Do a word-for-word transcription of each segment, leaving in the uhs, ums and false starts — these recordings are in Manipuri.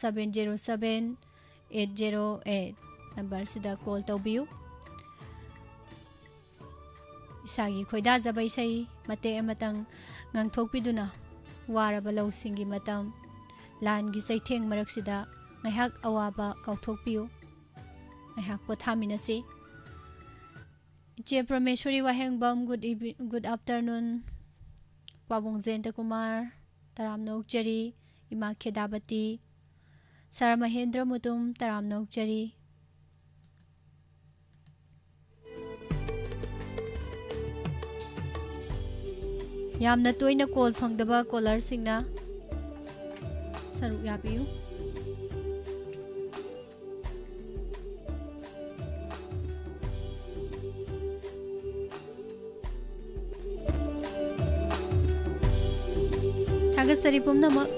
seven zero seven eight zero eight number ꯁꯤꯗ call ꯇꯧꯕꯤꯌꯨ꯫ ꯏꯁꯥꯒꯤ ꯈꯣꯏꯗꯥꯖꯕ ꯏꯁꯩ ꯃꯇꯦꯛ ꯑꯃꯇꯪ ꯉꯪꯊꯣꯛꯄꯤꯗꯨꯅ, ꯋꯥꯔꯕ ꯂꯧꯁꯤꯡꯒꯤ ꯃꯇꯝ, ꯂꯥꯟꯒꯤ ꯆꯩꯊꯦꯡ ꯃꯔꯛꯁꯤꯗ ꯉꯥꯏꯍꯥꯛ ꯑꯋꯥꯕ ꯀꯥꯎꯊꯣꯛꯄꯤꯌꯨ꯫ ꯉꯥꯏꯍꯥꯛ ꯄꯣꯊꯥꯃꯤꯟꯅꯁꯤ꯫ ꯏꯆꯦ ꯄ꯭ꯔꯃꯦꯁꯣꯔꯤ ꯋꯥꯍꯦꯡꯕꯝ, good evening, good afternoon꯫ ꯄꯥꯕꯨꯡ ꯖꯌꯟꯇ ꯀꯨꯃꯥꯔ, ꯇꯔꯥꯝꯅ ꯑꯣꯛꯆꯔꯤ꯫ ꯏꯃꯥ ꯈꯦꯗꯥꯕꯇꯤ, ꯁꯥꯔ ꯃꯍꯦꯟꯗ꯭ꯔ ꯃꯨꯇꯨꯝ, ꯇꯔꯥꯝꯅ ꯑꯣꯛꯆꯔꯤ꯫ ꯌꯥꯝꯅ ꯇꯣꯏꯅ call ꯐꯪꯗꯕ callerꯁꯤꯡꯅ ꯁꯔꯨꯛ ꯌꯥꯕꯤꯌꯨ꯫ ꯊꯥꯒꯠꯆꯔꯤ ꯄꯨꯝꯅꯃꯛ꯫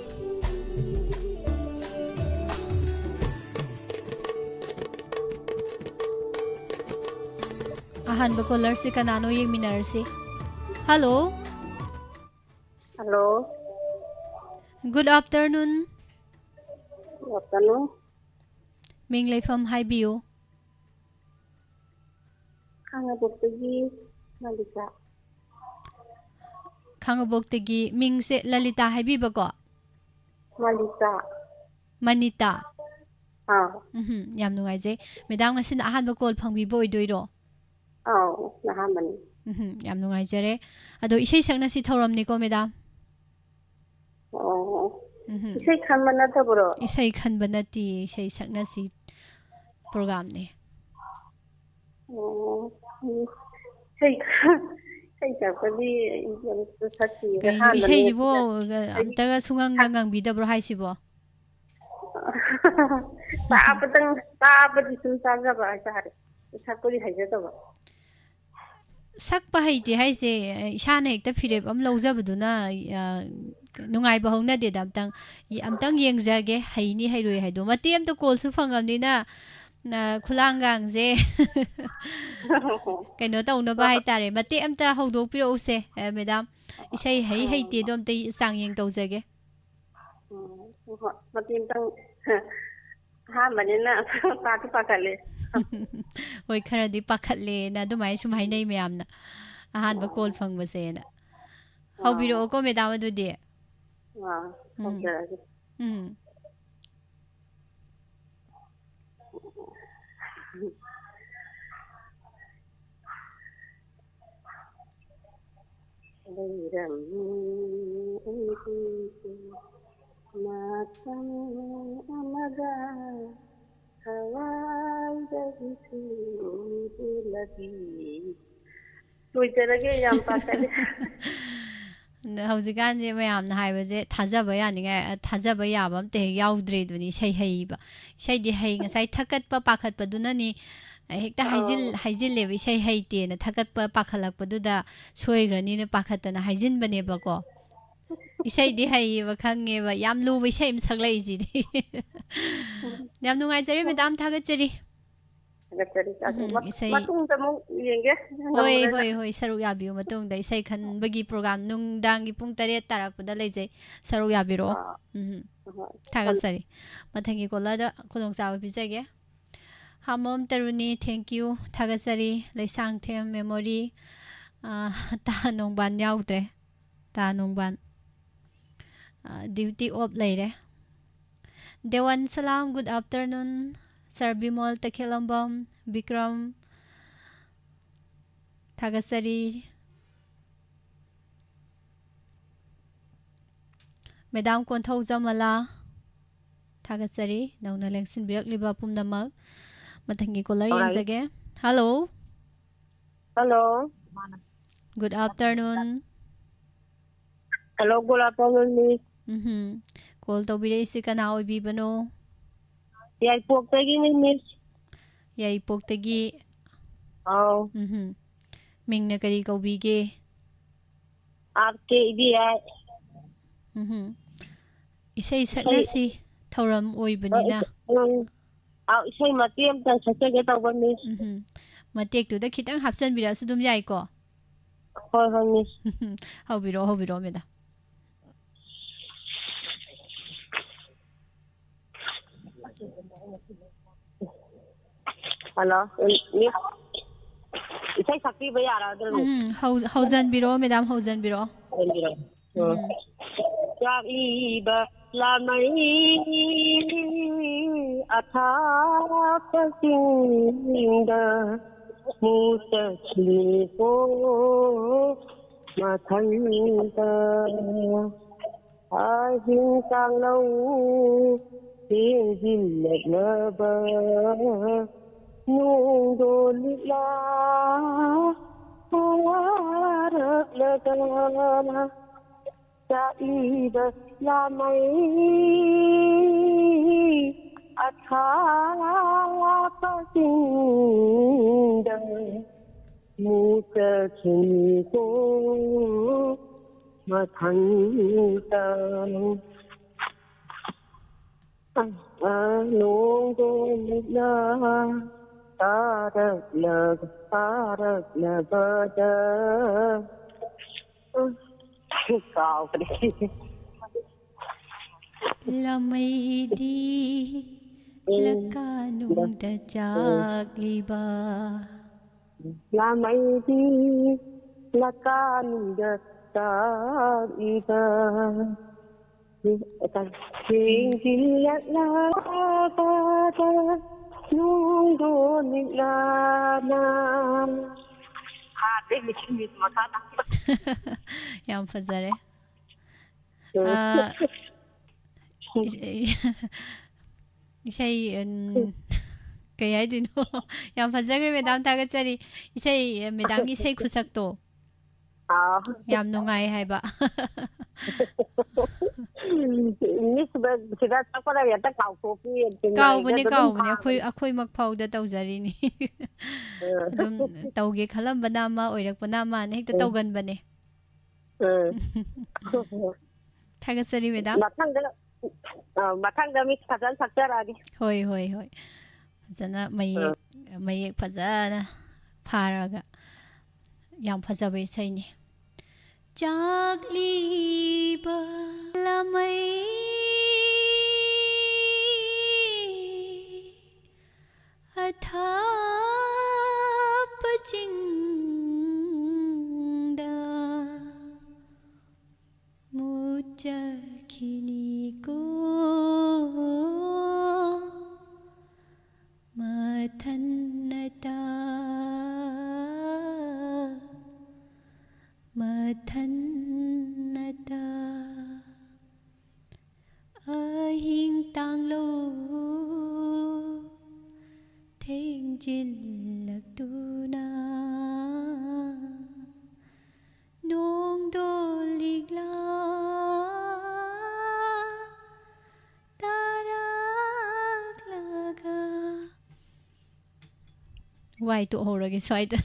ꯑꯍꯥꯟꯕ callerꯁꯤ ꯀꯅꯥꯅꯣ ꯌꯦꯡꯃꯤꯟꯅꯔꯁꯤ꯫ Hello꯫ Hello꯫ Good afternoon꯫ Good afternoon꯫ ꯃꯤꯡ ꯂꯩꯐꯝ ꯍꯥꯏꯕꯤꯌꯨ꯫ ꯈꯥꯉꯕꯣꯛꯇꯒꯤ ꯃꯂꯤꯀꯥ꯫ ꯈꯥꯉꯕꯣꯛꯇꯒꯤ꯫ ꯃꯤꯡꯁꯦ ꯂꯂꯤꯇꯥ ꯍꯥꯏꯕꯤꯕꯀꯣ? ꯃꯂꯤꯀꯥ꯫ ꯃꯅꯤꯇꯥ꯫ ꯑꯥ꯫ ꯎꯝꯍꯨꯝ, ꯌꯥꯝ ꯅꯨꯡꯉꯥꯏꯖꯩ꯫ ꯃꯦꯗꯥꯝ, ꯉꯁꯤꯅ ꯑꯍꯥꯟꯕ call ꯐꯪꯕꯤꯕ ꯑꯣꯏꯗꯣꯏꯔꯣ? ꯑꯥꯎ, ꯑꯍꯥꯟꯕꯅꯤ꯫ ꯎꯝꯍꯨꯝ, ꯌꯥꯝ ꯅꯨꯡꯉꯥꯏꯖꯔꯦ꯫ ꯑꯗꯣ ꯏꯁꯩ ꯁꯛꯅꯁꯤ ꯊꯧꯔꯝꯅꯤꯀꯣ, ꯃꯦꯗꯥꯝ? ꯑꯣ꯫ ꯎꯝꯍꯨꯝ꯫ ꯏꯁꯩ ꯈꯟꯕ ꯅꯠꯇꯕ꯭ꯔꯣ? ꯏꯁꯩ ꯈꯟꯕ ꯅꯠꯇꯤꯌꯦ, ꯏꯁꯩ ꯁꯛꯅꯁꯤ programꯅꯦ꯫ ꯑꯣ꯫ ꯎꯝ꯫ ꯏꯁꯩ, ꯏꯁꯩ ꯁꯛꯄꯗꯤ ꯑꯩ ꯑꯃꯨꯛꯇ ꯁꯛꯇ꯭ꯔꯤꯌꯦ, ꯀꯩꯅꯣ, ꯑꯍꯥꯟꯕꯅꯦ ꯏꯁꯩꯁꯤꯕꯨ ꯁꯤꯗ꯫ ꯑꯩꯗꯤ ꯑꯝꯇꯒ ꯁꯨꯡꯉꯪꯒ ꯁꯛ- ꯉꯪꯕꯤꯗꯕ꯭ꯔꯣ ꯍꯥꯏꯁꯤꯕꯣ? ꯇꯥꯕꯗꯪ, ꯇꯥꯕꯗꯤ ꯁꯨꯝ ꯇꯥꯖꯕ ꯍꯥꯏꯇꯥꯔꯦ꯫ ꯁꯛꯄꯗꯤ ꯍꯩꯖꯗꯕ꯫ ꯁꯛꯄ ꯍꯩꯇꯦ ꯍꯥꯏꯁꯦ, ꯏꯁꯥꯅ ꯍꯦꯛꯇ ꯐꯤꯔꯦꯞ ꯑꯃ ꯂꯧꯖꯕꯗꯨꯅ, ꯑ, ꯅꯨꯡꯉꯥꯏꯕ ꯍꯧꯅꯗꯦꯗ꯫ ꯑꯝꯇꯪ, ꯑꯝꯇꯪ ꯌꯦꯡꯖꯒꯦ, ꯍꯩꯅꯤ ꯍꯩꯔꯣꯏ ꯍꯥꯏꯗꯣ꯫ ꯃꯇꯦꯛ ꯑꯝꯇ callꯁꯨ ꯐꯪꯉꯕꯅꯤꯅ, ꯑ, ꯈꯨꯂꯥꯡꯒꯥꯡꯁꯦ ꯀꯩꯅꯣ ꯇꯧꯅꯕ ꯍꯣꯏ, ꯍꯣꯏ꯫ ꯍꯥꯏꯇꯥꯔꯦ꯫ ꯃꯇꯦꯛ ꯑꯝꯇ ꯍꯧꯗꯣꯛꯄꯤꯔꯛꯎꯁꯦ, ꯑ, ꯃꯦꯗꯥꯝ꯫ ꯏꯁꯩ ꯍꯩ ꯎꯝ꯫ ꯍꯩꯇꯦꯗꯣ ꯑꯝꯇ ꯆꯥꯡꯌꯦꯡ ꯇꯧꯖꯒꯦ꯫ ꯎꯝ꯫ ꯍꯣꯏ, ꯃꯇꯦꯡ ꯑꯃꯇꯪ꯫ ꯑꯍꯥꯟꯕꯅꯤꯅ ꯄꯥꯗꯤ ꯄꯥꯈꯠꯂꯦ꯫ ꯍꯣꯏ, ꯈꯔꯗꯤ ꯄꯥꯈꯠꯂꯦꯅ ꯑꯗꯨꯃꯥꯏꯅ ꯁꯨꯝ ꯍꯥꯏꯅꯩ ꯃꯌꯥꯝꯅ, ꯑꯍꯥꯟꯕ ꯀꯣꯜ ꯐꯪꯕꯁꯦꯅ꯫ ꯑꯥ꯫ ꯍꯧꯕꯤꯔꯛꯑꯣꯀꯣ, ꯃꯦꯗꯥꯝ, ꯑꯗꯨꯗꯤ꯫ ꯑꯥ, ꯎꯝ꯫ ꯍꯧꯖꯔꯒꯦ꯫ ꯎꯝ꯫ ꯂꯩꯔꯝꯃꯤ ꯑꯩꯒꯤꯁꯨ ꯃꯇꯝ ꯑꯃꯗ ꯊꯋꯥꯏꯗꯒꯤꯁꯨ ꯍꯦꯜꯂꯕꯤ꯫ ꯂꯣꯏꯖꯔꯒꯦ, ꯌꯥꯝ ꯄꯥꯈꯠꯂꯦ꯫ ꯑꯗ ꯍꯧꯖꯤꯛꯀꯥꯟꯁꯦ ꯃꯌꯥꯝꯅ ꯍꯥꯏꯕꯁꯦ ꯊꯥꯖꯕ ꯌꯥꯅꯤꯡꯉꯥꯏ, ꯑ, ꯊꯥꯖꯕ ꯌꯥꯕ ꯑꯝꯇ ꯍꯦꯛ ꯌꯥꯎꯗ꯭ꯔꯦꯗꯨꯅꯤ, ꯏꯁꯩ ꯍꯩꯕ꯫ ꯏꯁꯩꯗꯤ ꯍꯩ, ꯉꯁꯥꯏ ꯊꯛꯀꯠꯄ ꯄꯥꯈꯠꯄꯗꯨꯅꯅꯤ, ꯑ, ꯍꯦꯛꯇ ꯍꯥꯏꯖꯤꯜ-, ꯑꯧ꯫ ꯍꯥꯏꯖꯤꯜꯂꯦꯕ, ꯏꯁꯩ ꯍꯩꯇꯦꯅ ꯊꯛꯀꯠꯄ ꯄꯥꯈꯠꯂꯛꯄꯗꯨꯗ ꯁꯣꯏꯈ꯭ꯔꯅꯤꯅ ꯄꯥꯈꯠꯇꯅ ꯍꯥꯏꯖꯤꯟꯕꯅꯦꯕꯀꯣ꯫ ꯏꯁꯩꯗꯤ ꯍꯩꯌꯦꯕ, ꯈꯪꯉꯦꯕ, ꯌꯥꯝ ꯂꯨꯕ ꯏꯁꯩ ꯑꯃ ꯁꯛꯂꯛꯏꯁꯤꯗꯤ꯫ ꯎꯝ꯫ ꯌꯥꯝ ꯅꯨꯡꯉꯥꯏꯖꯔꯦ, ꯃꯦꯗꯥꯝ, ꯊꯥꯒꯠꯆꯔꯤ꯫ ꯊꯥꯒꯠꯆꯔꯤ꯫ ꯑꯗꯨ ꯎꯝ, ꯃ-, ꯏꯁꯩ꯫ ꯃꯇꯨꯡꯗ ꯑꯃꯨꯛ ꯌꯦꯡꯒꯦ꯫ ꯍꯣꯏ, ꯉꯝꯗ꯭ꯔꯒꯅ꯫ ꯍꯣꯏ, ꯍꯣꯏ, ꯁꯔꯨꯛ ꯌꯥꯕꯤꯌꯨ ꯃꯇꯨꯡꯗ꯫ ꯏꯁꯩ ꯈꯟꯕꯒꯤ ꯄ꯭ꯔꯣꯒ꯭ꯔꯥꯝ ꯅꯨꯡꯗꯥꯡꯒꯤ ꯄꯨꯡ ꯇꯔꯦꯠ ꯇꯥꯔꯛꯄꯗ ꯂꯩꯖꯩ꯫ ꯁꯔꯨꯛ ꯌꯥꯕꯤꯔꯛꯑꯣ꯫ ꯑꯥ, ꯎꯝ, ꯍꯣꯏ꯫ ꯊꯥꯒꯠꯆꯔꯤ꯫ ꯃꯊꯪꯒꯤ ꯀꯣꯂꯔꯗ ꯈꯨꯗꯣꯡꯆꯥꯕ ꯄꯤꯖꯒꯦ꯫ ꯍꯥꯃꯣꯝ ꯇꯔꯨꯅꯤ, thank you, ꯊꯥꯒꯠꯆꯔꯤ꯫ ꯂꯩꯁꯥꯡꯊꯦꯝ memory, ꯑꯥ, ꯇꯥ ꯅꯣꯡꯕꯥꯟ ꯌꯥꯎꯗ꯭ꯔꯦ꯫ ꯇꯥ ꯅꯣꯡꯕꯥꯟ, ꯑꯥ, duty off ꯂꯩꯔꯦ꯫ ꯗꯦꯋꯥꯟ ꯁꯂꯥꯝ, good afternoon꯫ Sir Bimol ꯇꯈꯦꯂꯝꯕꯝ, Bikram, ꯊꯥꯒꯠꯆꯔꯤ꯫ ꯃꯦꯗꯥꯝ ꯀꯣꯟꯊꯧꯖꯝ ꯃꯂꯥ, ꯊꯥꯒꯠꯆꯔꯤ ꯅꯧꯅ ꯂꯦꯡꯁꯤꯟꯕꯤꯔꯛꯂꯤꯕ ꯄꯨꯝꯅꯃꯛ꯫ ꯃꯊꯪꯒꯤ ꯀꯣꯂꯔ ꯌꯦꯡꯖꯒꯦ꯫ Hello. Hello. Good afternoon꯫ Hello, good afternoon, Miss꯫ ꯎꯝꯍꯨꯝ꯫ ꯀꯣꯜ ꯇꯧꯕꯤꯔꯛꯏꯁꯤ ꯀꯅꯥ ꯑꯣꯏꯕꯤꯕꯅꯣ? ꯌꯥꯏꯄꯣꯛꯇꯒꯤꯅꯤ, Miss꯫ ꯌꯥꯏꯄꯣꯛꯇꯒꯤ꯫ ꯑꯧ꯫ ꯎꯝꯍꯨꯝ꯫ ꯃꯤꯡꯅ ꯀꯔꯤ ꯀꯧꯕꯤꯒꯦ? ꯑꯥꯔ ꯀꯦ ꯏꯕꯦꯝꯍꯥꯏ꯫ ꯎꯝꯍꯨꯝ꯫ ꯏꯁꯩ ꯏꯁꯩ ꯁꯛꯅꯁꯤ ꯊꯧꯔꯝ ꯑꯣꯏꯕꯅꯤꯅ꯫ ꯎꯝ꯫ ꯑꯥꯎ, ꯏꯁꯩ ꯃꯇꯦꯛ ꯑꯃꯇꯪ ꯁꯛꯆꯒꯦ ꯇꯧꯕ, Miss꯫ ꯎꯝꯍꯨꯝ꯫ ꯃꯇꯦꯛꯇꯨꯗ ꯈꯤꯇꯪ ꯍꯥꯞꯆꯤꯟꯕꯤꯔꯛꯑꯁꯨ ꯑꯗꯨꯝ ꯌꯥꯏꯀꯣ? ꯍꯣꯏ, ꯍꯣꯏ, Miss꯫ ꯍꯧꯕꯤꯔꯛꯑꯣ, ꯍꯧꯕꯤꯔꯛꯑꯣ, ꯃꯦꯗꯥꯝ꯫ ꯍꯜꯂꯣ, ꯃꯤꯁ, ꯏꯁꯩ ꯁꯛꯄꯤꯕ ꯌꯥꯔꯗ꯭ꯔꯣ, ꯃꯤꯁ? ꯎꯝ, ꯍꯧ-, ꯍꯧꯖꯟꯕꯤꯔꯛꯑꯣ, ꯃꯦꯗꯥꯝ, ꯍꯧꯖꯟꯕꯤꯔꯛꯑꯣ꯫ ꯍꯧꯖꯟꯕꯤꯔꯛꯑꯣ꯫ ꯎꯝ꯫ ꯆꯥꯛꯂꯤꯕ ꯂꯥꯃꯩ ꯑꯊꯥꯞꯄꯁꯤꯡꯗ ꯃꯨ ꯆꯠꯈꯤꯀꯣ ꯃꯊꯟꯇ꯫ ꯑꯍꯤꯡ ꯀꯥꯡꯂꯧ ꯆꯦꯟꯁꯤꯜꯂꯛꯅꯕ ꯅꯣꯡꯗꯣ ꯂꯤꯛꯂꯥ ꯋꯥꯔꯛꯂꯒ ꯆꯥꯛꯂꯤꯕ ꯂꯥꯃꯩ ꯑꯊꯥꯞꯄꯁꯤꯡꯗ ꯃꯨ ꯆꯠꯈꯤꯀꯣ ꯃꯊꯟꯇ꯫ ꯅꯣꯡꯗꯣ ꯂꯤꯛꯂꯥ ꯇꯥꯔꯛꯂꯒ ꯇꯥꯔꯛꯂꯕꯗ꯫ ꯀꯥꯎꯈ꯭ꯔꯦ꯫ ꯂꯥꯃꯩꯗꯤ ꯎꯝ꯫ ꯂꯀꯥꯅꯨꯡꯗ ꯆꯥꯛꯂꯤꯕ꯫ ꯂꯥꯃꯩꯗꯤ ꯂꯀꯥꯅꯨꯡꯗ ꯆꯥꯛꯂꯤꯕ꯫ ꯆꯦꯟꯁꯤꯜꯂꯛꯂꯕꯗ ꯅꯣꯡꯗꯣ ꯂꯤꯛꯂꯥꯅ꯫ ꯐꯥꯗꯦ, ꯃꯤꯁ, ꯃꯤꯁ, ꯃꯈꯥ ꯇꯥ꯫ ꯌꯥꯝ ꯐꯖꯔꯦ꯫ ꯎꯝ꯫ ꯑꯥ, ꯏꯁꯩ, ꯏꯁꯩ, ꯎꯝ, ꯀꯩ ꯍꯥꯏꯗꯣꯏꯅꯣ? ꯌꯥꯝ ꯐꯖꯈ꯭ꯔꯦ, ꯃꯦꯗꯥꯝ, ꯊꯥꯒꯠꯆꯔꯤ꯫ ꯏꯁꯩ, ꯃꯦꯗꯥꯝꯒꯤ ꯏꯁꯩ ꯈꯨꯁꯛꯇꯣ꯫ ꯑꯥ꯫ ꯌꯥꯝ ꯅꯨꯡꯉꯥꯏ ꯍꯥꯏꯕ꯫ ꯃꯤꯁ, ꯁꯤꯗ ꯆꯠꯄꯗ ꯍꯦꯛꯇ ꯀꯥꯎꯊꯣꯛꯄꯤ, ꯆꯤꯡꯅꯔꯤꯗ ꯀꯥꯎꯕꯅꯦ, ꯑꯗꯨꯝ ꯀꯥꯎꯕꯅꯦ꯫ ꯑꯩꯈꯣꯏ, ꯐꯥꯕꯅꯦ꯫ ꯑꯩꯈꯣꯏꯃꯛ ꯐꯥꯎꯗ ꯇꯧꯖꯔꯤꯅꯤ꯫ ꯑ꯫ ꯑꯗꯨꯝ ꯇꯧꯒꯦ ꯈꯜꯂꯝꯕꯅ ꯑꯃ, ꯑꯣꯏꯔꯛꯄꯅ ꯑꯃ, ꯍꯦꯛꯇ ꯎꯝ꯫ ꯇꯧꯒꯟꯕꯅꯦ꯫ ꯎꯝ꯫ ꯊꯥꯒꯠꯆꯔꯤ, ꯃꯦꯗꯥꯝ꯫ ꯃꯊꯪꯗ, ꯑ, ꯃꯊꯪꯗ ꯃꯤꯁ ꯐꯖꯅ ꯁꯛꯆꯔꯛꯑꯒꯦ꯫ ꯍꯣꯏ, ꯍꯣꯏ, ꯍꯣꯏ꯫ ꯐꯖꯅ ꯃꯌꯦꯛ, ꯑ꯫ ꯃꯌꯦꯛ ꯐꯖꯅ ꯐꯥꯔꯒ꯫ ꯌꯥꯝ ꯐꯖꯕ ꯏꯁꯩꯅꯤ꯫ ꯆꯥꯛꯂꯤꯕ ꯂꯥꯃꯩ ꯊꯦꯡꯖꯤꯜꯂꯛꯇꯨꯅ ꯅꯣꯡꯗꯣ ꯂꯤꯛꯂꯥ ꯇꯥꯔꯛꯂꯒ꯫ ꯋꯥꯏ, ꯇꯣꯛꯍꯧꯔꯒꯦ ꯁ꯭ꯋꯥꯏꯗ꯫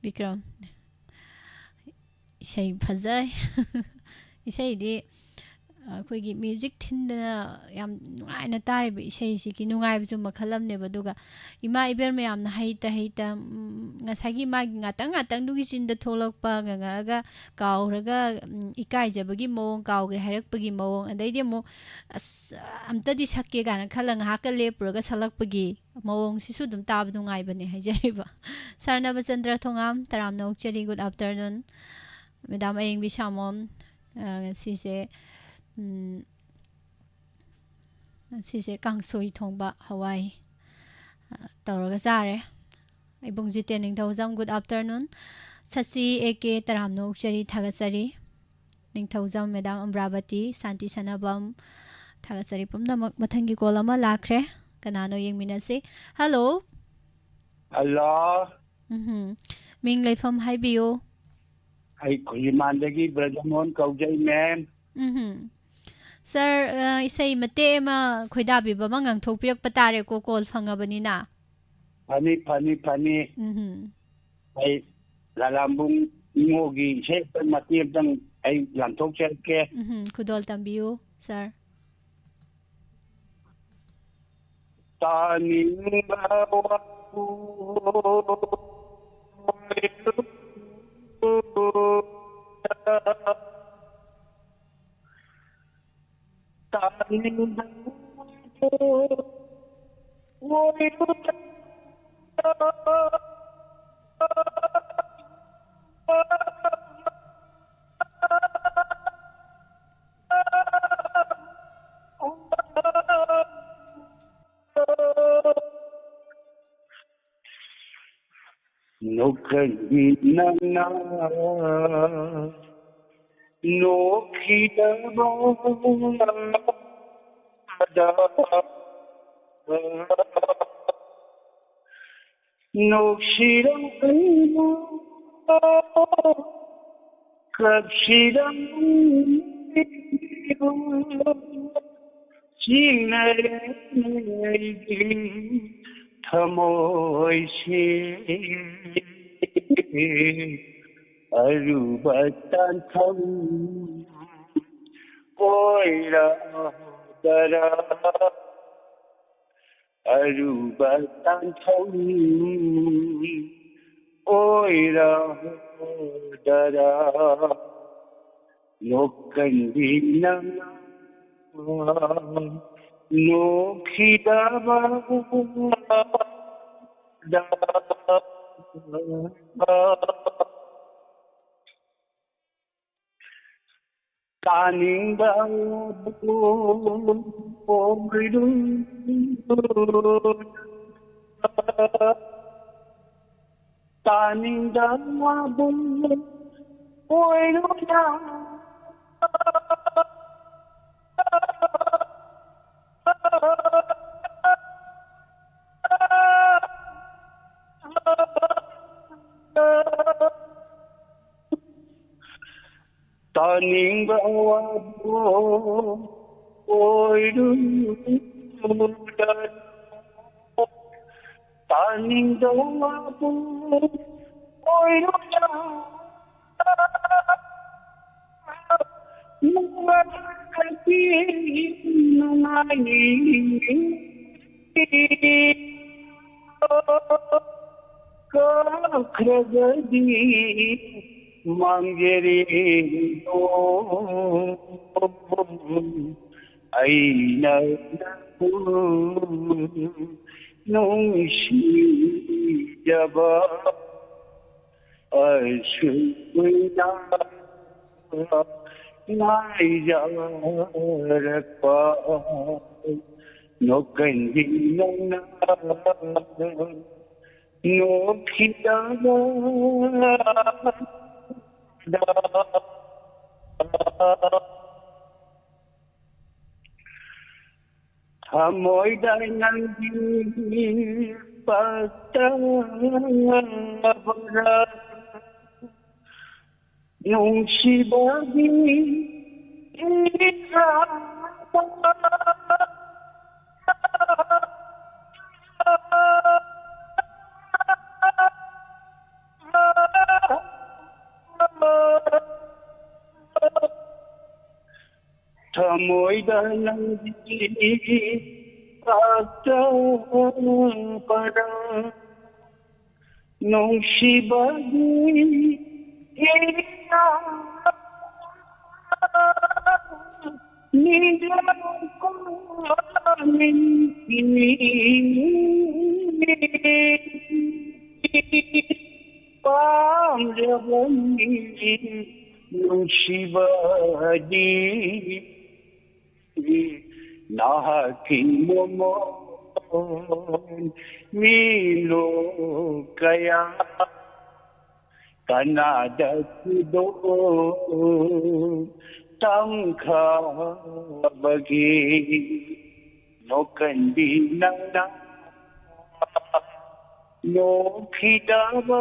ꯕꯤꯀ꯭ꯔꯝ꯫ ꯏꯁꯩ ꯐꯖꯩ꯫ ꯏꯁꯩꯗꯤ ꯑꯩꯈꯣꯏꯒꯤ ꯃ꯭ꯌꯨꯖꯤꯛ ꯊꯤꯟꯗꯅ ꯌꯥꯝ ꯅꯨꯡꯉꯥꯏꯅ ꯇꯥꯔꯤꯕ ꯏꯁꯩꯁꯤꯒꯤ ꯅꯨꯡꯉꯥꯏꯕꯁꯨ ꯃꯈꯜ ꯑꯃꯅꯦꯕ꯫ ꯑꯗꯨꯒ ꯏꯃꯥ ꯏꯕꯦꯟ ꯃꯌꯥꯝꯅ ꯍꯩꯇ ꯍꯩꯇ, ꯎꯝ, ꯉꯁꯥꯏꯒꯤ ꯃꯥꯒꯤ ꯉꯥꯛꯇꯪ ꯉꯥꯛꯇꯪꯗꯨꯒꯤ ꯆꯤꯟꯗ ꯊꯣꯛꯂꯛꯄ ꯉꯪꯉꯛꯑꯒ ꯀꯥꯎꯔꯒ, ꯎꯝ, ꯏꯀꯥꯏꯖꯕꯒꯤ ꯃꯑꯣꯡ, ꯀꯥꯎꯈ꯭ꯔꯦ ꯍꯥꯏꯔꯛꯄꯒꯤ ꯃꯑꯣꯡ, ꯑꯗꯩꯗꯤ ꯑꯃꯨꯛ "ꯑꯁ, ꯑꯝꯇꯗꯤ ꯁꯛꯀꯦ" ꯀꯥꯏꯅ ꯈꯜꯂ ꯉꯥꯏꯍꯥꯛꯀ ꯂꯦꯞꯄꯨꯔꯒ ꯁꯛꯂꯛꯄꯒꯤ ꯃꯑꯣꯡꯁꯤꯁꯨ ꯑꯗꯨꯝ ꯇꯥꯕ ꯅꯨꯡꯉꯥꯏꯕꯅꯦ ꯍꯥꯏꯖꯔꯤꯕ꯫ ꯁꯥꯔ ꯅꯕꯆꯟꯗ꯭ꯔ ꯊꯣꯉꯥꯝ, ꯇꯔꯥꯝꯅ ꯑꯣꯛꯆꯔꯤ, good afternoon꯫ ꯃꯦꯗꯥꯝ ꯑꯌꯦꯡꯕꯤ ꯁꯥꯃꯣꯝ, ꯑ, ꯉꯁꯤꯁꯦ, ꯎꯝ, ꯉꯁꯤꯁꯦ ꯀꯥꯡꯁꯣꯏ ꯊꯣꯡꯕ ꯍꯋꯥꯏ, ꯑ, ꯇꯧꯔꯒ ꯆꯥꯔꯦ꯫ ꯏꯕꯨꯡ ꯖꯤꯇꯦꯟ ꯅꯤꯡꯊꯧꯖꯝ, good afternoon꯫ Shashi A K, ꯇꯔꯥꯝꯅ ꯑꯣꯛꯆꯔꯤ, ꯊꯥꯒꯠꯆꯔꯤ꯫ ꯅꯤꯡꯊꯧꯖꯝ, ꯃꯦꯗꯥꯝ ꯑꯝꯕ꯭ꯔꯥꯕꯇꯤ, ꯁꯥꯟꯇꯤ ꯁꯅꯥꯕꯝ, ꯊꯥꯒꯠꯆꯔꯤ ꯄꯨꯝꯅꯃꯛ꯫ ꯃꯊꯪꯒꯤ ꯀꯣꯜ ꯑꯃ ꯂꯥꯛꯈ꯭ꯔꯦ, ꯀꯅꯥꯅꯣ ꯌꯦꯡꯃꯤꯟꯅꯁꯤ꯫ ꯍꯜꯂꯣ꯫ ꯍꯜꯂꯣ꯫ ꯎꯝꯍꯨꯝ꯫ ꯃꯤꯡ ꯂꯩꯐꯝ ꯍꯥꯏꯕꯤꯌꯨ꯫ ꯑꯩ ꯈꯨꯖꯤꯃꯥꯟꯗꯒꯤ ꯕ꯭ꯔꯖꯃꯣꯍꯟ ꯀꯧꯖꯩ, ꯃꯦꯝ꯫ ꯎꯝꯍꯨꯝ꯫ ꯁꯥꯔ, ꯑ, ꯏꯁꯩ ꯃꯇꯦꯛ ꯑꯃ ꯈꯣꯏꯗꯥꯕꯤꯕ ꯑꯃ ꯉꯪꯊꯣꯛꯄꯤꯔꯛꯄ ꯇꯥꯔꯦꯀꯣ, ꯀꯣꯜ ꯐꯪꯉꯕꯅꯤꯅ꯫ ꯐꯅꯤ, ꯐꯅꯤ, ꯐꯅꯤ꯫ ꯎꯝꯍꯨꯝ꯫ ꯑꯩ ꯂꯥꯂꯥꯝꯕꯨꯡ ꯏꯉꯣꯒꯤ ꯏꯁꯩ ꯑꯝꯇꯪ ꯃꯇꯦꯛ ꯑꯝꯇꯪ ꯑꯩ ꯂꯥꯝꯊꯣꯛꯆꯔꯛꯀꯦ꯫ ꯎꯝꯍꯨꯝ, ꯈꯨꯗꯣꯜ ꯇꯝꯕꯤꯌꯨ, ꯁꯥꯔ꯫ ꯇꯥꯅꯤꯡꯕ ꯋꯥꯄꯨ ꯅꯣꯛꯀꯟꯕꯤ ꯅꯪꯅ ꯅꯣꯛꯈꯤꯗꯕ ꯅꯣꯛꯁꯤꯔꯛꯀꯅꯨ, ꯀꯞꯁꯤꯔꯛꯀꯅꯨ, ꯆꯤꯡꯅꯔꯦ ꯑꯩꯒꯤ ꯊꯃꯣꯏꯁꯦ꯫ ꯑꯔꯨꯕ ꯇꯥꯟꯐꯝ ꯑꯣꯏꯔꯗꯔꯥ, ꯑꯔꯨꯕ ꯇꯥꯟꯐꯝ ꯑꯣꯏꯔꯗꯔꯥ, ꯅꯣꯛꯀꯟꯕꯤ ꯅꯪꯅ ꯅꯣꯛꯈꯤꯗꯕ꯫ ꯇꯥꯅꯤꯡꯕ ꯑꯣꯏꯔꯨ, ꯇꯥꯅꯤꯡꯗꯕ ꯑꯣꯏꯔꯨꯅ꯫ ꯇꯥꯅꯤꯡꯕ ꯋꯥꯕꯨ ꯑꯣꯏꯔꯨꯗꯅ, ꯇꯥꯅꯤꯡꯕ ꯋꯥꯕꯨ ꯑꯣꯏꯔꯨꯗꯅ꯫ ꯅꯨꯡꯉꯥꯏꯔꯗꯤ ꯅꯨꯡꯉꯥꯏꯅꯤ꯫ ꯀꯞꯈ꯭ꯔꯒꯗꯤ ꯃꯥꯡꯖꯔꯦꯗꯣ꯫ ꯑꯩꯅ ꯅꯪꯕꯨ ꯅꯨꯡꯁꯤꯖꯕ ꯑꯁꯨꯛ ꯀꯨꯏꯅ ꯉꯥꯏꯖꯔꯛꯄ ꯅꯣꯛꯀꯟꯕꯤ ꯅꯪꯅ ꯅꯣꯛꯈꯤꯗꯕ꯫ ꯊꯃꯣꯏꯗ ꯅꯪꯒꯤ ꯄꯛꯇꯕꯔꯥ? ꯅꯨꯡꯁꯤꯕꯒꯤ ꯏꯔꯥꯕ꯫ ꯊꯃꯣꯏꯗ ꯅꯪꯒꯤ ꯄꯥꯛꯆꯕꯔꯥ? ꯅꯨꯡꯁꯤꯕꯒꯤ ꯏꯔꯥ ꯅꯤꯡꯖꯪ ꯀꯣꯃꯤꯡꯒꯤ ꯄꯥꯝꯖꯕꯅꯤ ꯅꯨꯡꯁꯤꯕꯗꯤ꯫ ꯅꯍꯥꯛꯀꯤ ꯃꯃꯣꯟ ꯃꯤꯅꯣꯛ ꯀꯌꯥ ꯀꯅꯥꯗ ꯊꯤꯗꯣꯛ ꯇꯝꯈꯕꯒꯦ? ꯅꯣꯛꯀꯟꯕꯤ ꯅꯪꯅ ꯅꯣꯛꯈꯤꯗꯕ꯫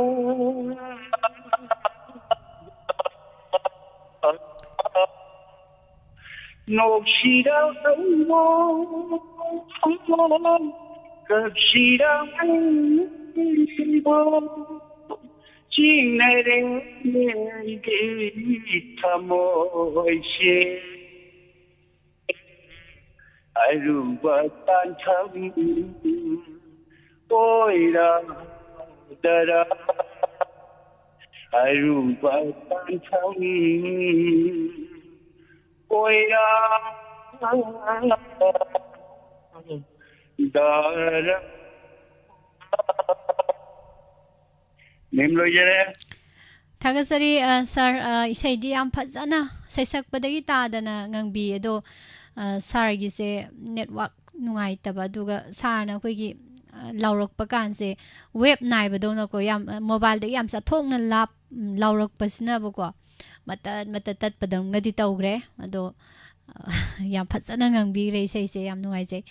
ꯅꯣꯛꯁꯤꯔꯥ ꯍꯪꯉꯣ, ꯀꯞꯁꯤꯔꯥ ꯍꯪꯉꯣ, ꯆꯤꯡꯅꯔꯦ ꯑꯩꯒꯤ ꯊꯃꯣꯏꯁꯦ꯫ ꯑꯔꯨꯕ ꯇꯥꯟꯐꯝ ꯑꯣꯏꯔꯗꯔꯥ? ꯑꯔꯨꯕ ꯇꯥꯟꯐꯝ ꯑꯣꯏꯔꯗꯔꯥ? ꯃꯦꯝ, ꯂꯣꯏꯖꯔꯦ꯫ ꯊꯥꯒꯠꯆꯔꯤ, ꯑ, ꯁꯥꯔ꯫ ꯑ, ꯏꯁꯩꯗꯤ ꯌꯥꯝ ꯐꯖꯅ ꯁꯩꯁꯛꯄꯗꯒꯤ ꯇꯥꯗꯅ ꯉꯪꯕꯤ꯫ ꯑꯗꯣ, ꯑ, ꯁꯥꯔꯒꯤꯁꯦ ꯅꯦꯠꯋꯥꯛ ꯅꯨꯡꯉꯥꯏꯇꯕ, ꯑꯗꯨꯒ ꯁꯥꯔꯅ ꯑꯩꯈꯣꯏꯒꯤ, ꯑ, ꯂꯥꯎꯔꯛꯄ ꯀꯥꯟꯁꯦ ꯋꯦꯞ ꯅꯥꯏꯕꯗꯧꯅꯀꯣ, ꯌꯥꯝ, ꯑ, ꯃꯣꯕꯥꯏꯜꯗꯒꯤ ꯌꯥꯝ ꯆꯠꯊꯣꯛꯅ ꯂꯥꯞ-, ꯎꯝ, ꯂꯥꯎꯔꯛꯄꯁꯤꯅꯕꯀꯣ, ꯃꯇꯠ ꯃꯇꯠ ꯇꯠꯄꯗꯧꯅꯗꯤ ꯇꯧꯈ꯭ꯔꯦ꯫ ꯑꯗꯣ, ꯌꯥꯝ ꯐꯖꯅ ꯉꯪꯕꯤꯈ꯭ꯔꯦ ꯏꯁꯩꯁꯦ, ꯌꯥꯝ ꯅꯨꯡꯉꯥꯏꯖꯩ꯫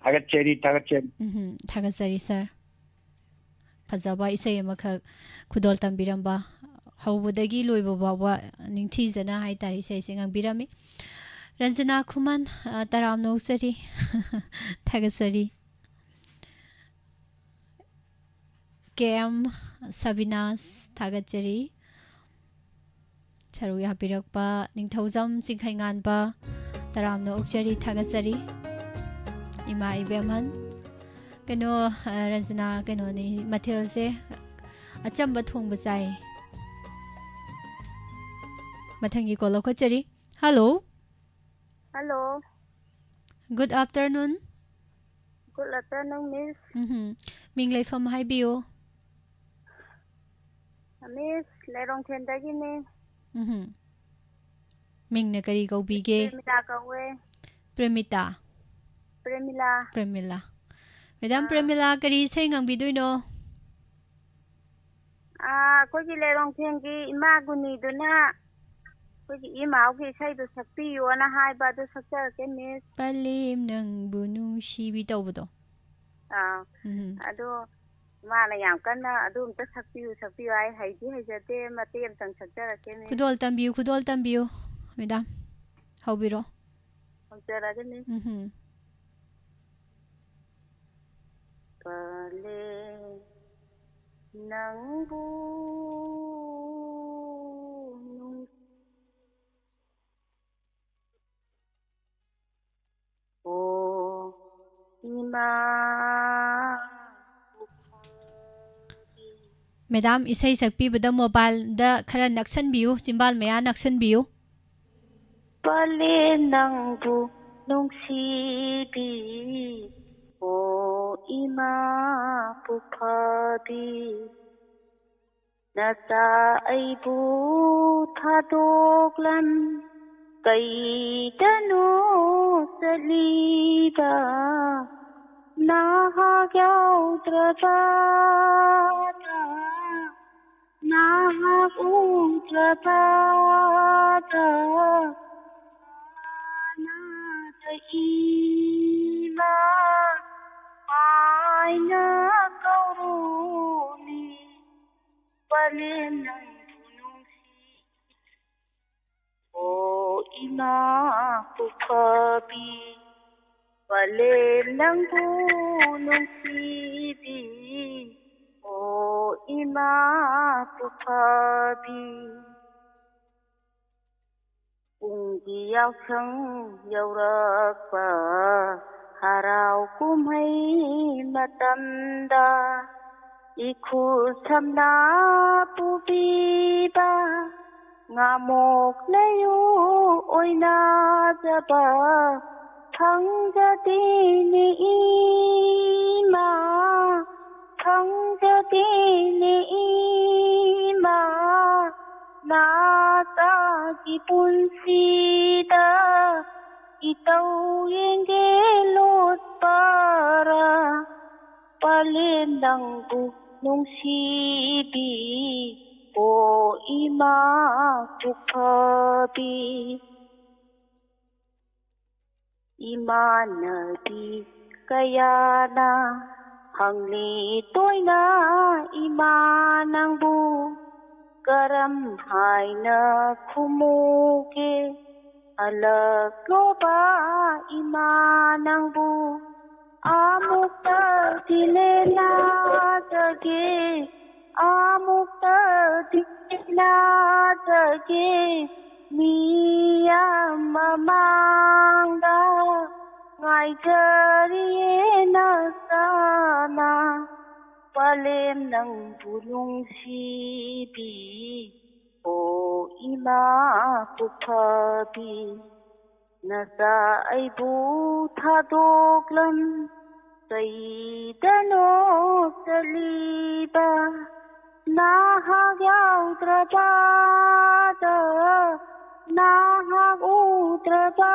ꯊꯥꯒꯠꯆꯔꯤ, ꯊꯥꯒꯠꯆꯔꯤ꯫ ꯎꯝ, ꯊꯥꯒꯠꯆꯔꯤ ꯁꯥꯔ꯫ ꯐꯖꯕ ꯏꯁꯩ ꯑꯃꯈꯛ ꯈꯨꯗꯣꯜ ꯇꯝꯕꯤꯔꯝꯕ, ꯍꯧꯕꯗꯒꯤ ꯂꯣꯏꯕ ꯐꯥꯎꯕ ꯅꯤꯡꯊꯤꯖꯅ ꯍꯥꯏꯇꯥꯔꯦ ꯏꯁꯩꯁꯦ ꯉꯪꯕꯤꯔꯝꯃꯤ꯫ ꯔꯟꯖꯅꯥ ꯈꯨꯃꯟ, ꯑ, ꯇꯔꯥꯝꯅ ꯑꯣꯛꯆꯔꯤ꯫ ꯊꯥꯒꯠꯆꯔꯤ꯫ ꯀꯦ ꯑꯦꯝ ꯁꯕꯤꯅꯥꯁ, ꯊꯥꯒꯠꯆꯔꯤ꯫ ꯁꯔꯨꯛ ꯌꯥꯕꯤꯔꯛꯄ ꯅꯤꯡꯊꯧꯖꯝ ꯆꯤꯡꯈꯩꯉꯥꯟꯕ, ꯇꯔꯥꯝꯅ ꯑꯣꯛꯆꯔꯤ, ꯊꯥꯒꯠꯆꯔꯤ꯫ ꯏꯃꯥ ꯏꯕꯦꯝꯍꯟ, ꯀꯩꯅꯣ, ꯑ, ꯔꯟꯖꯅꯥ, ꯀꯩꯅꯣꯅꯤ, ꯃꯊꯦꯜꯁꯦ ꯑꯆꯝꯕ ꯊꯣꯡꯕ ꯆꯥꯏ꯫ ꯃꯊꯪꯒꯤ ꯀꯣꯜ ꯂꯧꯈꯠꯆꯔꯤ꯫ Hello. Hello. Good afternoon. Good afternoon, Miss. ꯎꯝꯍꯨꯝ꯫ ꯃꯤꯡ ꯂꯩꯐꯝ ꯍꯥꯏꯕꯤꯌꯨ꯫ Miss, ꯂꯩꯔꯣꯡꯊꯦꯟꯗꯒꯤꯅꯦ꯫ ꯎꯝꯍꯨꯝ꯫ ꯃꯤꯡꯅ ꯀꯔꯤ ꯀꯧꯕꯤꯒꯦ? ꯄ꯭ꯔꯦꯃꯤꯂꯥ ꯀꯧꯋꯦ꯫ ꯄ꯭ꯔꯦꯃꯤꯇꯥ? ꯄ꯭ꯔꯦꯃꯤꯂꯥ꯫ ꯄ꯭ꯔꯦꯃꯤꯂꯥ꯫ ꯃꯦꯗꯥꯝ ꯑꯥ꯫ ꯄ꯭ꯔꯦꯃꯤꯂꯥ, ꯀꯔꯤ ꯏꯁꯩ ꯉꯪꯕꯤꯗꯣꯏꯅꯣ? ꯑꯥ, ꯑꯩꯈꯣꯏꯒꯤ ꯂꯩꯔꯣꯡꯊꯦꯟꯒꯤ ꯏꯃꯥ ꯒꯨꯅꯤꯗꯨꯅ ꯑꯩꯈꯣꯏꯒꯤ ꯏꯃꯥꯎꯒꯤ ꯏꯁꯩꯗꯣ ꯁꯛꯄꯤꯌꯣꯅ ꯍꯥꯏꯕ, ꯑꯗꯨ ꯁꯛꯆꯔꯛꯀꯦ, Miss꯫ ꯄꯂꯦꯝ ꯅꯪꯕꯨ ꯅꯨꯡꯁꯤꯕꯤ ꯇꯧꯕꯗꯣ꯫ ꯑꯥ, ꯎꯝ꯫ ꯑꯗꯣ ꯃꯥꯅ ꯌꯥꯝ ꯀꯟꯅ ꯑꯗꯨ ꯑꯝꯇ ꯁꯛꯄꯤꯌꯨ, ꯁꯛꯄꯤꯌꯨ ꯍꯥꯏ, ꯍꯩꯗꯤ ꯍꯩꯖꯗꯦ, ꯃꯇꯦꯛ ꯑꯝꯇꯪ ꯁꯛꯆꯔꯛꯀꯦ, Miss꯫ ꯈꯨꯗꯣꯜ ꯇꯝꯕꯤꯌꯨ, ꯈꯨꯗꯣꯜ ꯇꯝꯕꯤꯌꯨ, ꯃꯦꯗꯥꯝ꯫ ꯍꯧꯕꯤꯔꯣ꯫ ꯍꯧꯖꯔꯛꯑꯒꯦ, Miss꯫ ꯎꯝꯍꯨꯝ꯫ ꯄꯂꯦꯝ ꯅꯪꯕꯨ ꯅꯨꯡ-, ꯑꯣ ꯏꯃꯥ꯫ ꯃꯦꯗꯥꯝ, ꯏꯁꯩ ꯁꯛꯄꯤꯕꯗ ꯃꯣꯕꯥꯏꯜꯗ ꯈꯔ ꯅꯛꯁꯟꯕꯤꯌꯨ, ꯆꯤꯝꯕꯥꯜ ꯃꯌꯥ ꯅꯛꯁꯟꯕꯤꯌꯨ꯫ ꯄꯂꯦꯝ ꯅꯪꯕꯨ ꯅꯨꯡꯁꯤꯕꯤ, ꯑꯣ ꯏꯃꯥ ꯄꯨꯛꯐꯥꯕꯤ꯫ ꯅꯆꯥ ꯑꯩꯕꯨ ꯊꯥꯗꯣꯛꯂꯝ ꯀꯩꯗꯅꯣ ꯆꯠꯂꯤꯕ? ꯅꯍꯥꯛ ꯌꯥꯎꯗ꯭ꯔꯕꯗ, ꯅꯍꯥꯛ ꯎꯗ꯭ꯔꯕꯗ, ꯏꯃꯥ ꯍꯥꯏꯅ ꯀꯧꯔꯨꯅꯤ, ꯄꯂꯦꯝ ꯅꯪꯕꯨ ꯅꯨꯡꯁꯤ꯫ ꯑꯣ ꯏꯃꯥ ꯄꯨꯛꯐꯕꯤ, ꯄꯂꯦꯝ ꯅꯪꯕꯨ ꯅꯨꯡꯁꯤꯕꯤ꯫ ꯑꯣ ꯏꯃꯥ ꯄꯨꯛꯐꯕꯤ, ꯄꯨꯡꯒꯤ ꯌꯥꯎꯁꯪ ꯌꯧꯔꯛꯄ, ꯍꯔꯥꯎ ꯀꯨꯝꯍꯩ ꯃꯇꯝꯗ ꯏꯈꯨ ꯁꯝꯅ ꯄꯨꯕꯤꯕ, ꯉꯥꯃꯣꯛ ꯂꯩꯌꯨ ꯑꯣꯏꯅꯖꯕ ꯐꯪꯖꯗꯦꯅꯦ ꯏꯃꯥ, ꯐꯪꯖꯗꯦꯅꯦ ꯏꯃꯥ꯫ ꯅꯆꯥꯒꯤ ꯄꯨꯟꯁꯤꯗ ꯏꯇꯧ ꯌꯦꯡꯒꯦ ꯂꯣꯠꯄꯔꯥ, ꯄꯂꯦꯝ ꯅꯪꯕꯨ ꯅꯨꯡꯁꯤꯕꯤ꯫ ꯑꯣ ꯏꯃꯥ ꯄꯨꯛꯐꯕꯤ, ꯏꯃꯥꯟꯅꯕꯤ ꯀꯌꯥꯅ ꯍꯪꯂꯤ ꯇꯣꯏꯅ ꯏꯃꯥ ꯅꯪꯕꯨ, ꯀꯔꯝ ꯍꯥꯏꯅ ꯈꯨꯝꯃꯨꯒꯦ? ꯍꯜꯂꯛꯂꯣꯕ ꯏꯃꯥ ꯅꯪꯕꯨ, ꯑꯃꯨꯛꯇꯗꯤ ꯂꯦꯟꯅꯖꯒꯦ, ꯑꯃꯨꯛꯇꯗꯤ ꯂꯦꯟꯅꯖꯒꯦ, ꯃꯤꯌꯥꯝ ꯃꯃꯥꯡꯗ ꯉꯥꯏꯖꯔꯤꯌꯦ ꯅꯆꯥꯅ, ꯄꯂꯦꯝ ꯅꯪꯕꯨ ꯅꯨꯡꯁꯤꯕꯤ꯫ ꯑꯣ ꯏꯃꯥ ꯄꯨꯛꯐꯕꯤ, ꯅꯆꯥ ꯑꯩꯕꯨ ꯊꯥꯗꯣꯛꯂꯝ ꯀꯩꯗꯅꯣ ꯆꯠꯂꯤꯕ? ꯅꯍꯥꯛ ꯌꯥꯎꯗ꯭ꯔꯕꯗ, ꯅꯍꯥꯛ ꯎꯗ꯭ꯔꯕꯗ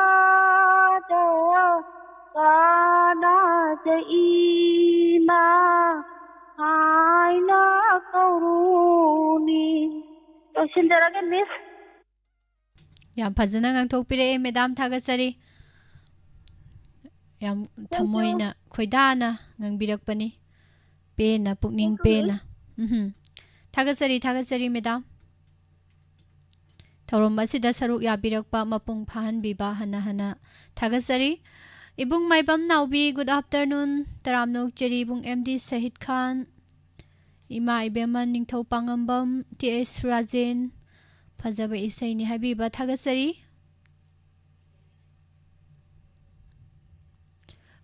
ꯀꯅꯥꯗ ꯏꯃꯥ ꯍꯥꯏꯅ ꯀꯧꯔꯨꯅꯤ? ꯂꯣꯏꯁꯤꯟꯖꯔꯒꯦ, ꯃꯤꯁ꯫ ꯌꯥꯝ ꯐꯖꯅ ꯉꯥꯡꯊꯣꯛꯄꯤꯔꯛꯑꯦ ꯃꯦꯗꯥꯝ, ꯊꯥꯒꯠꯆꯔꯤ꯫ ꯌꯥꯝ ꯊꯃꯣꯏꯅ ꯈꯣꯏꯗꯥꯅ ꯉꯥꯡꯕꯤꯔꯛꯄꯅꯤ꯫ ꯄꯦꯟꯅ, ꯄꯨꯛꯅꯤꯡ ꯄꯦꯟꯅ꯫ ꯎꯝꯍꯨꯝ꯫ ꯊꯥꯒꯠꯆꯔꯤ, ꯊꯥꯒꯠꯆꯔꯤ, ꯃꯦꯗꯥꯝ꯫ ꯊꯧꯔꯝ ꯑꯁꯤꯗ ꯁꯔꯨꯛ ꯌꯥꯕꯤꯔꯛꯄ ꯃꯄꯨꯡ ꯐꯥꯍꯟꯕꯤꯕ ꯍꯟꯅ ꯍꯟꯅ ꯊꯥꯒꯠꯆꯔꯤ꯫ ꯏꯕꯨꯡ ꯃꯥꯏꯕꯝ ꯅꯥꯎꯕꯤ, good afternoon꯫ ꯇꯔꯥꯝꯅ ꯑꯣꯛꯆꯔꯤ ꯏꯕꯨꯡ ꯑꯦꯝ ꯗꯤ ꯁꯍꯤꯗ ꯈꯥꯟ꯫ ꯏꯃꯥ ꯏꯕꯦꯝꯃ ꯅꯤꯡꯊꯧ ꯄꯥꯉꯝꯕꯝ, ꯇꯤ ꯑꯦꯁ ꯔꯥꯖꯦꯟ꯫ ꯐꯖꯕ ꯏꯁꯩꯅꯤ ꯍꯥꯏꯕꯤꯕ ꯊꯥꯒꯠꯆꯔꯤ꯫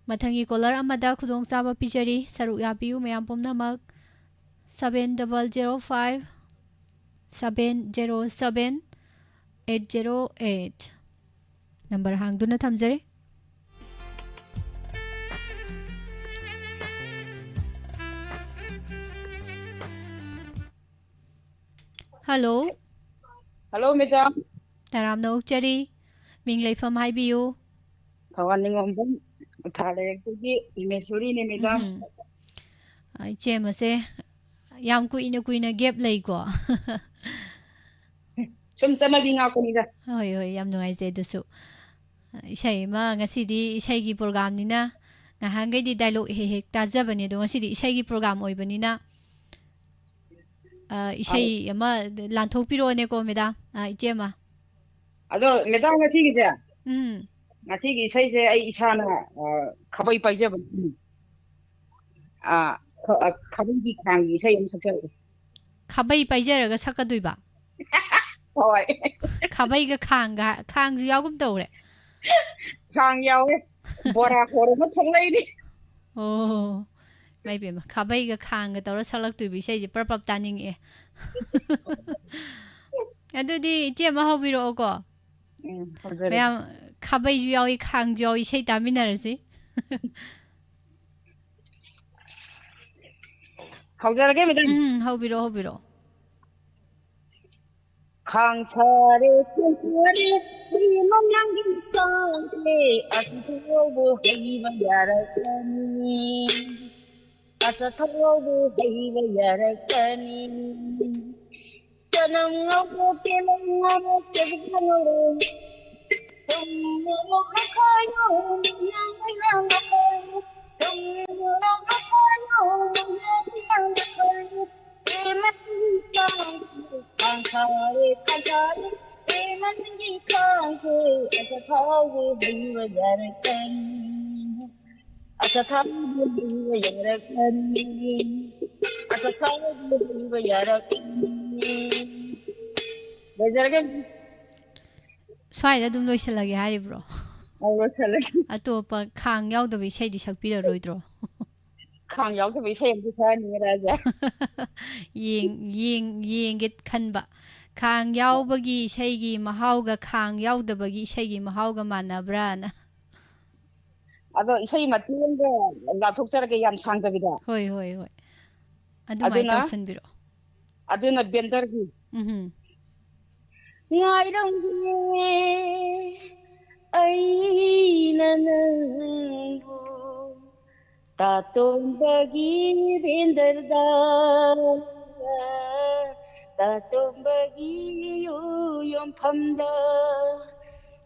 ꯃꯊꯪꯒꯤ ꯀꯣꯂꯔ ꯑꯃꯗ ꯈꯨꯗꯣꯡꯆꯥꯕ ꯄꯤꯖꯔꯤ꯫ ꯁꯔꯨꯛ ꯌꯥꯕꯤꯌꯨ ꯃꯌꯥꯝ ꯄꯨꯝꯅꯃꯛ꯫ Seven double zero five, seven zero seven, eight zero eight꯫ Number ꯍꯥꯡꯗꯨꯅ ꯊꯝꯖꯔꯤ꯫ ꯍꯜꯂꯣ꯫ Hello, madam. ꯇꯔꯥꯝꯅ ꯑꯣꯛꯆꯔꯤ꯫ ꯃꯤꯡ ꯂꯩꯐꯝ ꯍꯥꯏꯕꯤꯌꯨ꯫ ꯊꯧꯕꯥꯜ ꯅꯤꯉꯣꯝꯕꯝ ꯎꯊꯥ ꯂꯩꯔꯛꯇꯒꯤ ꯄꯔꯃꯦꯁꯣꯔꯤꯅꯦ, ꯃꯦꯗꯥꯝ꯫ ꯎꯝ꯫ ꯑ, ꯏꯆꯦꯃꯁꯦ ꯌꯥꯝ ꯀꯨꯏꯅ ꯀꯨꯏꯅ gap ꯂꯩꯀꯣ꯫ ꯁꯨꯝ ꯆꯠꯅꯕꯤ ꯉꯥꯛꯄꯅꯤꯗ꯫ ꯍꯣꯏ, ꯍꯣꯏ, ꯌꯥꯝ ꯅꯨꯡꯉꯥꯏꯖꯩ ꯑꯗꯨꯁꯨ꯫ ꯑ, ꯏꯁꯩ ꯑꯃ, ꯉꯁꯤꯗꯤ ꯏꯁꯩꯒꯤ programꯅꯤꯅ, ꯉꯍꯥꯟꯈꯩꯗꯤ dialogue ꯍꯦꯛ ꯍꯦꯛ ꯇꯥꯖꯕꯅꯦ, ꯑꯗꯣ ꯉꯁꯤꯗꯤ ꯏꯁꯩꯒꯤ program ꯑꯣꯏꯕꯅꯤꯅ, ꯑ, ꯏꯁꯩ ꯑꯃ ꯂꯥꯟꯊꯣꯛꯄꯤꯔꯛꯑꯣꯅꯦꯀꯣ, ꯃꯦꯗꯥꯝ, ꯑ, ꯏꯆꯦꯃ꯫ ꯑꯗꯣ, ꯃꯦꯗꯥꯝ, ꯉꯁꯤꯒꯤꯁꯦ, ꯎꯝ꯫ ꯉꯁꯤꯒꯤ ꯏꯁꯩꯁꯦ ꯑꯩ ꯏꯁꯥꯅ, ꯑ, ꯈꯥꯕꯩ ꯄꯥꯏꯖꯕ, ꯎꯝ꯫ ꯑ, ꯈ-, ꯑ, ꯈꯥꯕꯩꯒꯤ ꯈꯥꯡꯒꯤ ꯏꯁꯩ ꯑꯃ ꯁꯛꯆꯔꯛꯑꯦ꯫ ꯈꯥꯕꯩ ꯄꯥꯏꯖꯔꯒ ꯁꯛꯀꯗꯣꯏꯕ? ꯍꯣꯏ꯫ ꯈꯥꯕꯩꯒ ꯈꯥꯡꯒ, ꯈꯥꯡꯁꯨ ꯌꯥꯎꯒꯨꯝ ꯇꯧꯔꯦ꯫ ꯈꯥꯡ ꯌꯥꯎꯋꯦ꯫ ꯕꯣꯔꯥ ꯈꯣꯔ ꯑꯃ ꯊꯣꯛꯂꯛꯏꯅꯤ꯫ ꯑꯣ, ꯏꯃꯥꯏ ꯄꯦꯝꯃ, ꯈꯥꯕꯩꯒ ꯈꯥꯡꯒ ꯇꯧꯔ ꯁꯛꯂꯛꯇꯣꯏꯕ ꯏꯁꯩꯁꯦ ꯄ꯭ꯔꯞ ꯄ꯭ꯔꯞ ꯇꯥꯅꯤꯡꯉꯛꯑꯦ꯫ ꯑꯗꯨꯗꯤ ꯏꯆꯦ ꯑꯃ ꯍꯧꯕꯤꯔꯛꯑꯣꯀꯣ꯫ ꯎꯝ, ꯍꯧꯖꯔꯒꯦ꯫ ꯃꯌꯥꯝ ꯈꯥꯕꯩꯁꯨ ꯌꯥꯎꯏ, ꯈꯥꯡꯁꯨ ꯌꯥꯎꯏ, ꯏꯁꯩ ꯇꯥꯃꯤꯟꯅꯔꯁꯤ꯫ ꯍꯧꯖꯔꯒꯦ, ꯃꯦꯗꯥꯝ꯫ ꯎꯝ, ꯍꯧꯕꯤꯔꯛꯑꯣ, ꯍꯧꯕꯤꯔꯛꯑꯣ꯫ ꯈꯥꯡ ꯁꯥꯔꯦ, ꯈꯥꯡ ꯁꯥꯔꯦ, ꯍꯩ ꯃꯅꯥꯒꯤ ꯆꯥꯔꯦ, ꯑꯆꯊꯥꯎꯕꯨ ꯍꯩꯕ ꯌꯥꯔꯛꯀꯅꯤ, ꯑꯆꯊꯥꯎꯕꯨ ꯍꯩꯕ ꯌꯥꯔꯛꯀꯅꯤ꯫ ꯆꯅꯝ ꯉꯧꯔꯦ, ꯇꯤꯜꯍꯧ ꯉꯧꯔꯦ, ꯆꯦꯡ ꯉꯧꯔꯦ, ꯊꯨꯝ ꯃꯣꯔꯣꯛ ꯈꯔ ꯉꯧꯔꯦ, ꯊꯥꯎꯒꯤ ꯍꯩꯕ ꯌꯥꯔꯛꯀꯅꯤ꯫ ꯑꯁ ꯊꯥꯎꯒꯤ ꯍꯩꯕ ꯌꯥꯔꯛꯀꯅꯤ꯫ ꯑꯁ ꯊꯥꯎꯒꯤ ꯍꯩꯕ ꯌꯥꯔꯛꯀꯅꯤ꯫ ꯂꯣꯏꯖꯔꯒꯦ꯫ ꯁ꯭ꯋꯥꯏꯗ ꯑꯗꯨꯝ ꯂꯣꯏꯁꯤꯜꯂꯒꯦ ꯍꯥꯏꯔꯤꯕ꯭ꯔꯣ? ꯑꯧ, ꯂꯣꯏꯁꯤꯜꯂꯒꯦ꯫ ꯑꯇꯣꯞꯄ ꯈꯥꯡ ꯌꯥꯎꯗꯕ ꯏꯁꯩꯗꯤ ꯁꯛꯄꯤꯔꯔꯣꯏꯗ꯭ꯔꯣ? ꯈꯥꯡ ꯌꯥꯎꯗꯕ ꯏꯁꯩ ꯑꯃꯁꯨ ꯁꯛꯍꯟꯅꯤꯡꯉꯦ ꯔꯥꯖꯥ꯫ ꯌꯦꯡ-, ꯌꯦꯡ-, ꯌꯦꯡꯒꯦ ꯈꯟꯕ꯫ ꯈꯥꯡ ꯌꯥꯎꯕꯒꯤ ꯏꯁꯩꯒꯤ ꯃꯍꯥꯎꯒ ꯈꯥꯡ ꯌꯥꯎꯗꯕꯒꯤ ꯏꯁꯩꯒꯤ ꯃꯍꯥꯎꯒ ꯃꯥꯟꯅꯕ꯭ꯔꯥꯅ꯫ ꯑꯗꯣ ꯏꯁꯩ ꯃꯇꯦꯛ ꯑꯃꯒ ꯂꯥꯊꯣꯛꯆꯔꯒꯦ, ꯌꯥꯝ ꯁꯥꯡꯗꯕꯤꯗ꯫ ꯍꯣꯏ, ꯍꯣꯏ, ꯍꯣꯏ꯫ ꯑꯗꯨꯃꯥꯏꯅ ꯑꯗꯨꯅ, ꯇꯧꯁꯟꯕꯤꯔꯛꯑꯣ꯫ ꯑꯗꯨꯅ ꯕꯦꯟꯗꯔꯒꯤ꯫ ꯎꯝꯍꯨꯝ꯫ ꯉꯥꯏꯔꯝꯒꯦ ꯑꯩꯅ ꯅꯪꯕꯨ, ꯇꯥꯇꯣꯝꯕꯒꯤ ꯕꯦꯟꯗꯔꯗ, ꯇꯥꯇꯣꯝꯕꯒꯤ ꯌꯨ ꯌꯣꯟꯐꯝꯗ꯫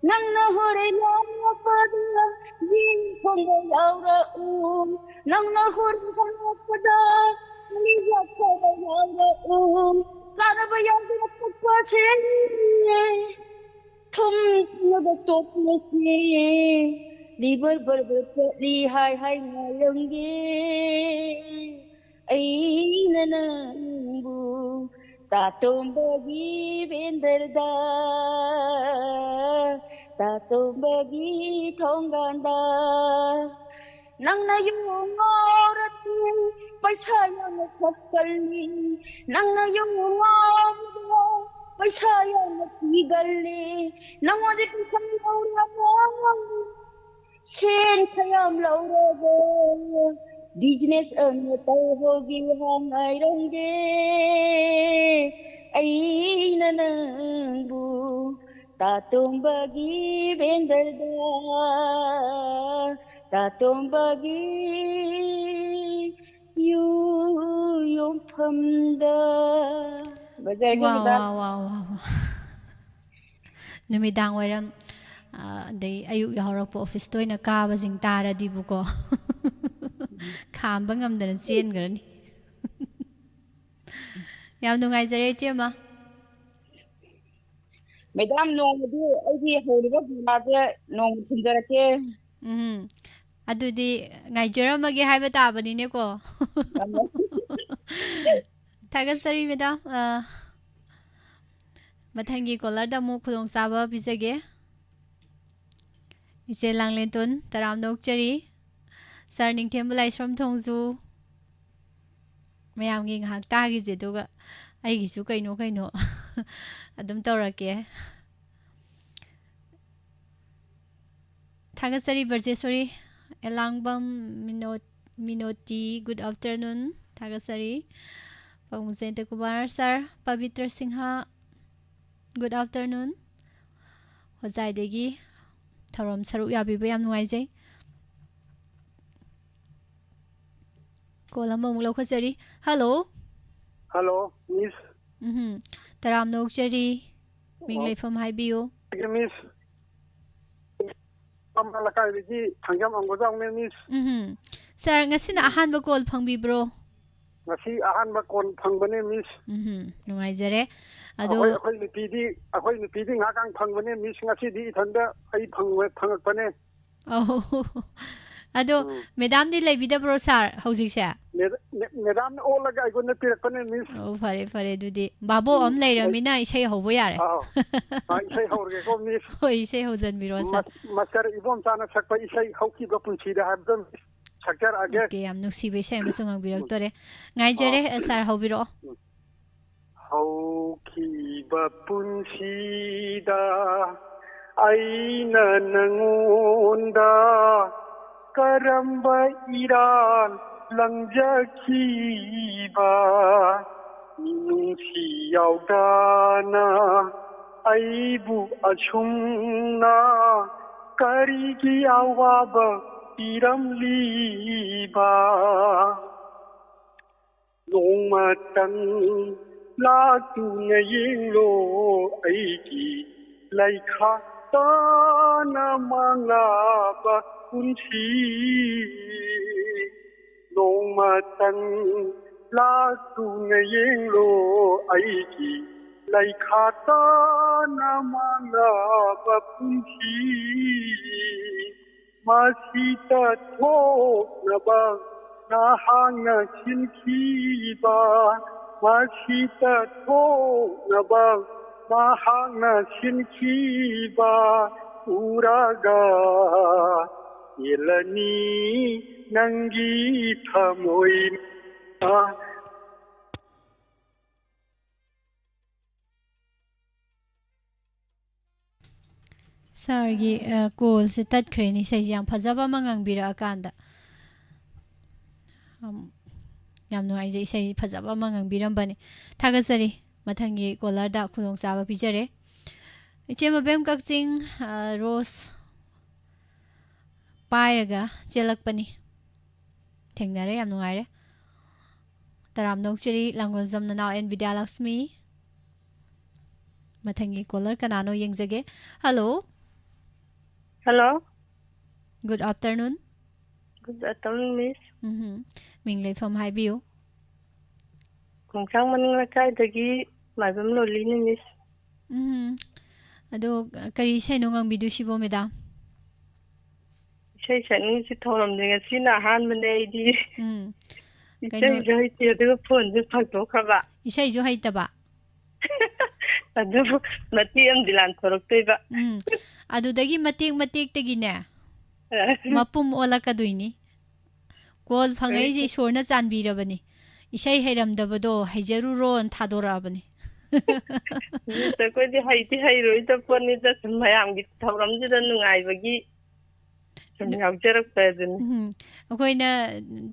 ꯅꯪꯅ ꯍꯣꯔꯦꯟ ꯂꯥꯛꯄꯗ ꯌꯦꯟ ꯊꯣꯡꯕ ꯌꯥꯎꯔꯛꯎ, ꯅꯪꯅ ꯍꯣꯔꯦꯟ ꯂꯥꯛꯄꯗ ꯃꯤ ꯌꯥꯎꯔꯛꯎ, ꯆꯥꯅꯕ ꯌꯥꯎꯗꯅ ꯊꯛꯄꯁꯦ꯫ ꯊꯨꯝꯅꯕ ꯇꯣꯠꯂꯁꯤ, ꯂꯤꯚꯔ ꯕꯔꯕꯔ ꯆꯠꯂꯤ ꯍꯥꯏ ꯍꯥꯏ ꯉꯥꯏꯔꯝꯒꯦ꯫ ꯑꯩꯅ ꯅꯪꯕꯨ ꯇꯥꯇꯣꯝꯕꯒꯤ ꯕꯦꯟꯗꯔꯗ, ꯇꯥꯇꯣꯝꯕꯒꯤ ꯊꯣꯡꯒꯥꯟꯗ꯫ ꯅꯪꯅ ꯌꯨ ꯉꯥꯎꯔꯗꯤ ꯄꯩꯁꯥ ꯌꯥꯝꯅ ꯊꯛꯀꯜꯂꯤ, ꯅꯪꯅ ꯌꯨ ꯉꯥꯎꯕꯗꯣ ꯄꯩꯁꯥ ꯌꯥꯝꯅ ꯊꯤꯒꯜꯂꯤ, ꯅꯪꯉꯣꯟꯗ ꯄꯩꯁꯥ ꯂꯧꯔꯒ, ꯁꯦꯟ ꯈꯌꯥꯝ ꯂꯧꯔꯒ, ꯕꯤꯖꯤꯅꯦꯁ ꯑꯃ ꯇꯧꯍꯧꯒꯦ ꯍꯥꯏ ꯉꯥꯏꯔꯝꯒꯦ꯫ ꯑꯩꯅ ꯅꯪꯕꯨ ꯇꯥꯇꯣꯝꯕꯒꯤ ꯕꯦꯟꯗꯔꯗ, ꯇꯥꯇꯣꯝꯕꯒꯤ ꯌꯨ ꯌꯣꯟꯐꯝꯗ꯫ ꯂꯣꯏꯖꯔꯒꯦ, ꯋꯥ, ꯃꯦꯗꯥꯝ꯫ ꯋꯥ, ꯋꯥ, ꯋꯥ, ꯋꯥ꯫ ꯅꯨꯃꯤꯗꯥꯡ ꯋꯥꯏꯔꯝ, ꯑ, ꯑꯗꯩ ꯑꯌꯨꯛ ꯌꯥꯍꯧꯔꯛꯄ ꯑꯣꯐꯤꯁꯇ ꯑꯣꯏꯅ ꯀꯥꯕꯁꯤꯡ ꯇꯥꯔꯗꯤꯕꯨꯀꯣ꯫ ꯈꯥꯝꯕ ꯉꯝꯗꯅ ꯆꯦꯟꯈ꯭ꯔꯅꯤ꯫ ꯌꯥꯝ ꯅꯨꯡꯉꯥꯏꯖꯔꯦ, ꯏꯆꯦꯃ꯫ ꯃꯦꯗꯥꯝ, ꯅꯣꯡꯃꯗꯤ ꯑꯩꯒꯤ ꯍꯧꯔꯤꯕ ꯗ꯭ꯔꯃꯥꯁꯦ ꯅꯣꯡꯃ ꯊꯤꯟꯖꯔꯛꯀꯦ꯫ ꯎꯝ, ꯑꯗꯨꯗꯤ ꯉꯥꯏꯖꯔꯝꯃꯒꯦ ꯍꯥꯏꯕ ꯇꯥꯕꯅꯤꯅꯦꯀꯣ꯫ ꯊꯥꯒꯠꯆꯔꯤ ꯃꯦꯗꯥꯝ꯫ ꯑ, ꯃꯊꯪꯒꯤ ꯀꯣꯂꯔꯗ ꯑꯃꯨꯛ ꯈꯨꯗꯣꯡꯆꯥꯕ ꯄꯤꯖꯒꯦ꯫ ꯏꯆꯦ ꯂꯥꯡꯂꯦꯟꯇꯣꯟ, ꯇꯔꯥꯝꯅ ꯑꯣꯛꯆꯔꯤ꯫ ꯁꯥꯔ ꯅꯤꯡꯊꯦꯝꯕ ꯂꯥꯏꯁ꯭ꯔꯝ ꯊꯣꯡꯖꯨ, ꯃꯌꯥꯝꯒꯤ ꯉꯥꯏꯍꯥꯛ ꯇꯥꯈꯤꯁꯦ, ꯑꯗꯨꯒ ꯑꯩꯒꯤꯁꯨ ꯀꯩꯅꯣ ꯀꯩꯅꯣ ꯑꯗꯨꯝ ꯇꯧꯔꯛꯀꯦ꯫ ꯊꯥꯒꯠꯆꯔꯤ ꯕ꯭ꯔꯖꯦꯁꯣꯔꯤ꯫ ꯑꯦꯂꯥꯡꯕꯝ ꯃꯤꯅꯣ-, ꯃꯤꯅꯣꯇꯤ, good afternoon꯫ ꯊꯥꯒꯠꯆꯔꯤ꯫ ꯄꯥꯕꯨꯡ ꯖꯌꯟꯇ ꯀꯨꯃꯥꯔ ꯁꯥꯔ, ꯄꯕꯤꯇ꯭ꯔ ꯁꯤꯡꯍ, good afternoon꯫ ꯍꯣꯖꯥꯏꯗꯒꯤ ꯊꯧꯔꯝ ꯁꯔꯨꯛ ꯌꯥꯕꯤꯕ ꯌꯥꯝ ꯅꯨꯡꯉꯥꯏꯖꯩ꯫ ꯀꯣꯜ ꯑꯃꯃꯨꯛ ꯂꯧꯈꯠꯆꯔꯤ꯫ ꯍꯜꯂꯣ꯫ ꯍꯜꯂꯣ, ꯃꯤꯁ꯫ ꯎꯝꯍꯨꯝ꯫ ꯇꯔꯥꯝꯅ ꯑꯣꯛꯆꯔꯤ꯫ ꯃꯤꯡ ꯑꯣ꯫ ꯂꯩꯐꯝ ꯍꯥꯏꯕꯤꯌꯨ꯫ ꯑꯩꯒꯤ ꯃꯤꯁ, ꯑꯃ ꯂꯩꯀꯥꯏꯗꯒꯤ ꯊꯥꯡꯖꯝ ꯑꯪꯒꯣꯖꯥꯎꯅꯦ, ꯃꯤꯁ꯫ ꯎꯝꯍꯨꯝ꯫ ꯁꯥꯔ, ꯉꯁꯤꯅ ꯎꯝ꯫ ꯑꯍꯥꯟꯕ ꯀꯣꯜ ꯐꯪꯕꯤꯕ꯭ꯔꯣ? ꯉꯁꯤ ꯑꯍꯥꯟꯕ ꯀꯣꯜ ꯐꯪꯕꯅꯦ, ꯃꯤꯁ꯫ ꯎꯝꯍꯨꯝ꯫ ꯅꯨꯡꯉꯥꯏꯖꯔꯦ꯫ ꯑꯗꯣ ꯑꯩꯈꯣꯏ, ꯑꯩꯈꯣꯏ ꯅꯨꯄꯤꯗꯤ, ꯑꯩꯈꯣꯏ ꯅꯨꯄꯤꯗꯤ ꯉꯥꯏꯍꯥꯛ ꯐꯪꯕꯅꯦ, ꯃꯤꯁ꯫ ꯉꯁꯤꯗꯤ ꯏꯊꯟꯗ ꯑꯩ ꯐꯪꯕ-, ꯐꯪꯉꯛꯄꯅꯦ꯫ ꯑꯧ꯫ ꯑꯗꯣ ꯎꯝ꯫ ꯃꯦꯗꯥꯝꯗꯤ ꯂꯩꯕꯤꯗꯕ꯭ꯔꯣ ꯁꯥꯔ ꯍꯧꯖꯤꯛꯁꯦ? ꯃꯦꯗ-, ꯃꯦ-, ꯃꯦꯗꯥꯝꯅ ꯑꯣꯜꯂꯒ ꯑꯩꯉꯣꯟꯗ ꯄꯤꯔꯛꯄꯅꯦ, ꯃꯤꯁ꯫ ꯑꯣ, ꯐꯔꯦ, ꯐꯔꯦ꯫ ꯑꯗꯨꯗꯤ ꯚꯥꯕꯣꯛ ꯎꯝ, ꯑꯃ ꯂꯩ-, ꯂꯩꯔꯃꯤꯅ ꯏꯁꯩ ꯍꯧꯕ ꯌꯥꯔꯦ꯫ ꯑꯥꯎ꯫ ꯑꯥ, ꯏꯁꯩ ꯍꯧꯔꯒꯦꯀꯣ, ꯃꯤꯁ꯫ ꯍꯣꯏ, ꯏꯁꯩ ꯍꯧꯖꯟꯕꯤꯔꯣ, ꯁꯥꯔ꯫ ꯃꯁ-, ꯃꯁꯇꯔ ꯏꯕꯣꯝꯆꯥꯅ ꯁꯛꯄ ꯏꯁꯩ ꯍꯧꯈꯤꯕ ꯄꯨꯟꯁꯤꯗ ꯍꯥꯏꯕꯗꯣ, ꯃꯤꯁ, ꯁꯛꯆꯔꯛꯑꯒꯦ꯫ ꯑꯣꯀꯦ, ꯌꯥꯝ ꯅꯨꯡꯁꯤꯕ ꯏꯁꯩ ꯑꯃꯁꯨ ꯉꯪꯕꯤꯔꯛꯇꯣꯔꯦ꯫ ꯉꯥꯏꯖꯔꯦ, ꯑꯥ꯫ ꯁꯥꯔ, ꯍꯧꯕꯤꯔꯛꯑꯣ꯫ ꯎꯝ꯫ ꯍꯧꯈꯤꯕ ꯄꯨꯟꯁꯤꯗ ꯑꯩꯅ ꯅꯉꯣꯟꯗ ꯀꯔꯝꯕ ꯏꯔꯥꯜ ꯂꯪꯖꯈꯤꯕ? ꯃꯤꯅꯨꯡꯁꯤ ꯌꯥꯎꯗꯅ ꯑꯩꯕꯨ ꯑꯁꯨꯝꯅ ꯀꯔꯤꯒꯤ ꯑꯋꯥꯕ ꯄꯤꯔꯝꯂꯤꯕ? ꯅꯣꯡꯃꯇꯪ ꯂꯥꯛꯇꯨꯅ ꯌꯦꯡꯂꯣ ꯑꯩꯒꯤ ꯂꯩꯈꯥ ꯇꯥꯅ ꯃꯥꯡꯂꯕ ꯄꯨꯟꯁꯤ꯫ ꯅꯣꯡꯃꯇꯪ ꯂꯥꯛꯇꯨꯅ ꯌꯦꯡꯂꯣ ꯑꯩꯒꯤ ꯂꯩꯈꯥ ꯇꯥꯅ ꯃꯥꯡꯂꯕ ꯄꯨꯟꯁꯤ ꯃꯁꯤꯗ ꯊꯣꯛꯅꯕ ꯅꯍꯥꯛꯅ ꯁꯤꯟꯈꯤꯕ, ꯃꯁꯤꯗ ꯊꯣꯛꯅꯕ ꯅꯍꯥꯛꯅ ꯁꯤꯟꯈꯤꯕ ꯎꯔꯒ ꯄꯦꯜꯂꯅꯤ ꯅꯪꯒꯤ ꯊꯃꯣꯏ꯫ ꯁꯥꯔꯒꯤ, ꯑ, ꯀꯣꯜꯁꯦ ꯇꯠꯈ꯭ꯔꯦꯅꯦ, ꯏꯁꯩꯁꯦ ꯌꯥꯝ ꯐꯖꯕ ꯑꯃ ꯉꯪꯕꯤꯔꯛꯑꯀꯥꯟꯗ꯫ ꯑꯝ, ꯌꯥꯝ ꯅꯨꯡꯉꯥꯏꯖꯩ, ꯏꯁꯩ ꯐꯖꯕ ꯑꯃ ꯉꯪꯕꯤꯔꯝꯕꯅꯤ꯫ ꯊꯥꯒꯠꯆꯔꯤ꯫ ꯃꯊꯪꯒꯤ ꯀꯣꯂꯔꯗ ꯈꯨꯗꯣꯡꯆꯥꯕ ꯄꯤꯖꯔꯦ꯫ ꯏꯆꯦ ꯃꯕꯦꯝ ꯀꯛꯆꯤꯡ, ꯑ, ꯔꯣꯁ ꯄꯥꯏꯔꯒ ꯆꯦꯜꯂꯛꯄꯅꯤ꯫ ꯊꯦꯡꯅꯔꯦ, ꯌꯥꯝ ꯅꯨꯡꯉꯥꯏꯔꯦ꯫ ꯇꯔꯥꯝꯅ ꯑꯣꯛꯆꯔꯤ, ꯂꯥꯡꯒꯣꯜꯖꯝ ꯅꯅꯥꯎ ꯑꯦꯟ ꯕꯤꯗ꯭ꯌꯥꯂꯛꯁꯃꯤ꯫ ꯃꯊꯪꯒꯤ ꯀꯣꯂꯔ ꯀꯅꯥꯅꯣ ꯌꯦꯡꯖꯒꯦ꯫ Hello. Hello. Good afternoon꯫ Good afternoon, miss꯫ ꯎꯝꯍꯨꯝ꯫ ꯃꯤꯡ ꯂꯩꯐꯝ ꯍꯥꯏꯕꯤꯌꯨ꯫ ꯈꯣꯡꯁꯥꯡ ꯃꯅꯤꯡ ꯂꯩꯀꯥꯏꯗꯒꯤ ꯃꯥꯏꯕꯝ ꯂꯣꯂꯤꯅꯤ, miss꯫ ꯎꯝꯍꯨꯝ꯫ ꯑꯗꯣ ꯀꯔꯤ ꯏꯁꯩꯅꯣ ꯉꯪꯕꯤꯗꯣꯏꯁꯤꯕꯣ, madam? ꯏꯁꯩ ꯁꯛꯅꯤꯡꯉꯤꯁꯤ ꯊꯧꯔꯝꯁꯦ ꯉꯁꯤꯅ ꯑꯍꯥꯟꯕꯅꯦ ꯑꯩꯗꯤ꯫ ꯎꯝ꯫ ꯀꯩꯅꯣ, ꯏꯁꯩꯁꯨ ꯍꯩꯇꯦ, ꯑꯗꯨꯒ ꯐꯣꯟꯁꯨ ꯐꯪꯗꯣꯛꯈ꯭ꯔꯕ꯫ ꯏꯁꯩꯁꯨ ꯍꯩꯇꯕ? ꯑꯗꯨꯕꯨ ꯃꯇꯦꯛ ꯑꯃꯗꯤ ꯂꯥꯟꯊꯣꯔꯛꯇꯣꯏꯕ꯫ ꯎꯝ꯫ ꯑꯗꯨꯗꯒꯤ ꯃꯇꯦꯛ ꯃꯇꯦꯛꯇꯒꯤꯅꯦ, ꯑ꯫ ꯃꯄꯨꯝ ꯑꯣꯜꯂꯛꯀꯗꯣꯏꯅꯤ꯫ ꯀꯣꯜ ꯐꯪꯉꯛꯏꯁꯦ ꯍꯣꯏ꯫ ꯏꯁꯣꯔꯅ ꯆꯥꯟꯕꯤꯔꯕꯅꯤ꯫ ꯏꯁꯩ ꯍꯩꯔꯝꯗꯕꯗꯣ ꯍꯩꯖꯔꯨꯔꯣꯅ ꯊꯥꯗꯣꯔꯛꯑꯕꯅꯤ꯫ Miss, ꯑꯩꯈꯣꯏꯗꯤ ꯍꯩꯗꯤ ꯍꯩꯔꯣꯏꯗ ꯄꯣꯠꯅꯤꯗ, ꯁꯨꯝ ꯃꯌꯥꯝꯒꯤ ꯊꯧꯔꯝꯁꯤꯗ ꯅꯨꯡꯉꯥꯏꯕꯒꯤ ꯁꯨꯝ ꯑꯗꯨ ꯌꯥꯎꯖꯔꯛꯄ ꯑꯗꯨꯅꯤ꯫ ꯎꯝ, ꯑꯩꯈꯣꯏꯅ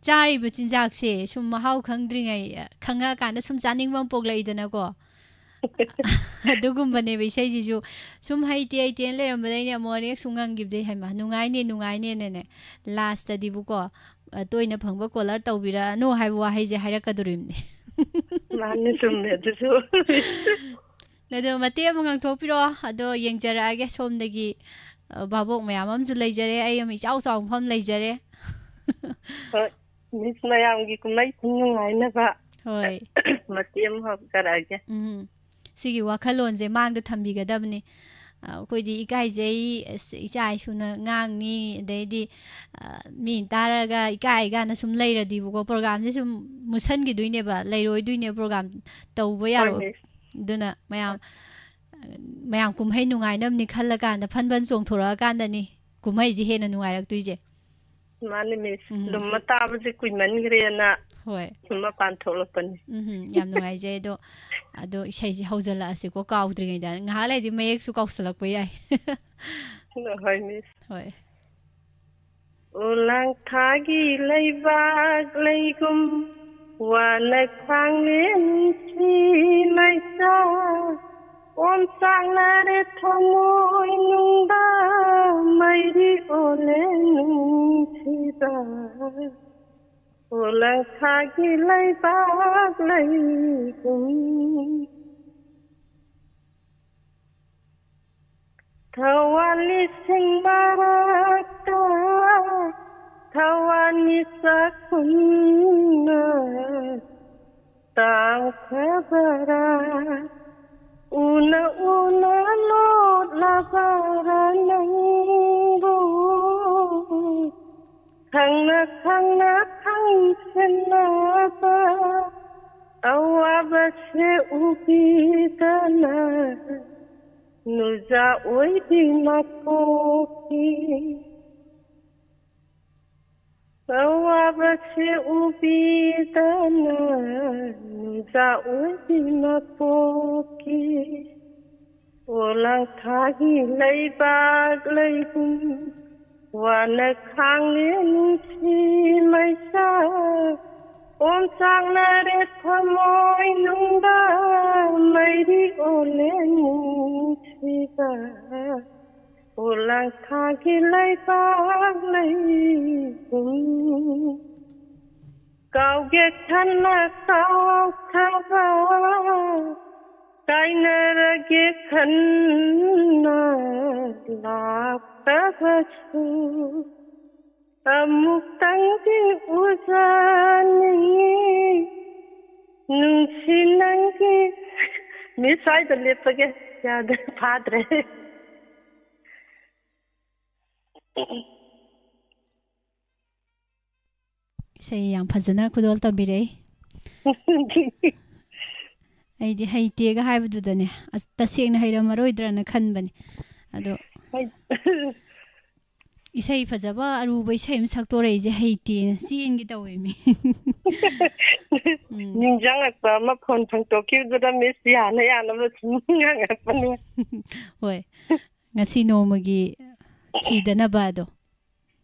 ꯆꯥꯔꯤꯕ ꯆꯤꯟꯖꯥꯛꯁꯦ ꯁꯨꯝ ꯃꯍꯥꯎ ꯈꯪꯗ꯭ꯔꯤꯉꯩ, ꯈꯪꯉꯛꯑꯀꯥꯟꯗ ꯁꯨꯝ ꯆꯥꯅꯤꯡꯕ ꯑꯃ ꯄꯣꯛꯂꯛꯏꯗꯅꯀꯣ꯫ ꯑꯗꯨꯒꯨꯝꯕꯅꯦꯕ ꯏꯁꯩꯁꯤꯁꯨ꯫ ꯁꯨꯝ ꯍꯩꯇꯦ ꯍꯩꯇꯦꯅ ꯂꯩꯔꯝꯕꯗꯩꯅꯦ ꯑꯃꯨꯛ ꯑꯅꯤꯔꯛ ꯁꯨꯝ ꯉꯪꯈꯤꯕꯗꯩ, "ꯍꯩꯃꯥ, ꯅꯨꯡꯉꯥꯏꯅꯦ, ꯅꯨꯡꯉꯥꯏꯅꯦꯅꯅꯦ", lastꯇꯗꯤꯕꯨꯀꯣ, ꯑ, ꯇꯣꯏꯅ ꯐꯪꯕ caller ꯇꯧꯕꯤꯔꯛꯑꯅꯨ ꯍꯥꯏꯕ ꯋꯥꯍꯩꯁꯦ ꯍꯥꯏꯔꯛꯀꯗꯣꯔꯤꯕꯅꯤ꯫ ꯃꯥꯅꯤ, ꯆꯨꯝꯃꯦ ꯑꯗꯨꯁꯨ꯫ ꯑꯗꯣ ꯃꯇꯦꯛ ꯑꯃ ꯉꯪꯊꯣꯛꯄꯤꯔꯛꯑꯣ, ꯑꯗꯣ ꯌꯦꯡꯖꯔꯛꯑꯒꯦ ꯁꯣꯝꯗꯒꯤ, ꯑ, ꯚꯥꯕꯣꯛ ꯃꯌꯥꯝ ꯑꯃꯁꯨ ꯂꯩꯖꯔꯦ, ꯑꯩ ꯑꯃ ꯏꯆꯥꯎ ꯆꯥꯎꯕ ꯑꯃ ꯂꯩꯖꯔꯦ꯫ ꯍꯣꯏ, Miss, ꯃꯌꯥꯝꯒꯤ ꯀꯨꯝꯍꯩ ꯁꯨꯝ ꯅꯨꯡꯉꯥꯏꯅꯕ ꯍꯣꯏ꯫ ꯃꯇꯦꯛ ꯑꯃ ꯍꯧꯖꯔꯛꯑꯒꯦ꯫ ꯎꯝ꯫ ꯁꯤꯒꯤ ꯋꯥꯈꯜꯂꯣꯟꯁꯦ ꯃꯥꯡꯗ ꯊꯝꯕꯤꯒꯗꯕꯅꯤ꯫ ꯑ, ꯑꯩꯈꯣꯏꯗꯤ ꯏꯀꯥꯏꯖꯩ, ꯑꯁ, ꯏꯆꯥ ꯏꯁꯨꯅ ꯉꯥꯡꯅꯤ, ꯑꯗꯩꯗꯤ, ꯑ, ꯃꯤ ꯇꯥꯔꯒ ꯏꯀꯥꯏ ꯀꯥꯏꯅ ꯁꯨꯝ ꯂꯩꯔꯗꯤꯕꯀꯣ, ꯄ꯭ꯔꯣꯒꯥꯝꯁꯦ ꯁꯨꯝ ꯃꯨꯠꯁꯟꯈꯤꯗꯣꯏꯅꯦꯕ, ꯂꯩꯔꯣꯏꯗꯣꯏꯅꯦ ꯄ꯭ꯔꯣꯒꯥꯝ ꯇꯧꯕ ꯌꯥꯔꯣꯏ꯫ ꯍꯣꯏꯅꯦ꯫ ꯑꯗꯨꯅ ꯃꯌꯥꯝ, ꯃꯌꯥꯝ ꯀꯨꯝꯍꯩ ꯅꯨꯡꯉꯥꯏꯅꯕꯅꯤ ꯈꯜꯂꯀꯥꯟꯗ, ꯐꯟ ꯐꯟ ꯆꯣꯡꯊꯣꯔꯛꯑꯀꯥꯟꯗꯅꯤ ꯀꯨꯝꯍꯩꯁꯦ ꯍꯦꯟꯅ ꯅꯨꯡꯉꯥꯏꯔꯛꯇꯣꯏꯁꯦ꯫ ꯃꯥꯅꯤ, ꯃꯤꯁ꯫ ꯎꯝ꯫ ꯂꯨꯝꯃ ꯇꯥꯕꯁꯦ ꯀꯨꯏꯃꯟꯈ꯭ꯔꯦꯅ ꯍꯣꯏ꯫ ꯁꯨꯝ ꯃꯄꯥꯟ ꯊꯣꯛꯂꯛꯄꯅꯤ꯫ ꯎꯝ, ꯌꯥꯝ ꯅꯨꯡꯉꯥꯏꯖꯩ꯫ ꯑꯗꯣ, ꯑꯗꯣ ꯏꯁꯩꯁꯦ ꯍꯧꯖꯤꯜꯂꯛꯑꯁꯤꯀꯣ, ꯀꯥꯎꯗ꯭ꯔꯤꯉꯩꯗ꯫ ꯉꯥꯏꯍꯥꯛ ꯂꯩꯔꯗꯤ ꯃꯌꯦꯛꯁꯨ ꯀꯥꯎꯁꯜꯂꯛꯄ ꯌꯥꯏ꯫ ꯍꯣꯏ, ꯃꯤꯁ꯫ ꯍꯣꯏ꯫ ꯑꯣꯂꯥꯡ ꯊꯥꯒꯤ ꯂꯩꯕꯥꯛ ꯂꯩꯒꯨꯝ ꯋꯥꯅ ꯈꯥꯡꯂꯦ ꯅꯨꯡꯁꯤ ꯃꯩꯁꯥ꯫ ꯑꯣꯝꯆꯥꯛꯅꯔꯦ ꯊꯃꯣꯏ ꯅꯨꯡꯗ ꯃꯩꯔꯤ ꯑꯣꯜꯂꯦ ꯅꯨꯡꯁꯤꯕ꯫ ꯑꯣꯂꯥꯡ ꯊꯥꯒꯤ ꯂꯩꯕꯥꯛ ꯂꯩꯒꯨꯝ꯫ ꯊꯋꯥꯟ ꯂꯤꯁꯤꯡ ꯃꯔꯛꯇ ꯊꯋꯥꯟ ꯃꯤꯆꯥꯛ ꯍꯨꯝꯅ ꯇꯥꯡꯈ꯭ꯔꯕꯔꯥ? ꯎꯅ ꯎꯅ ꯂꯣꯠꯂꯕꯔꯥ ꯅꯪꯕꯨ? ꯈꯪꯅ ꯈꯪꯅ ꯈꯪꯁꯤꯟꯅꯕ ꯑꯋꯥꯕꯁꯦ ꯎꯕꯤꯗꯅ ꯅꯨꯖꯥ ꯑꯣꯏꯕꯤ ꯃꯄꯣꯛꯀꯤ꯫ ꯑꯋꯥꯕꯁꯦ ꯎꯕꯤꯗꯅ ꯅꯨꯡꯖꯥ ꯑꯣꯏꯕꯤ ꯃꯄꯣꯛꯀꯤ꯫ ꯑꯣꯂꯥꯡ ꯊꯥꯒꯤ ꯂꯩꯕꯥꯛ ꯂꯩꯒꯨꯝ ꯋꯥꯅ ꯈꯥꯡꯂꯦ ꯅꯨꯡꯁꯤ ꯃꯩꯁꯥ꯫ ꯑꯣꯝꯆꯥꯛꯅꯔꯦ ꯊꯃꯣꯏ ꯅꯨꯡꯗ ꯃꯩꯔꯤ ꯑꯣꯜꯂꯦ ꯅꯨꯡꯁꯤꯕ꯫ ꯑꯣꯂꯥꯡ ꯊꯥꯒꯤ ꯂꯩꯕꯥꯛ ꯂꯩꯒꯨꯝ꯫ ꯀꯥꯎꯒꯦ ꯈꯟꯅ ꯀꯥꯎꯈ꯭ꯔꯕ, ꯀꯥꯏꯅꯔꯒꯦ ꯈꯟꯅ ꯂꯥꯛꯇꯕꯁꯨ꯫ ꯑꯃꯨꯛꯇꯪꯗꯤ ꯎꯖꯅꯤꯡꯉꯤ ꯅꯨꯡꯁꯤ ꯅꯪꯒꯤ ꯃꯤꯁ, ꯁ꯭ꯋꯥꯏꯗ ꯂꯦꯞꯄꯒꯦ꯫ ꯌꯥꯗ꯭ꯔꯦ, ꯐꯥꯗ꯭ꯔꯦ꯫ ꯏꯁꯩ ꯌꯥꯝ ꯐꯖꯅ ꯈꯨꯗꯣꯜ ꯇꯝꯕꯤꯔꯛꯏ꯫ ꯑꯩꯗꯤ ꯍꯩꯇꯦꯒ ꯍꯥꯏꯕꯗꯨꯗꯅꯦ, ꯑꯁ, ꯇꯁꯦꯡꯅ ꯍꯩꯔꯝꯃꯔꯣꯏꯗ꯭ꯔꯅ ꯈꯟꯕꯅꯦ꯫ ꯑꯗꯣ ꯍꯩ-, ꯏꯁꯩ ꯐꯖꯕ ꯑꯔꯨꯕ ꯏꯁꯩ ꯑꯃ ꯁꯛꯇꯣꯔꯛꯏꯁꯦ ꯍꯩꯇꯦꯅ ꯆꯦꯟꯒꯦ ꯇꯧꯋꯦ ꯃꯤ꯫ ꯎꯝ꯫ ꯅꯤꯡꯁꯤꯡꯉꯛꯄ ꯑꯃ ꯐꯣꯟ ꯐꯪꯗꯣꯛꯈꯤꯕꯗꯨꯗ ꯃꯤꯁ ꯌꯥꯅ ꯌꯥꯅꯕ ꯁꯨꯝ ꯉꯥꯡꯉꯛꯄꯅꯦ꯫ ꯍꯣꯏ꯫ ꯉꯁꯤ ꯅꯣꯡꯃꯒꯤ ꯁꯤꯗꯅꯕ ꯑꯗꯣ꯫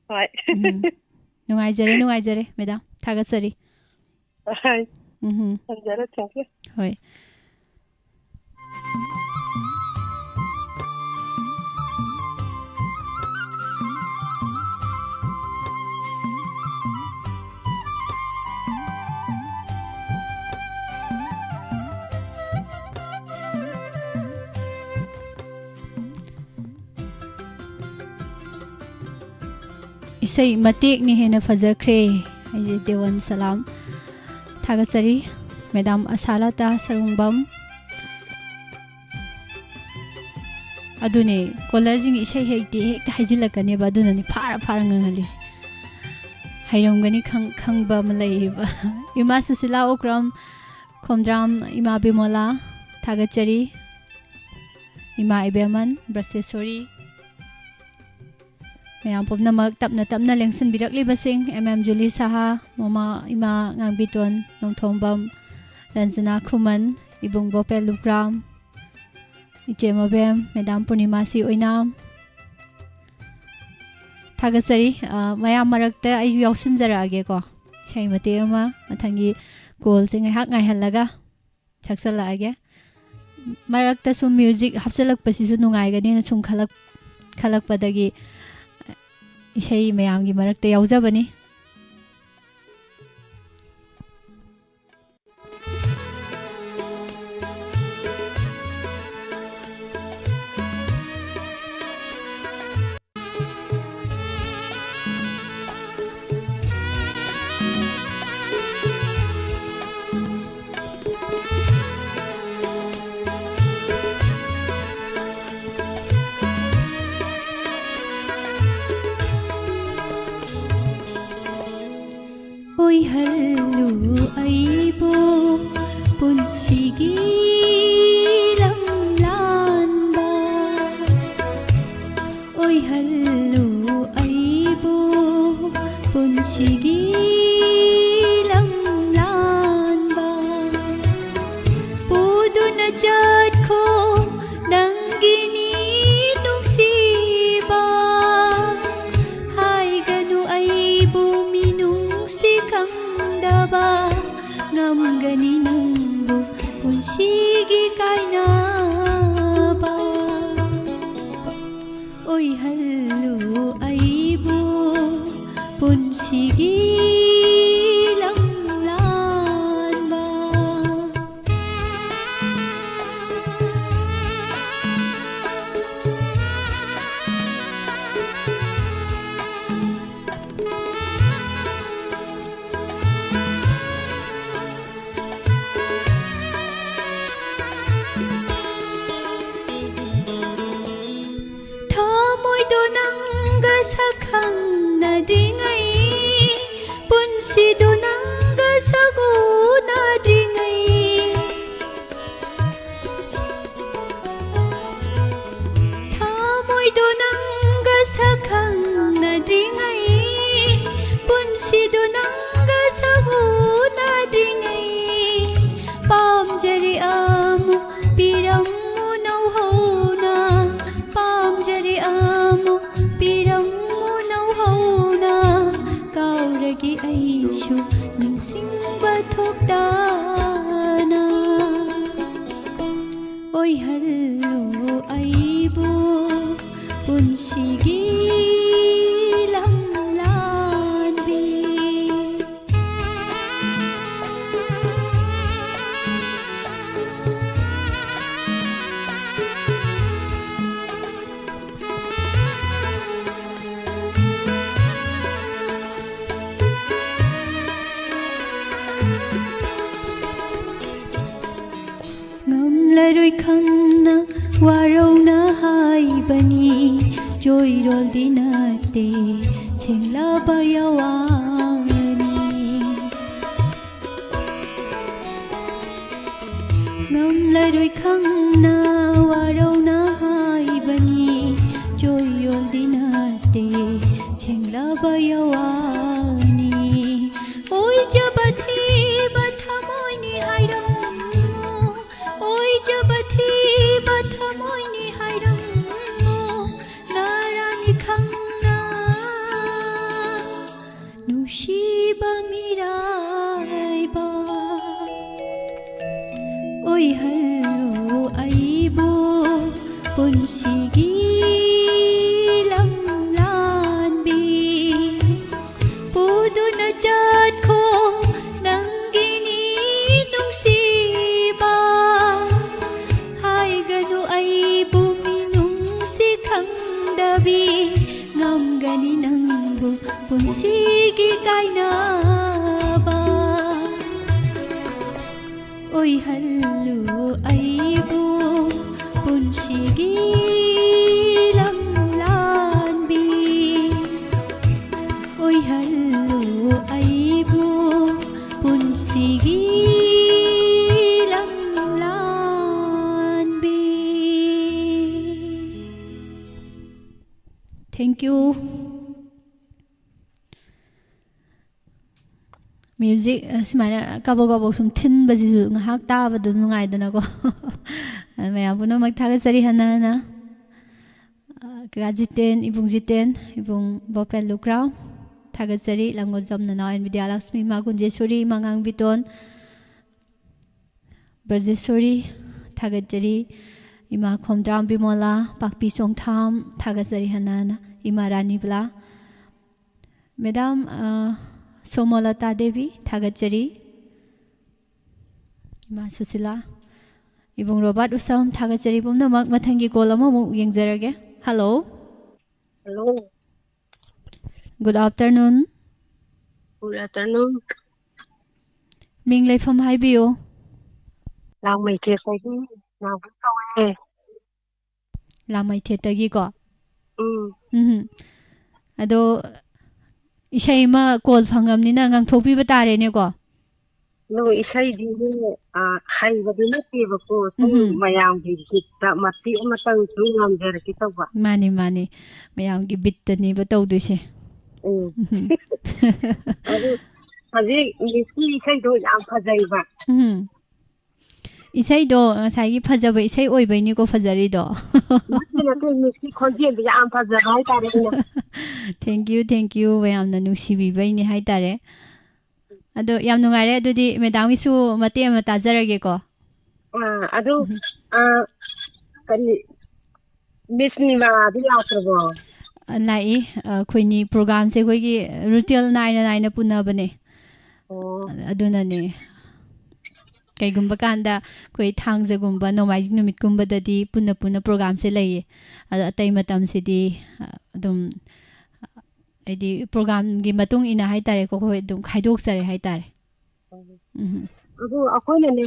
ꯍꯣꯏ꯫ ꯎꯝ꯫ ꯅꯨꯡꯉꯥꯏꯖꯔꯦ, ꯅꯨꯡꯉꯥꯏꯖꯔꯦ, ꯃꯦꯗꯥꯝ꯫ ꯊꯥꯒꯠꯆꯔꯤ꯫ ꯍꯣꯏ꯫ ꯎꯝ꯫ ꯊꯝꯖꯔꯦ, thank you꯫ ꯍꯣꯏ꯫ ꯏꯁꯩ ꯃꯇꯦꯛꯅ ꯍꯦꯟꯅ ꯐꯖꯈ꯭ꯔꯦ꯫ ꯑꯩꯁꯦ ꯗꯦꯋꯟ ꯁꯂꯥꯝ ꯊꯥꯒꯠꯆꯔꯤ꯫ ꯃꯦꯗꯥꯝ ꯑꯁꯥꯂꯇꯥ ꯁꯔꯨꯡꯕꯝ꯫ ꯑꯗꯨꯅꯦ, ꯀꯣꯂꯔꯁꯤꯡ ꯏꯁꯩ ꯍꯩꯇꯦ ꯍꯦꯛꯇ ꯍꯥꯏꯖꯤꯜꯂꯛꯀꯅꯦꯕ, ꯑꯗꯨꯅꯅꯦ ꯐꯥꯔ ꯐꯥꯔ ꯉꯥꯡꯍꯜꯂꯤꯁꯦ꯫ ꯍꯩꯔꯝꯒꯅꯤ ꯈꯪ-, ꯈꯪꯕ ꯑꯃ ꯂꯩꯌꯦꯕ꯫ ꯏꯃꯥ ꯁꯨꯁꯤꯂꯥ ꯑꯣꯀ꯭ꯔꯝ, ꯈꯣꯝꯗ꯭ꯔꯥꯝ ꯏꯃꯥ ꯕꯤꯃꯣꯂꯥ, ꯊꯥꯒꯠꯆꯔꯤ꯫ ꯏꯃꯥ ꯏꯕꯦꯝꯃꯟ, ꯕ꯭ꯔꯁꯦꯁꯣꯔꯤ, ꯃꯌꯥꯝ ꯄꯨꯝꯅꯃꯛ ꯇꯞꯅ ꯇꯞꯅ ꯂꯦꯡꯁꯤꯟꯕꯤꯔꯛꯂꯤꯕꯁꯤꯡ, ꯑꯦꯝ ꯑꯦꯝ ꯖꯨꯂꯤ ꯁꯍꯥ, ꯃꯃꯥ ꯏꯃꯥ ꯉꯥꯡꯕꯤꯇꯣꯟ ꯅꯣꯡꯊꯣꯝꯕꯝ, ꯔꯟꯖꯅꯥ ꯈꯨꯃꯟ, ꯏꯕꯨꯡꯉꯣ ꯄꯦꯂꯨꯒ꯭ꯔꯥꯝ, ꯏꯆꯦ ꯃꯕꯦꯝ, ꯃꯦꯗꯥꯝ ꯄꯨꯔꯅꯤꯃꯥꯁꯤ ꯑꯣꯏꯅꯥꯝ, ꯊꯥꯒꯠꯆꯔꯤ꯫ ꯑ, ꯃꯌꯥꯝ ꯃꯔꯛꯇ ꯑꯩꯁꯨ ꯌꯥꯎꯁꯤꯟꯖꯔꯛꯑꯒꯦꯀꯣ, ꯏꯁꯩ ꯃꯇꯦꯛ ꯑꯃ ꯃꯊꯪꯒꯤ ꯀꯣꯜꯁꯦ ꯉꯥꯏꯍꯥꯛ ꯉꯥꯏꯍꯜꯂꯒ ꯁꯛꯆꯜꯂꯛꯑꯒꯦ꯫ ꯃꯔꯛꯇ ꯁꯨꯝ ꯃ꯭ꯌꯨꯖꯤꯛ ꯍꯥꯞꯆꯤꯜꯂꯛꯄꯁꯤꯁꯨ ꯅꯨꯡꯉꯥꯏꯒꯅꯦꯅ ꯁꯨꯝ ꯈꯜꯂꯛ-, ꯈꯜꯂꯛꯄꯗꯒꯤ ꯏꯁꯩ ꯃꯌꯥꯝꯒꯤ ꯃꯔꯛꯇ ꯌꯥꯎꯖꯕꯅꯤ꯫ ꯑꯣꯏꯍꯜꯂꯨ ꯑꯩꯕꯨ ꯄꯨꯟꯁꯤꯒꯤ ꯂꯝꯂꯥꯟꯕ, ꯑꯣꯏꯍꯜꯂꯨ ꯑꯩꯕꯨ ꯄꯨꯟꯁꯤꯒꯤ ꯂꯝꯂꯥꯟꯕ, ꯄꯨꯗꯨꯅ ꯆꯠꯈꯣ ꯅꯪꯒꯤꯅꯤ ꯅꯨꯡꯁꯤꯕ꯫ ꯍꯥꯏꯒꯅꯨ ꯑꯩꯕꯨ ꯃꯤꯅꯨꯡꯁꯤ ꯈꯪꯗꯕ, ꯉꯝꯒꯅꯤ ꯅꯪꯕꯨ ꯄꯨꯟꯁꯤꯒꯤ ꯀꯥꯏꯅꯕ꯫ ꯑꯣꯏꯍꯜꯂꯨ ꯑꯩꯕꯨ ꯄꯨꯟꯁꯤꯒꯤ ꯂꯝꯂꯥꯟꯕ꯫ ꯊꯃꯣꯏꯗꯣ ꯅꯪꯒ ꯁꯛꯈꯪꯅꯗ꯭ꯔꯤꯉꯩ, ꯄꯨꯟꯁꯤꯗꯣ ꯅꯪꯒ ꯁꯛꯎꯅꯗ꯭ꯔꯤꯉꯩ, ꯊꯃꯣꯏꯗꯣ ꯅꯪꯒ ꯁꯛꯈꯪꯅꯗ꯭ꯔꯤꯉꯩ, ꯄꯨꯟꯁꯤꯗꯣ ꯅꯪꯒ ꯁꯛꯎꯅꯗ꯭ꯔꯤꯉꯩ, ꯄꯥꯝꯖꯔꯦ ꯑꯃꯨꯛ ꯄꯤꯔꯝꯃꯨ ꯅꯧꯍꯧꯅ, ꯄꯥꯝꯖꯔꯦ ꯑꯃꯨꯛ ꯄꯤꯔꯝꯃꯨ ꯅꯧꯍꯧꯅ, ꯀꯥꯎꯔꯒꯦ ꯑꯩꯁꯨ ꯅꯤꯡꯁꯤꯡꯕ ꯊꯣꯛꯇꯅ꯫ ꯑꯣꯏꯍꯜꯂꯨ ꯑꯩꯕꯨ ꯄꯨꯟꯁꯤꯒꯤ ꯂꯝꯂꯥꯟꯕꯤ꯫ ꯉꯝꯂꯔꯣꯏ ꯈꯪꯅ ꯋꯥꯔꯧꯅ ꯍꯥꯏꯕꯅꯤ, ꯆꯣꯏꯔꯣꯜꯗꯤ ꯅꯠꯇꯦ ꯁꯦꯡꯂꯕ ꯌꯥꯋꯥꯅꯤ꯫ ꯂꯩꯔꯣꯏ ꯈꯪꯅ ꯋꯥꯔꯧꯅ ꯍꯥꯏꯕꯅꯤ, ꯆꯣꯏꯌꯣꯜꯗꯤ ꯅꯠꯇꯦ, ꯁꯦꯡꯂꯕ ꯌꯋꯥꯅꯤ꯫ ꯑꯣꯏꯖꯕ ꯊꯤꯕ ꯊꯃꯣꯏꯅꯤ ꯍꯥꯏꯔꯝꯃꯨ, ꯑꯣꯏꯖꯕ ꯊꯤꯕ ꯊꯃꯣꯏꯅꯤ ꯍꯥꯏꯔꯝꯃꯨ, ꯅꯔꯥꯅꯤ ꯈꯪꯅ ꯅꯨꯡꯁꯤꯕ ꯃꯤꯔꯥꯏꯕ ꯑꯣꯏꯍꯜꯂꯨ ꯑꯩꯕꯨ ꯄꯨꯟꯁꯤꯒꯤ ꯂꯝꯂꯥꯟꯕꯤ꯫ ꯄꯨꯗꯨꯅ ꯆꯠꯈꯣ ꯅꯪꯒꯤꯅꯤ ꯅꯨꯡꯁꯤꯕ, ꯍꯥꯏꯒꯅꯨ ꯑꯩꯕꯨ ꯃꯤꯅꯨꯡꯁꯤ ꯈꯪꯗꯕꯤ, ꯉꯝꯒꯅꯤ ꯅꯪꯕꯨ ꯄꯨꯟꯁꯤꯒꯤ ꯀꯥꯏꯅꯕ꯫ ꯑꯣꯏꯍꯜꯂꯨ ꯑꯩꯕꯨ ꯄꯨꯟꯁꯤꯒꯤ ꯂꯝꯂꯥꯟꯕꯤ, ꯑꯣꯏꯍꯜꯂꯨ ꯑꯩꯕꯨ ꯄꯨꯟꯁꯤꯒꯤ ꯂꯝꯂꯥꯟꯕꯤ꯫ Thank you꯫ Music, ꯑ, ꯁꯨꯃꯥꯏꯅ ꯀꯕꯣꯛ ꯀꯕꯣꯛ ꯁꯨꯝ ꯊꯤꯟꯕꯁꯤꯁꯨ ꯉꯥꯏꯍꯥꯛ ꯇꯥꯕꯗ ꯅꯨꯡꯉꯥꯏꯗꯅꯀꯣ꯫ ꯑ, ꯃꯌꯥꯝ ꯄꯨꯝꯅꯃꯛ ꯊꯥꯒꯠꯆꯔꯤ ꯍꯟꯅ ꯍꯟꯅ꯫ ꯑ, ꯀꯀꯥ ꯖꯤꯇꯦꯟ, ꯏꯕꯨꯡ ꯖꯤꯇꯦꯟ, ꯏꯕꯨꯡ ꯕꯣꯄꯦꯟ ꯂꯨꯀ꯭ꯔꯥꯎ, ꯊꯥꯒꯠꯆꯔꯤ꯫ ꯂꯪꯒꯣꯜꯖꯝ ꯅꯅꯥꯎ ꯑꯦꯟ ꯕꯤꯗ꯭ꯌꯥꯂꯛꯁꯃꯤ, ꯏꯃꯥ ꯀꯨꯟꯖꯦꯁꯣꯔꯤ, ꯏꯃꯥ ꯉꯥꯡꯕꯤꯇꯣꯟ, ꯕ꯭ꯔꯖꯦꯁꯣꯔꯤ, ꯊꯥꯒꯠꯆꯔꯤ꯫ ꯏꯃꯥ ꯈꯣꯝꯗ꯭ꯔꯥꯝ ꯕꯤꯃꯣꯂꯥ, ꯄꯥꯛꯄꯤ ꯆꯣꯡꯊꯥꯝ, ꯊꯥꯒꯠꯆꯔꯤ ꯍꯟꯅ ꯍꯟꯅ꯫ ꯏꯃꯥ ꯔꯥꯅꯤꯕꯂꯥ, ꯃꯦꯗꯥꯝ, ꯑ, ꯁꯣꯃꯣꯂꯇꯥ ꯗꯦꯕꯤ, ꯊꯥꯒꯠꯆꯔꯤ꯫ ꯏꯃꯥ ꯁꯨꯁꯤꯂꯥ, ꯏꯕꯨꯡ ꯔꯣꯕꯥꯔꯠ ꯎꯁꯝ, ꯊꯥꯒꯠꯆꯔꯤ ꯄꯨꯝꯅꯃꯛ꯫ ꯃꯊꯪꯒꯤ call ꯑꯃꯃꯨꯛ ꯌꯦꯡꯖꯔꯒꯦ꯫ Hello꯫ Hello꯫ Good afternoon꯫ Good afternoon꯫ ꯃꯤꯡ ꯂꯩꯐꯝ ꯍꯥꯏꯕꯤꯌꯨ꯫ ꯂꯥꯡꯃꯩꯊꯦꯠꯇꯒꯤ ꯅꯥꯎꯕꯤ ꯀꯧꯋꯦ꯫ ꯂꯥꯡꯃꯩꯊꯦꯠꯇꯒꯤꯀꯣ? ꯎꯝ꯫ ꯎꯝ꯫ ꯑꯗꯣ ꯏꯁꯩ ꯑꯃ call ꯐꯪꯉꯕꯅꯤꯅ ꯉꯪꯊꯣꯛꯄꯤꯕ ꯇꯥꯔꯦꯅꯦꯀꯣ? ꯑꯗꯣ ꯏꯁꯩꯗꯤ, ꯑ, ꯍꯩꯕꯗꯤ ꯅꯠꯇꯦꯕꯀꯣ, ꯁꯨꯝ ꯎꯝꯍꯨꯝ꯫ ꯃꯌꯥꯝꯒꯤ ꯕꯤꯠꯇ ꯃꯇꯦꯛ ꯑꯃꯇꯪ ꯁꯨꯝ ꯉꯝꯖꯔꯛꯀꯦ ꯇꯧꯕ꯫ ꯃꯥꯅꯤ, ꯃꯥꯅꯤ꯫ ꯃꯌꯥꯝꯒꯤ ꯕꯤꯠꯇꯅꯦꯕ ꯇꯧꯗꯣꯏꯁꯦ꯫ ꯎꯝ꯫ ꯎꯝꯍꯨꯝ꯫ ꯑꯗꯨ ꯍꯧꯖꯤꯛ ꯃꯤꯁꯀꯤ ꯏꯁꯩꯗꯣ ꯌꯥꯝ ꯐꯖꯩꯕ꯫ ꯎꯝ꯫ ꯏꯁꯩꯗꯣ ꯉꯁꯥꯏꯒꯤ ꯐꯖꯕ ꯏꯁꯩ ꯑꯣꯏꯕꯩꯅꯤꯀꯣ ꯐꯖꯔꯤꯗꯣ꯫ ꯅꯠꯇꯦ, ꯅꯠꯇꯦ, ꯃꯤꯁꯀꯤ ꯈꯣꯟꯖꯦꯜꯗꯣ ꯌꯥꯝ ꯐꯖꯕ ꯍꯥꯏꯇꯥꯔꯦ ꯑꯩꯅ꯫ Thank you, thank you꯫ ꯃꯌꯥꯝꯅ ꯅꯨꯡꯁꯤꯕꯤꯕꯩꯅꯦ ꯍꯥꯏꯇꯥꯔꯦ꯫ ꯑꯗꯣ ꯌꯥꯝ ꯅꯨꯡꯉꯥꯏꯔꯦ꯫ ꯑꯗꯨꯗꯤ ꯃꯦꯗꯥꯝꯒꯤꯁꯨ ꯃꯇꯦꯛ ꯑꯃ ꯇꯥꯖꯔꯒꯦꯀꯣ꯫ ꯑꯥ, ꯑꯗꯨ, ꯎꯝ꯫ ꯑꯥ, ꯀꯔꯤ, ꯃꯤꯁ ꯅꯤꯃꯥꯗꯤ ꯂꯥꯛꯇ꯭ꯔꯕꯣ? ꯑ, ꯂꯥꯛꯏ꯫ ꯑ, ꯑꯩꯈꯣꯏꯅꯤ ꯄ꯭ꯔꯣꯒꯥꯝꯁꯦ ꯑꯩꯈꯣꯏꯒꯤ ꯔꯨꯇꯤꯟ ꯅꯥꯏꯅ ꯅꯥꯏꯅ ꯄꯨꯅꯕꯅꯦ꯫ ꯑꯣ꯫ ꯑ-, ꯑꯗꯨꯅꯅꯦ꯫ ꯀꯩꯒꯨꯝꯕ ꯀꯥꯟꯗ ꯑꯩꯈꯣꯏ ꯊꯥꯡꯖꯒꯨꯝꯕ, ꯅꯣꯡꯃꯥꯏꯖꯤꯡ ꯅꯨꯃꯤꯠꯀꯨꯝꯕꯗꯗꯤ ꯄꯨꯟꯅ ꯄꯨꯟꯅ ꯄ꯭ꯔꯣꯒꯥꯝꯁꯦ ꯂꯩꯌꯦ꯫ ꯑꯗꯣ ꯑꯇꯩ ꯃꯇꯝꯁꯤꯗꯤ, ꯑ, ꯑꯗꯨꯝ, ꯑ, ꯍꯥꯏꯗꯤ ꯄ꯭ꯔꯣꯒꯥꯝꯒꯤ ꯃꯇꯨꯡ ꯏꯟꯅ ꯍꯥꯏꯇꯥꯔꯦꯀꯣ, ꯑꯩꯈꯣꯏ ꯑꯗꯨꯝ ꯈꯥꯏꯗꯣꯛꯆꯔꯦ ꯍꯥꯏꯇꯥꯔꯦ꯫ ꯎꯝ꯫ ꯎꯝ꯫ ꯑꯗꯨ ꯑꯩꯈꯣꯏꯅꯅꯦ,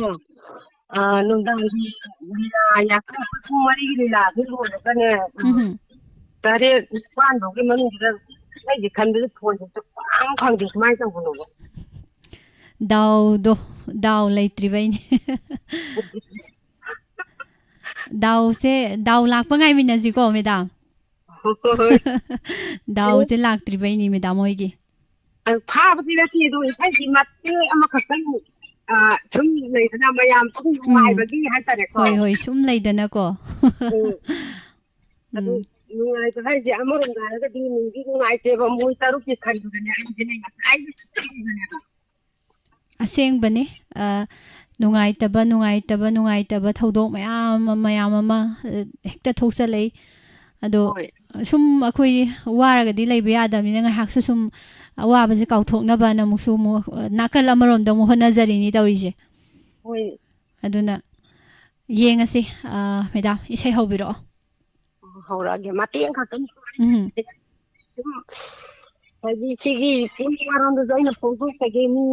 ꯑ, ꯅꯨꯡꯗꯥꯡꯒꯤ ꯂꯤꯂꯥ ꯌꯥꯡꯈꯩ ꯄꯨꯡ ꯃꯔꯤꯒꯤ ꯂꯤꯂꯥꯁꯦ ꯂꯣꯏꯔꯒꯅꯦ, ꯎꯝ꯫ ꯎꯝ꯫ ꯇꯔꯦꯠ ꯅꯤꯄꯥꯟ ꯐꯥꯎꯒꯤ ꯃꯅꯨꯡꯁꯤꯗ ꯏꯁꯩꯁꯦ ꯈꯟꯕꯗ ꯐꯣꯟꯁꯦ ꯁꯨꯡꯐꯪ ꯐꯪꯗꯦ꯫ ꯀꯃꯥꯏꯅ ꯇꯧꯕꯅꯣꯕ? ꯗꯥꯎꯗꯣ, ꯗꯥꯎ ꯂꯩꯇ꯭ꯔꯤꯕꯩꯅꯦ꯫ ꯗꯥꯎꯁꯦ, ꯗꯥꯎ ꯂꯥꯛꯄ ꯉꯥꯏꯃꯤꯟꯅꯁꯤꯀꯣ, ꯃꯦꯗꯥꯝ꯫ ꯍꯣꯏ꯫ ꯗꯥꯎꯁꯦ ꯂꯥꯛꯇ꯭ꯔꯤꯕꯩꯅꯤ, ꯃꯦꯗꯥꯝ ꯍꯣꯏꯒꯤ꯫ ꯑ, ꯐꯥꯕꯗꯤ ꯅꯠꯇꯦ, ꯑꯗꯣ ꯏꯁꯩꯒꯤ ꯃꯇꯦꯛ ꯑꯃꯈꯛꯇꯪ, ꯑ, ꯁꯨꯝ ꯂꯩꯗꯅ, ꯃꯌꯥꯝ ꯁꯨꯝ ꯎꯝ꯫ ꯅꯨꯡꯉꯥꯏꯕꯒꯤ ꯍꯥꯏꯇꯥꯔꯦꯀꯣ꯫ ꯍꯣꯏ, ꯍꯣꯏ, ꯁꯨꯝ ꯂꯩꯗꯅꯀꯣ꯫ ꯎꯝ꯫ ꯑꯗꯨ ꯎꯝ꯫ ꯅꯨꯡꯉꯥꯏꯕ ꯍꯥꯏꯁꯦ ꯑꯃꯔꯣꯝꯗ ꯍꯥꯏꯔꯒꯗꯤ ꯅꯨꯡꯗꯤ ꯅꯨꯡꯉꯥꯏꯇꯦꯕ, ꯃꯣꯏ ꯇꯔꯨꯛꯀꯤ ꯈꯟꯕꯗꯅꯦ ꯑꯩꯁꯦ ꯉꯁꯥꯏꯗꯒꯤ ꯈꯜꯂꯤꯕꯅꯦꯕ꯫ ꯑꯁꯦꯡꯕꯅꯤ꯫ ꯑ, ꯅꯨꯡꯉꯥꯏꯇꯕ, ꯅꯨꯡꯉꯥꯏꯇꯕ, ꯅꯨꯡꯉꯥꯏꯇꯕ ꯊꯧꯗꯣꯛ ꯃꯌꯥꯝ ꯑꯃ, ꯃꯌꯥꯝ ꯑꯃ, ꯑ, ꯍꯦꯛꯇ ꯊꯣꯛꯆꯜꯂꯛꯏ꯫ ꯑꯗꯣ ꯍꯣꯏ꯫ ꯁꯨꯝ ꯑꯩꯈꯣꯏ ꯋꯥꯔꯒꯗꯤ ꯂꯩꯕ ꯌꯥꯗꯕꯅꯤꯅ ꯉꯥꯏꯍꯥꯛꯁꯨ ꯁꯨꯝ ꯑꯋꯥꯕꯁꯦ ꯀꯥꯎꯊꯣꯛꯅꯕꯅ ꯑꯃꯨꯛꯁꯨ ꯑꯃꯨꯛ ꯅꯥꯀꯜ ꯑꯃꯔꯣꯝꯗ ꯑꯃꯨꯛ ꯍꯣꯠꯅꯖꯔꯤꯅꯤ ꯇꯧꯔꯤꯁꯦ꯫ ꯍꯣꯏ꯫ ꯑꯗꯨꯅ ꯌꯦꯡꯉꯁꯤ꯫ ꯑ, ꯃꯦꯗꯥꯝ, ꯏꯁꯩ ꯍꯧꯕꯤꯔꯛꯑꯣ꯫ ꯍꯧꯔꯛꯑꯒꯦ꯫ ꯃꯇꯦꯛ ꯑꯃꯈꯛꯇꯪ꯫ ꯎꯝ꯫ ꯁꯨꯝ ꯍꯥꯏꯗꯤ ꯁꯤꯒꯤ, ꯁꯤꯒꯤ ꯃꯔꯝꯗꯁꯨ ꯑꯩꯅ ꯐꯣꯡꯗꯣꯛꯆꯒꯦ, ꯃꯤ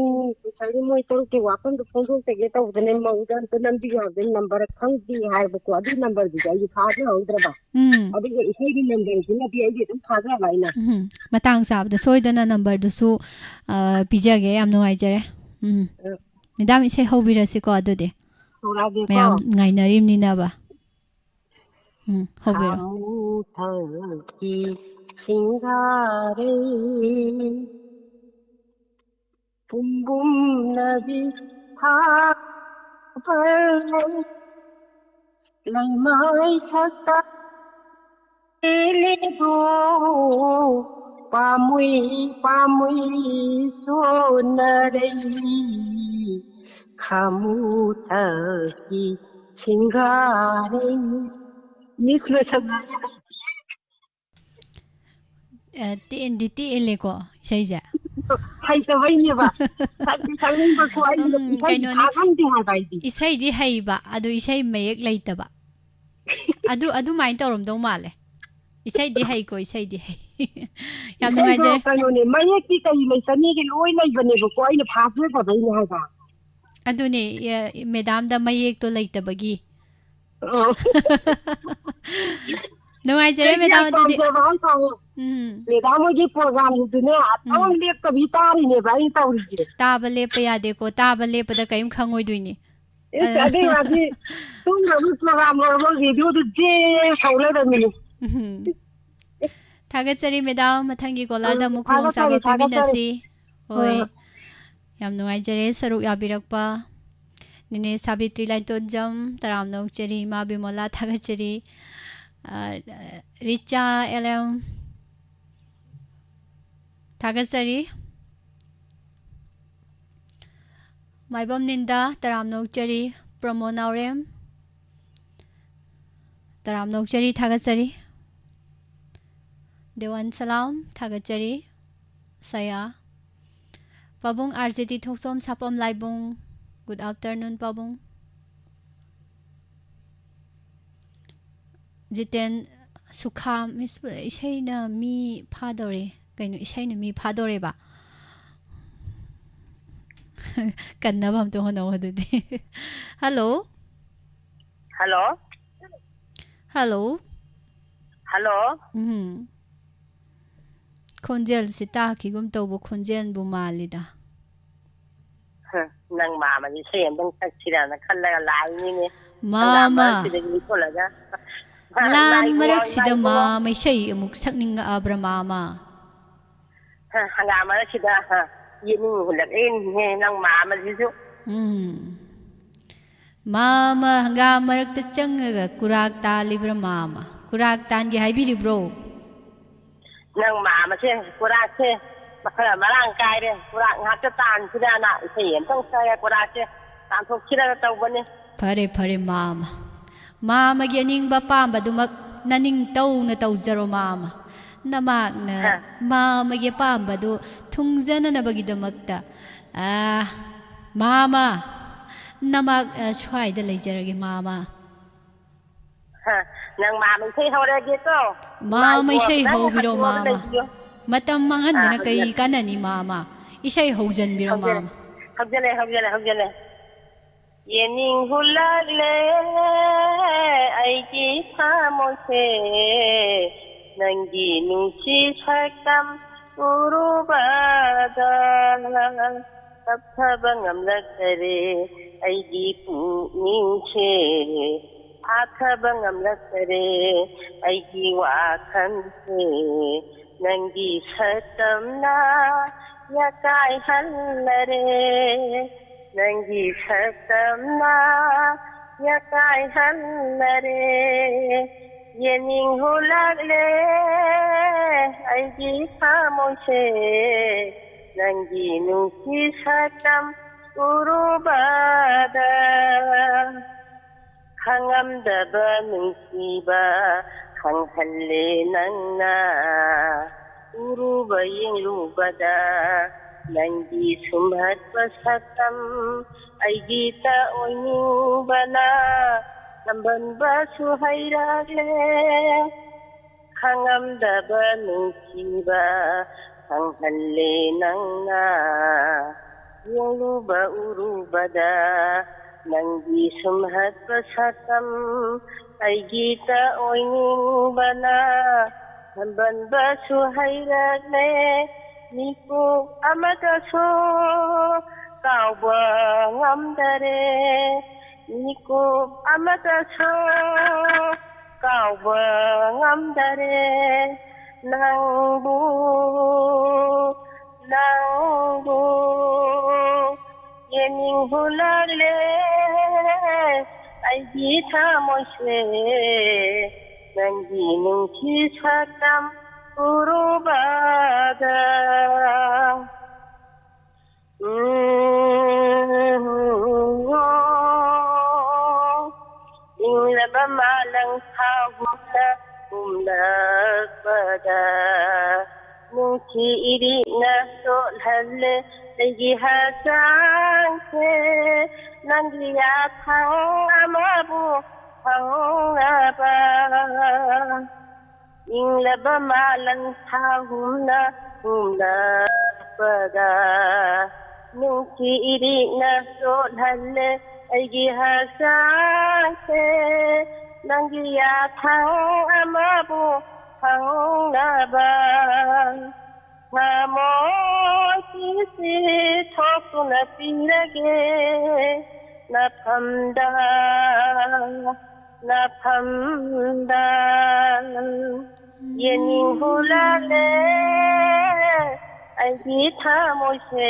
ꯉꯁꯥꯏꯒꯤ ꯃꯣꯏ ꯇꯔꯨꯛꯀꯤ ꯋꯥꯐꯝꯗꯣ ꯐꯣꯡꯗꯣꯛꯆꯒꯦ ꯇꯧꯕꯗꯅꯦ, ꯃꯧꯗ ꯑꯝꯇ ꯅꯝꯕꯤꯌꯨ ꯍꯥꯏꯕꯗ ꯅꯝꯕꯔ ꯈꯪꯗꯦ ꯍꯥꯏꯕꯀꯣ꯫ ꯑꯗꯨ ꯅꯝꯕꯔꯗꯨꯗꯤ ꯑꯩꯗꯤ ꯐꯥꯖꯍꯧꯗ꯭ꯔꯕ꯫ ꯎꯝ꯫ ꯑꯗꯨꯒ ꯏꯁꯩꯒꯤ ꯅꯝꯕꯔꯁꯤꯃꯗꯤ ꯑꯩꯗꯤ ꯑꯗꯨꯝ ꯐꯥꯖꯕ ꯑꯩꯅ꯫ ꯎꯝ꯫ ꯃꯇꯥꯡ ꯆꯥꯕꯗ ꯁꯣꯏꯗꯅ ꯅꯝꯕꯔꯗꯨꯁꯨ, ꯑ, ꯄꯤꯖꯒꯦ꯫ ꯌꯥꯝ ꯅꯨꯡꯉꯥꯏꯖꯔꯦ꯫ ꯎꯝ꯫ ꯑ, ꯃꯦꯗꯥꯝ, ꯏꯁꯩ ꯍꯧꯕꯤꯔꯁꯤꯀꯣ ꯑꯗꯨꯗꯤ꯫ ꯍꯧꯔꯛꯑꯒꯦꯀꯣ꯫ ꯃꯌꯥꯝ ꯉꯥꯏꯅꯔꯤꯕꯅꯤꯅꯕ꯫ ꯎꯝ, ꯍꯧꯕꯤꯔꯣ꯫ ꯈꯥꯃꯨꯊꯛꯀꯤ ꯁꯤꯡꯒꯥꯔꯩ, ꯄꯨꯝꯕꯨꯝꯅꯕꯤ ꯊꯥꯕ ꯂꯩꯃꯥꯏ ꯊꯛꯇ ꯂꯦꯂꯦꯗꯣ, ꯄꯥꯝꯃꯨꯏ, ꯄꯥꯝꯃꯨꯏ ꯁꯣꯟꯅꯔꯩ, ꯈꯥꯃꯨꯊꯛꯀꯤ ꯁꯤꯡꯒꯥꯔꯩ꯫ ꯃꯤꯁ ꯂꯣꯏꯁꯟꯅꯔꯦ꯫ ꯑꯦ, ꯇꯦꯟꯗꯤ ꯇꯦꯜꯂꯦꯀꯣ ꯏꯁꯩꯁꯦ꯫ ꯍꯩꯇꯕꯩꯅꯦꯕ꯫ ꯁꯛꯇꯤ ꯁꯛꯅꯤꯡꯕꯀꯣ, ꯑꯩꯅ ꯎꯝ, ꯏꯁꯩꯗꯤ ꯀꯩꯅꯣꯅꯤ꯫ ꯊꯥ ꯉꯝꯗꯦ ꯍꯥꯏꯕ ꯑꯩꯗꯤ꯫ ꯏꯁꯩꯗꯤ ꯍꯩꯕ, ꯑꯗꯨ ꯏꯁꯩ ꯃꯌꯦꯛ ꯂꯩꯇꯕ꯫ ꯑꯗꯨ, ꯑꯗꯨꯃꯥꯏꯅ ꯇꯧꯔꯝꯗꯧ ꯃꯥꯜꯂꯦ꯫ ꯏꯁꯩꯗꯤ ꯍꯩꯀꯣ, ꯏꯁꯩꯗꯤ ꯍꯩ꯫ ꯌꯥꯝ ꯏꯁꯩꯗꯣ ꯅꯨꯡꯉꯥꯏꯖꯔꯦ꯫ ꯀꯩꯅꯣꯅꯦ, ꯃꯌꯦꯛꯇꯤ ꯀꯔꯤ ꯂꯩꯇꯅꯤꯒꯦ? ꯂꯣꯏ ꯂꯩꯕꯅꯦꯕꯀꯣ, ꯑꯩꯅ ꯐꯥꯁ ꯑꯣꯏꯗꯕꯩꯅꯦ ꯍꯥꯏꯕ꯫ ꯑꯗꯨꯅꯦ, ꯑꯦ, ꯃꯦꯗꯥꯝꯗ ꯃꯌꯦꯛꯇꯣ ꯂꯩꯇꯕꯒꯤ꯫ ꯑꯣ꯫ ꯅꯨꯡꯉꯥꯏꯖꯔꯦ, ꯑꯩꯗꯤ ꯌꯥꯝ ꯃꯦꯗꯥꯝ, ꯑꯗꯨꯗꯤ꯫ ꯄꯥꯝꯖꯕ ꯍꯥꯏꯇꯥꯔꯦ꯫ ꯎꯝ꯫ ꯃꯦꯗꯥꯝ ꯍꯣꯏꯒꯤ ꯄ꯭ꯔꯣꯒ꯭ꯔꯥꯝꯁꯤꯗꯤꯅꯦ, ꯑꯗꯨꯝ ꯎꯝ꯫ ꯂꯦꯞꯇꯕꯤ ꯇꯥꯔꯤꯅꯦꯕ ꯑꯩꯅ ꯇꯧꯔꯤꯁꯦ꯫ ꯇꯥꯕ ꯂꯦꯞꯄ ꯌꯥꯗꯦꯀꯣ, ꯇꯥꯕ ꯂꯦꯞꯄꯗ ꯀꯔꯤꯝ ꯈꯪꯉꯣꯏꯗꯣꯏꯅꯤ꯫ ꯏꯁ, ꯑꯗꯨ ꯑꯗꯨꯏ ꯋꯥꯗꯤ ꯇꯨꯝꯗꯕ ꯄ꯭ꯔꯣꯒ꯭ꯔꯥꯝ ꯑꯣꯏꯔꯕ ꯔꯦꯗꯤꯑꯣꯗꯨ ꯖꯦ ꯇꯧ ꯂꯩꯔꯝꯃꯤꯅꯦ꯫ ꯎꯝ꯫ ꯊꯥꯒꯠꯆꯔꯤ, ꯃꯦꯗꯥꯝ꯫ ꯃꯊꯪꯒꯤ ꯀꯣꯂꯔꯗ ꯎꯝ, ꯑꯃꯨꯛ ꯊꯥꯒꯠꯆꯔꯤ, ꯈꯨꯗꯣꯡꯆꯥꯕ ꯊꯥꯒꯠꯆꯔꯤ꯫ ꯄꯤꯃꯤꯟꯅꯁꯤ꯫ ꯍꯣꯏ꯫ ꯍꯣꯏ꯫ ꯌꯥꯝ ꯅꯨꯡꯉꯥꯏꯖꯔꯦ ꯁꯔꯨꯛ ꯌꯥꯕꯤꯔꯛꯄ꯫ ꯅꯦꯅꯦ ꯁꯥꯕꯤꯇ꯭ꯔꯤ ꯂꯥꯏꯇꯣꯟꯖꯝ, ꯇꯔꯥꯝꯅ ꯑꯣꯛꯆꯔꯤ꯫ ꯏꯃꯥ ꯕꯤꯃꯣꯂꯥ, ꯊꯥꯒꯠꯆꯔꯤ꯫ ꯑ, ꯔꯤꯆꯥ ꯑꯦꯜ ꯑꯦꯝ, ꯊꯥꯒꯠꯆꯔꯤ꯫ ꯃꯥꯏꯕꯝ ꯅꯤꯟꯗꯥ, ꯇꯔꯥꯝꯅ ꯑꯣꯛꯆꯔꯤ꯫ ꯄ꯭ꯔꯃꯣ ꯅꯥꯎꯔꯦꯝ, ꯇꯔꯥꯝꯅ ꯑꯣꯛꯆꯔꯤ, ꯊꯥꯒꯠꯆꯔꯤ꯫ ꯗꯦꯋꯥꯟ ꯁꯂꯥꯝ, ꯊꯥꯒꯠꯆꯔꯤ꯫ ꯁꯌꯥ꯫ ꯄꯥꯕꯨꯡ ꯑꯥꯔ ꯖꯦ ꯇꯤ ꯊꯣꯛꯆꯣꯝ ꯁꯥꯄꯝ ꯂꯥꯏꯕꯨꯡ, good afternoon, ꯄꯥꯕꯨꯡ꯫ ꯖꯤꯇꯦꯟ ꯁꯨꯈꯥ, ꯃꯤꯁ, ꯏꯁꯩꯅ ꯃꯤ ꯐꯥꯗꯧꯔꯦ꯫ ꯀꯩꯅꯣ, ꯏꯁꯩꯅ ꯃꯤ ꯐꯥꯗꯧꯔꯦꯕ? ꯀꯟꯅꯕ ꯑꯝꯇ ꯍꯣꯠꯅꯧ ꯑꯗꯨꯗꯤ꯫ ꯍꯜꯂꯣ? ꯍꯜꯂꯣ? ꯍꯜꯂꯣ? ꯍꯜꯂꯣ? ꯎꯝ꯫ ꯈꯣꯟꯖꯦꯜꯁꯤ ꯇꯥꯈꯤꯒꯨꯝ ꯇꯧꯕ ꯈꯣꯟꯖꯦꯜꯕꯨ ꯃꯥꯜꯂꯤꯗ꯫ ꯎꯝ, ꯅꯪ ꯃꯥꯃꯒꯤ ꯏꯁꯩ ꯑꯝꯇꯪ ꯁꯛꯁꯤꯔꯅ ꯈꯜꯂꯒ ꯂꯥꯛꯏꯅꯤꯅꯦ꯫ ꯃꯥꯃ, ꯁꯤꯗꯒꯤ ꯊꯣꯛꯂꯒ ꯂꯥꯟ ꯃꯔꯛꯁꯤꯗ ꯃꯥꯃ ꯏꯁꯩ ꯑꯃꯨꯛ ꯁꯛꯅꯤꯡꯉꯛꯑꯕ꯭ꯔꯥ ꯃꯥꯃ? ꯍꯪꯒꯥꯝ ꯃꯔꯛꯁꯤꯗ ꯌꯦꯠꯅꯤꯡ ꯍꯨꯜꯂꯛꯏꯅꯦ ꯅꯪ ꯃꯥꯃꯁꯤꯁꯨ꯫ ꯎꯝ, ꯃꯥꯃ ꯍꯪꯒꯥꯝ ꯃꯔꯛꯇ ꯆꯪꯉꯒ ꯀꯨꯔꯥꯛ ꯇꯥꯜꯂꯤꯕ꯭ꯔꯥ ꯃꯥꯃ? ꯀꯨꯔꯥꯛ ꯇꯥꯟꯒꯦ ꯍꯥꯏꯕꯤꯔꯤꯕ꯭ꯔꯣ? ꯅꯪ ꯃꯥꯃꯁꯦ ꯀꯨꯔꯥꯛꯁꯦ ꯃꯈꯜ ꯃꯔꯥꯡ ꯀꯥꯏꯔꯦ꯫ ꯀꯨꯔꯥꯛ ꯉꯥꯛꯇ ꯇꯥꯟꯁꯤꯔꯅ ꯏꯁꯩ ꯑꯝꯇꯪ ꯁꯛꯑꯦ, ꯀꯨꯔꯥꯛꯁꯦ ꯇꯥꯟꯊꯣꯛꯁꯤꯔꯅ ꯇꯧꯕꯅꯤ꯫ ꯐꯔꯦ, ꯐꯔꯦ ꯃꯥꯃ, ꯃꯥꯃꯒꯤ ꯑꯅꯤꯡꯕ ꯑꯄꯥꯝꯕꯗꯨꯃꯛ ꯅꯅꯤꯡ ꯇꯧꯅ ꯇꯧꯖꯔꯣ ꯃꯥꯃ꯫ ꯅꯃꯥꯛꯅ ꯃꯥꯃꯒꯤ ꯑꯄꯥꯝꯕꯗꯨ ꯊꯨꯡꯖꯅꯅꯕꯒꯤꯗꯃꯛꯇ, ꯑꯥ, ꯃꯥꯃ, ꯅꯃꯥꯛ, ꯑ, ꯁ꯭ꯋꯥꯏꯗ ꯂꯩꯖꯔꯒꯦ ꯃꯥꯃ꯫ ꯍ, ꯅꯪ ꯃꯥꯃ ꯏꯁꯩ ꯍꯧꯔꯒꯦꯀꯣ꯫ ꯃꯥꯃ ꯏꯃꯥ ꯏꯁꯩ ꯏꯕꯣꯛ ꯍꯧꯕꯤꯔꯣ ꯈꯪꯗꯅ ꯃꯥꯃ꯫ ꯂꯩꯕꯤꯌꯣ꯫ ꯃꯇꯝ ꯃꯥꯡꯍꯟꯗꯅ ꯑꯥ, ꯀꯩ ꯍꯧꯖꯔꯦ꯫ ꯀꯥꯟꯅꯅꯤ ꯃꯥꯃ? ꯏꯁꯩ ꯍꯧꯖꯟꯕꯤꯔꯣ ꯍꯧꯖꯔꯦ꯫ ꯃꯥꯃ꯫ ꯍꯧꯖꯔꯦ, ꯍꯧꯖꯔꯦ, ꯍꯧꯖꯔꯦ꯫ ꯌꯦꯡꯅꯤꯡ ꯍꯨꯜꯂꯛꯂꯦ ꯑꯩꯒꯤ ꯊꯃꯣꯏꯁꯦ, ꯅꯪꯒꯤ ꯅꯨꯡꯁꯤ ꯁꯛꯇꯝ ꯎꯔꯨꯕꯗ꯫ ꯇꯞꯊꯕ ꯉꯝꯂꯛꯇꯔꯦ ꯑꯩꯒꯤ ꯄꯨꯛꯅꯤꯡꯁꯦ, ꯐꯥꯊꯕ ꯉꯝꯂꯛꯇꯔꯦ ꯑꯩꯒꯤ ꯋꯥꯈꯜꯁꯦ, ꯅꯪꯒꯤ ꯁꯛꯇꯝꯅ ꯌꯥꯀꯥꯏꯍꯜꯂꯔꯦ, ꯅꯪꯒꯤ ꯁꯛꯇꯝꯅ ꯌꯥꯀꯥꯏꯍꯜꯂꯔꯦ꯫ ꯌꯦꯡꯅꯤꯡ ꯍꯨꯜꯂꯛꯂꯦ ꯑꯩꯒꯤ ꯊꯃꯣꯏꯁꯦ, ꯅꯪꯒꯤ ꯅꯨꯡꯁꯤ ꯁꯛꯇꯝ ꯎꯔꯨꯕꯗ꯫ ꯈꯪꯉꯝꯗꯕ ꯅꯨꯡꯁꯤꯕ ꯈꯪꯍꯜꯂꯦ ꯅꯪꯅ꯫ ꯎꯔꯨꯕ ꯌꯦꯡꯂꯨꯕꯗ ꯅꯪꯒꯤ ꯁꯨꯝꯍꯠꯄ ꯁꯛꯇꯝ ꯑꯩꯒꯤꯇ ꯑꯣꯏꯅꯤꯡꯕꯅ ꯇꯝꯕꯟꯕꯁꯨ ꯍꯩꯔꯛꯂꯦ꯫ ꯈꯪꯉꯝꯗꯕ ꯅꯨꯡꯁꯤꯕ ꯈꯪꯍꯜꯂꯦ ꯅꯪꯅ꯫ ꯌꯦꯡꯂꯨꯕ ꯎꯔꯨꯕꯗ ꯅꯪꯒꯤ ꯁꯨꯝꯍꯠꯄ ꯁꯛꯇꯝ ꯑꯩꯒꯤꯇ ꯑꯣꯏꯅꯤꯡꯕꯅ ꯇꯝꯕꯟꯕꯁꯨ ꯍꯩꯔꯛꯂꯦ꯫ ꯃꯤꯀꯨꯞ ꯑꯃꯗꯁꯨ ꯀꯥꯎꯕ ꯉꯝꯗꯔꯦ꯫ ꯃꯤꯀꯨꯞ ꯑꯃꯇ ꯁꯪ ꯀꯥꯎꯕ ꯉꯝꯗꯔꯦ꯫ ꯅꯪꯕꯨ, ꯅꯪꯕꯨ ꯌꯦꯡꯅꯤꯡꯍꯨꯂꯛꯂꯦ꯫ ꯑꯩꯒꯤ ꯊꯃꯣꯏꯁꯦ ꯅꯪꯒꯤ ꯅꯨꯡꯁꯤ ꯁꯛꯇꯝ ꯎꯔꯨꯕꯗ꯫ ꯎꯝ, ꯏꯪꯂꯕ ꯃꯥꯂꯪ ꯊꯥꯒꯨꯝꯅ ꯍꯨꯝꯂꯛꯄꯗ, ꯅꯨꯡꯁꯤ ꯏꯔꯤꯛꯅ ꯆꯣꯠꯍꯜꯂꯦ ꯑꯩꯒꯤ ꯍꯛꯆꯥꯡꯁꯦ꯫ ꯅꯪꯒꯤ ꯌꯥꯊꯪ ꯑꯃꯕꯨ ꯐꯪꯅꯕ꯫ ꯏꯪꯂꯕ ꯃꯥꯂꯪ ꯊꯥꯒꯨꯝꯅ ꯍꯨꯝꯂꯛꯄꯗ, ꯅꯨꯡꯁꯤ ꯏꯔꯤꯛꯅ ꯆꯣꯠꯍꯜꯂꯦ ꯑꯩꯒꯤ ꯍꯛꯆꯥꯡꯁꯦ꯫ ꯅꯪꯒꯤ ꯌꯥꯊꯪ ꯑꯃꯕꯨ ꯐꯪꯅꯕ, ꯊꯃꯣꯏ ꯀꯤꯁꯤ ꯊꯣꯛꯇꯨꯅ ꯄꯤꯔꯒꯦ ꯅꯐꯝꯗ꯫ ꯅꯐꯝꯗ ꯌꯦꯡꯅꯤꯡꯍꯨꯂꯛꯂꯦ ꯑꯩꯒꯤ ꯊꯃꯣꯏꯁꯦ꯫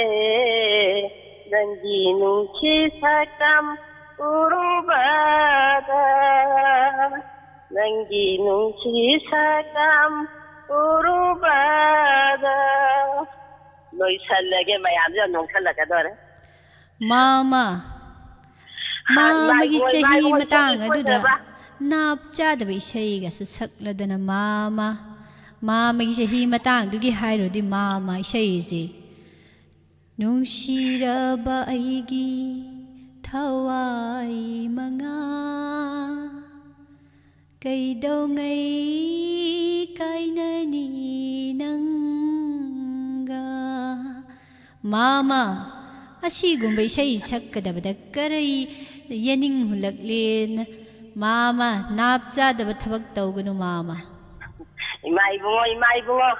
ꯅꯪꯒꯤ ꯅꯨꯡꯁꯤ ꯁꯛꯇꯝ ꯎꯔꯨꯕꯗ, ꯅꯪꯒꯤ ꯅꯨꯡꯁꯤ ꯁꯛꯇꯝ ꯎꯔꯨꯕꯗ꯫ ꯂꯣꯏꯁꯜꯂꯒꯦ, ꯃꯌꯥꯝꯁꯨ ꯌꯥꯝ ꯅꯣꯛꯁꯜꯂꯛꯀꯗꯧꯔꯦ꯫ ꯃꯥꯃ, ꯍꯥ, ꯃꯥꯃꯒꯤ ꯏꯃꯥꯏꯕꯣ, ꯆꯍꯤ ꯏꯃꯥꯏꯕꯣ, ꯃꯇꯥꯡ ꯏꯁꯩꯒꯤ ꯑꯗꯨꯗ ꯁꯣꯏꯖꯕ꯫ ꯅꯥꯞ ꯆꯥꯗꯕ ꯏꯁꯩꯒꯁꯨ ꯁꯛꯂꯗꯅ ꯃꯥꯃ, ꯃꯥꯃꯒꯤ ꯆꯍꯤ ꯃꯇꯥꯡꯗꯨꯒꯤ ꯍꯥꯏꯔꯨꯔꯗꯤ ꯃꯥꯃ ꯏꯁꯩꯁꯦ꯫ ꯅꯨꯡꯁꯤꯔꯕ ꯑꯩꯒꯤ ꯊꯋꯥꯏ ꯃꯉꯥ, ꯀꯩꯗꯧꯉꯩ ꯀꯥꯏꯅꯅꯤ ꯅꯪꯒ? ꯃꯥꯃ, ꯑꯁꯤꯒꯨꯝꯕ ꯏꯁꯩ ꯁꯛꯀꯗꯕꯗ ꯀꯔꯤ ꯌꯦꯡꯅꯤꯡꯍꯨꯜꯂꯛꯂꯦꯅ? ꯃꯥꯃ, ꯅꯥꯞ ꯆꯥꯗꯕ ꯊꯕꯛ ꯇꯧꯒꯅꯨ, ꯃꯥꯃ꯫ ꯏꯃꯥ ꯏꯕꯨꯡꯉꯣ, ꯏꯃꯥ ꯏꯕꯨꯡꯉꯣ,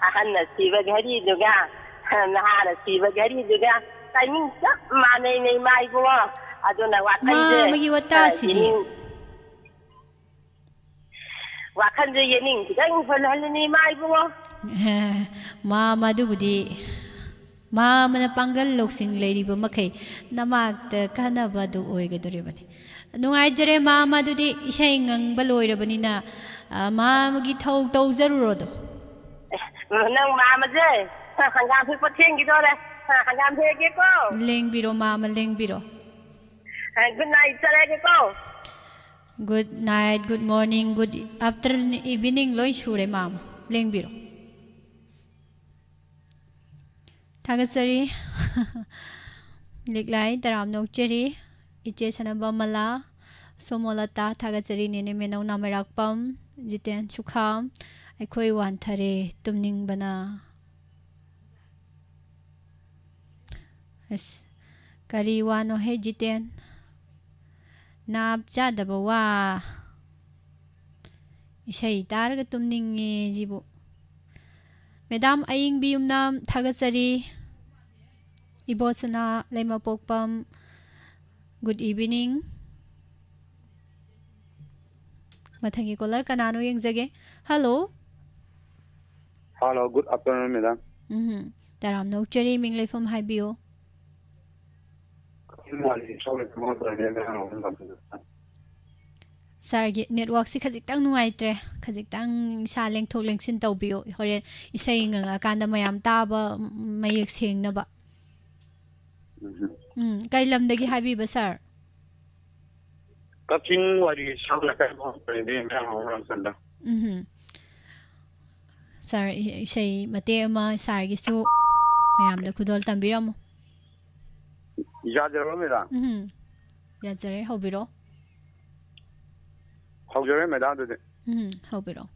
ꯑꯍꯟꯅ ꯁꯤꯕ ꯘꯔꯤꯗꯨꯒ ꯅꯍꯥꯅ ꯁꯤꯕ ꯘꯔꯤꯗꯨꯒ ꯇꯥꯏꯃꯤꯡ ꯆꯞ ꯃꯥꯟꯅꯩꯅꯦ ꯏꯃꯥ ꯏꯕꯨꯡꯉꯣ꯫ ꯑꯗꯨꯅ ꯋꯥꯈꯜꯁꯦ ꯃꯥꯃꯒꯤ ꯋꯥꯇꯥꯁꯤꯗꯤ꯫ ꯌꯦꯅꯤꯡ-, ꯋꯥꯈꯜꯁꯦ ꯌꯦꯅꯤꯡ ꯈꯤꯇꯪ ꯍꯨꯜꯍꯜꯂꯤꯅꯦ ꯏꯃꯥ ꯏꯕꯨꯡꯉꯣ꯫ ꯑꯦ, ꯃꯥꯃ ꯑꯗꯨꯕꯨꯗꯤ, ꯃꯥꯃꯅ ꯄꯥꯡꯒꯜ ꯂꯧꯁꯤꯡ ꯂꯩꯔꯤꯕ ꯃꯈꯩ ꯅꯃꯥꯛꯇ ꯀꯥꯟꯅꯕ ꯑꯗꯨ ꯑꯣꯏꯒꯗꯧꯔꯤꯕꯅꯤ꯫ ꯅꯨꯡꯉꯥꯏꯖꯔꯦ ꯃꯥꯃ, ꯑꯗꯨꯗꯤ ꯏꯁꯩ ꯉꯪꯕ ꯂꯣꯏꯔꯕꯅꯤꯅ, ꯑ, ꯃꯥꯃꯒꯤ ꯊꯧ ꯇꯧꯖꯔꯨꯔꯣꯗꯣ꯫ ꯑꯦ, ꯅꯪ ꯃꯥꯃꯁꯦ ꯍꯪꯒꯥꯝ ꯍꯦꯛꯄ ꯊꯦꯡꯈꯤꯗꯧꯔꯦ꯫ ꯍꯪꯒꯥꯝ ꯍꯦꯛꯑꯒꯦꯀꯣ꯫ ꯂꯦꯡꯕꯤꯔꯣ ꯃꯥꯃ, ꯂꯦꯡꯕꯤꯔꯣ꯫ ꯑꯦ, good night ꯆꯠꯂꯒꯦꯀꯣ꯫ Good night, good morning, good afternoon, evening ꯂꯣꯏ ꯁꯨꯔꯦ ꯃꯥꯃ꯫ ꯂꯦꯡꯕꯤꯔꯣ꯫ ꯊꯥꯒꯠꯆꯔꯤ꯫ ꯂꯤꯛꯂꯥꯏ ꯇꯔꯥꯝꯅ ꯑꯣꯛꯆꯔꯤ꯫ ꯏꯆꯦ ꯁꯅꯥꯕꯝ ꯃꯂꯥ, ꯁꯣꯃꯣꯂꯇꯥ, ꯊꯥꯒꯠꯆꯔꯤ꯫ ꯅꯦꯅꯦ ꯃꯦꯅꯧ ꯅꯥꯃꯩꯔꯥꯛꯄꯝ, ꯖꯤꯇꯦꯟ ꯁꯨꯈꯥꯝ, ꯑꯩꯈꯣꯏ ꯋꯥꯟꯊꯔꯦ ꯇꯨꯝꯅꯤꯡꯕꯅ꯫ ꯑꯁ, ꯀꯔꯤ ꯋꯥꯅꯣꯍꯦ ꯖꯤꯇꯦꯟ? ꯅꯥꯞ ꯆꯥꯗꯕ ꯋꯥ꯫ ꯏꯁꯩ ꯇꯥꯔꯒ ꯇꯨꯝꯅꯤꯡꯉꯦ ꯁꯤꯕꯨ꯫ ꯃꯦꯗꯥꯝ ꯑꯌꯤꯡꯕꯤ ꯌꯨꯝꯅꯥꯝ, ꯊꯥꯒꯠꯆꯔꯤ꯫ ꯏꯕꯣꯁꯅꯥ ꯂꯩꯃꯄꯣꯛꯄꯝ, good evening꯫ ꯃꯊꯪꯒꯤ caller ꯀꯅꯥꯅꯣ ꯌꯦꯡꯖꯒꯦ꯫ Hello꯫ Hello, good afternoon, madam꯫ ꯎꯝ, ꯇꯔꯥꯝꯅ ꯑꯣꯛꯆꯔꯤ, ꯃꯤꯡ ꯂꯩꯐꯝ ꯍꯥꯏꯕꯤꯌꯨ꯫ ꯀꯛꯆꯤꯡ ꯋꯥꯔꯤ ꯁꯣꯝꯒꯤ ꯊꯕꯛ ꯇꯧꯔꯤꯉꯩꯗ ꯍꯪꯍꯧꯕ ꯃꯇꯝꯗ꯫ ꯁꯥꯔꯒꯤ networkꯁꯤ ꯈꯖꯤꯛꯇꯪ ꯅꯨꯡꯉꯥꯏꯇ꯭ꯔꯦ, ꯈꯖꯤꯛꯇꯪ ꯏꯁꯥ ꯂꯦꯡꯊꯣꯛ ꯂꯦꯡꯁꯤꯟ ꯇꯧꯕꯤꯌꯨ, ꯍꯣꯔꯦꯟ ꯏꯁꯩ ꯉꯪꯉꯛꯑꯀꯥꯟꯗ ꯃꯌꯥꯝ ꯇꯥꯕ, ꯃꯌꯦꯛ ꯁꯦꯡꯅꯕ꯫ ꯎꯝ꯫ ꯎꯝ, ꯀꯩ ꯂꯝꯗꯒꯤ ꯍꯥꯏꯕꯤꯕ ꯁꯥꯔ? ꯀꯛꯆꯤꯡ ꯋꯥꯏꯔꯤ ꯁꯝꯅ ꯀꯩꯅꯣ ꯀꯔꯤꯗꯤ ꯃꯌꯥꯝ ꯑꯃ ꯆꯟꯗ꯫ ꯎꯝ꯫ ꯁꯥꯔ, ꯏ-, ꯏꯁꯩ ꯃꯇꯦꯛ ꯑꯃ ꯁꯥꯔꯒꯤꯁꯨ ꯃꯌꯥꯝꯗ ꯈꯨꯗꯣꯜ ꯇꯝꯕꯤꯔꯝꯃꯨ꯫ ꯌꯥꯖꯔꯕ, ꯃꯦꯗꯥꯝ? ꯎꯝ꯫ ꯌꯥꯖꯔꯦ, ꯍꯧꯕꯤꯔꯣ꯫ ꯍꯧꯖꯔꯦ, ꯃꯦꯗꯥꯝ, ꯑꯗꯨꯗꯤ꯫ ꯎꯝ, ꯍꯧꯕꯤꯔꯣ꯫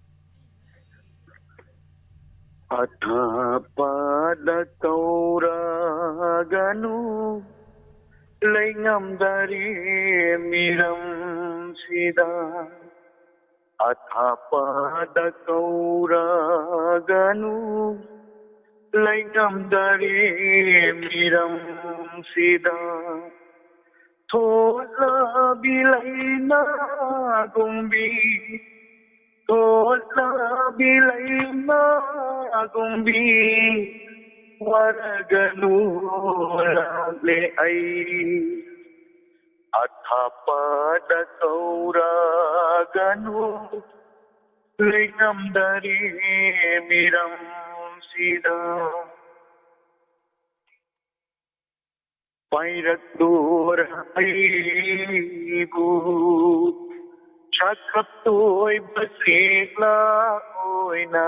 ꯑꯊꯥꯞꯄꯗ ꯀꯧꯔꯒꯅꯨ, ꯂꯩꯉꯝꯗꯔꯦ ꯃꯤꯔꯝꯁꯤꯗ꯫ ꯑꯊꯥꯞꯄꯗ ꯀꯧꯔꯒꯅꯨ, ꯂꯩꯉꯝꯗꯔꯦ ꯃꯤꯔꯝꯁꯤꯗ꯫ ꯊꯣꯠꯂꯕꯤ ꯂꯩꯅꯥꯒꯨꯝꯕꯤ, ꯊꯣꯠꯂꯕꯤ ꯂꯩꯅꯥꯒꯨꯝꯕꯤ, ꯋꯥꯔꯒꯅꯨ ꯂꯥꯛꯂꯦ ꯑꯩ꯫ ꯑꯊꯥꯞꯄꯗ ꯀꯧꯔꯒꯅꯨ, ꯂꯩꯉꯝꯗꯔꯦ ꯃꯤꯔꯝꯁꯤꯗ꯫ ꯄꯥꯏꯔꯛꯂꯣꯔ ꯑꯩꯕꯨ ꯁꯛꯈꯞ ꯇꯣꯏꯕ ꯁꯦꯛꯂꯥ ꯑꯣꯏꯅ꯫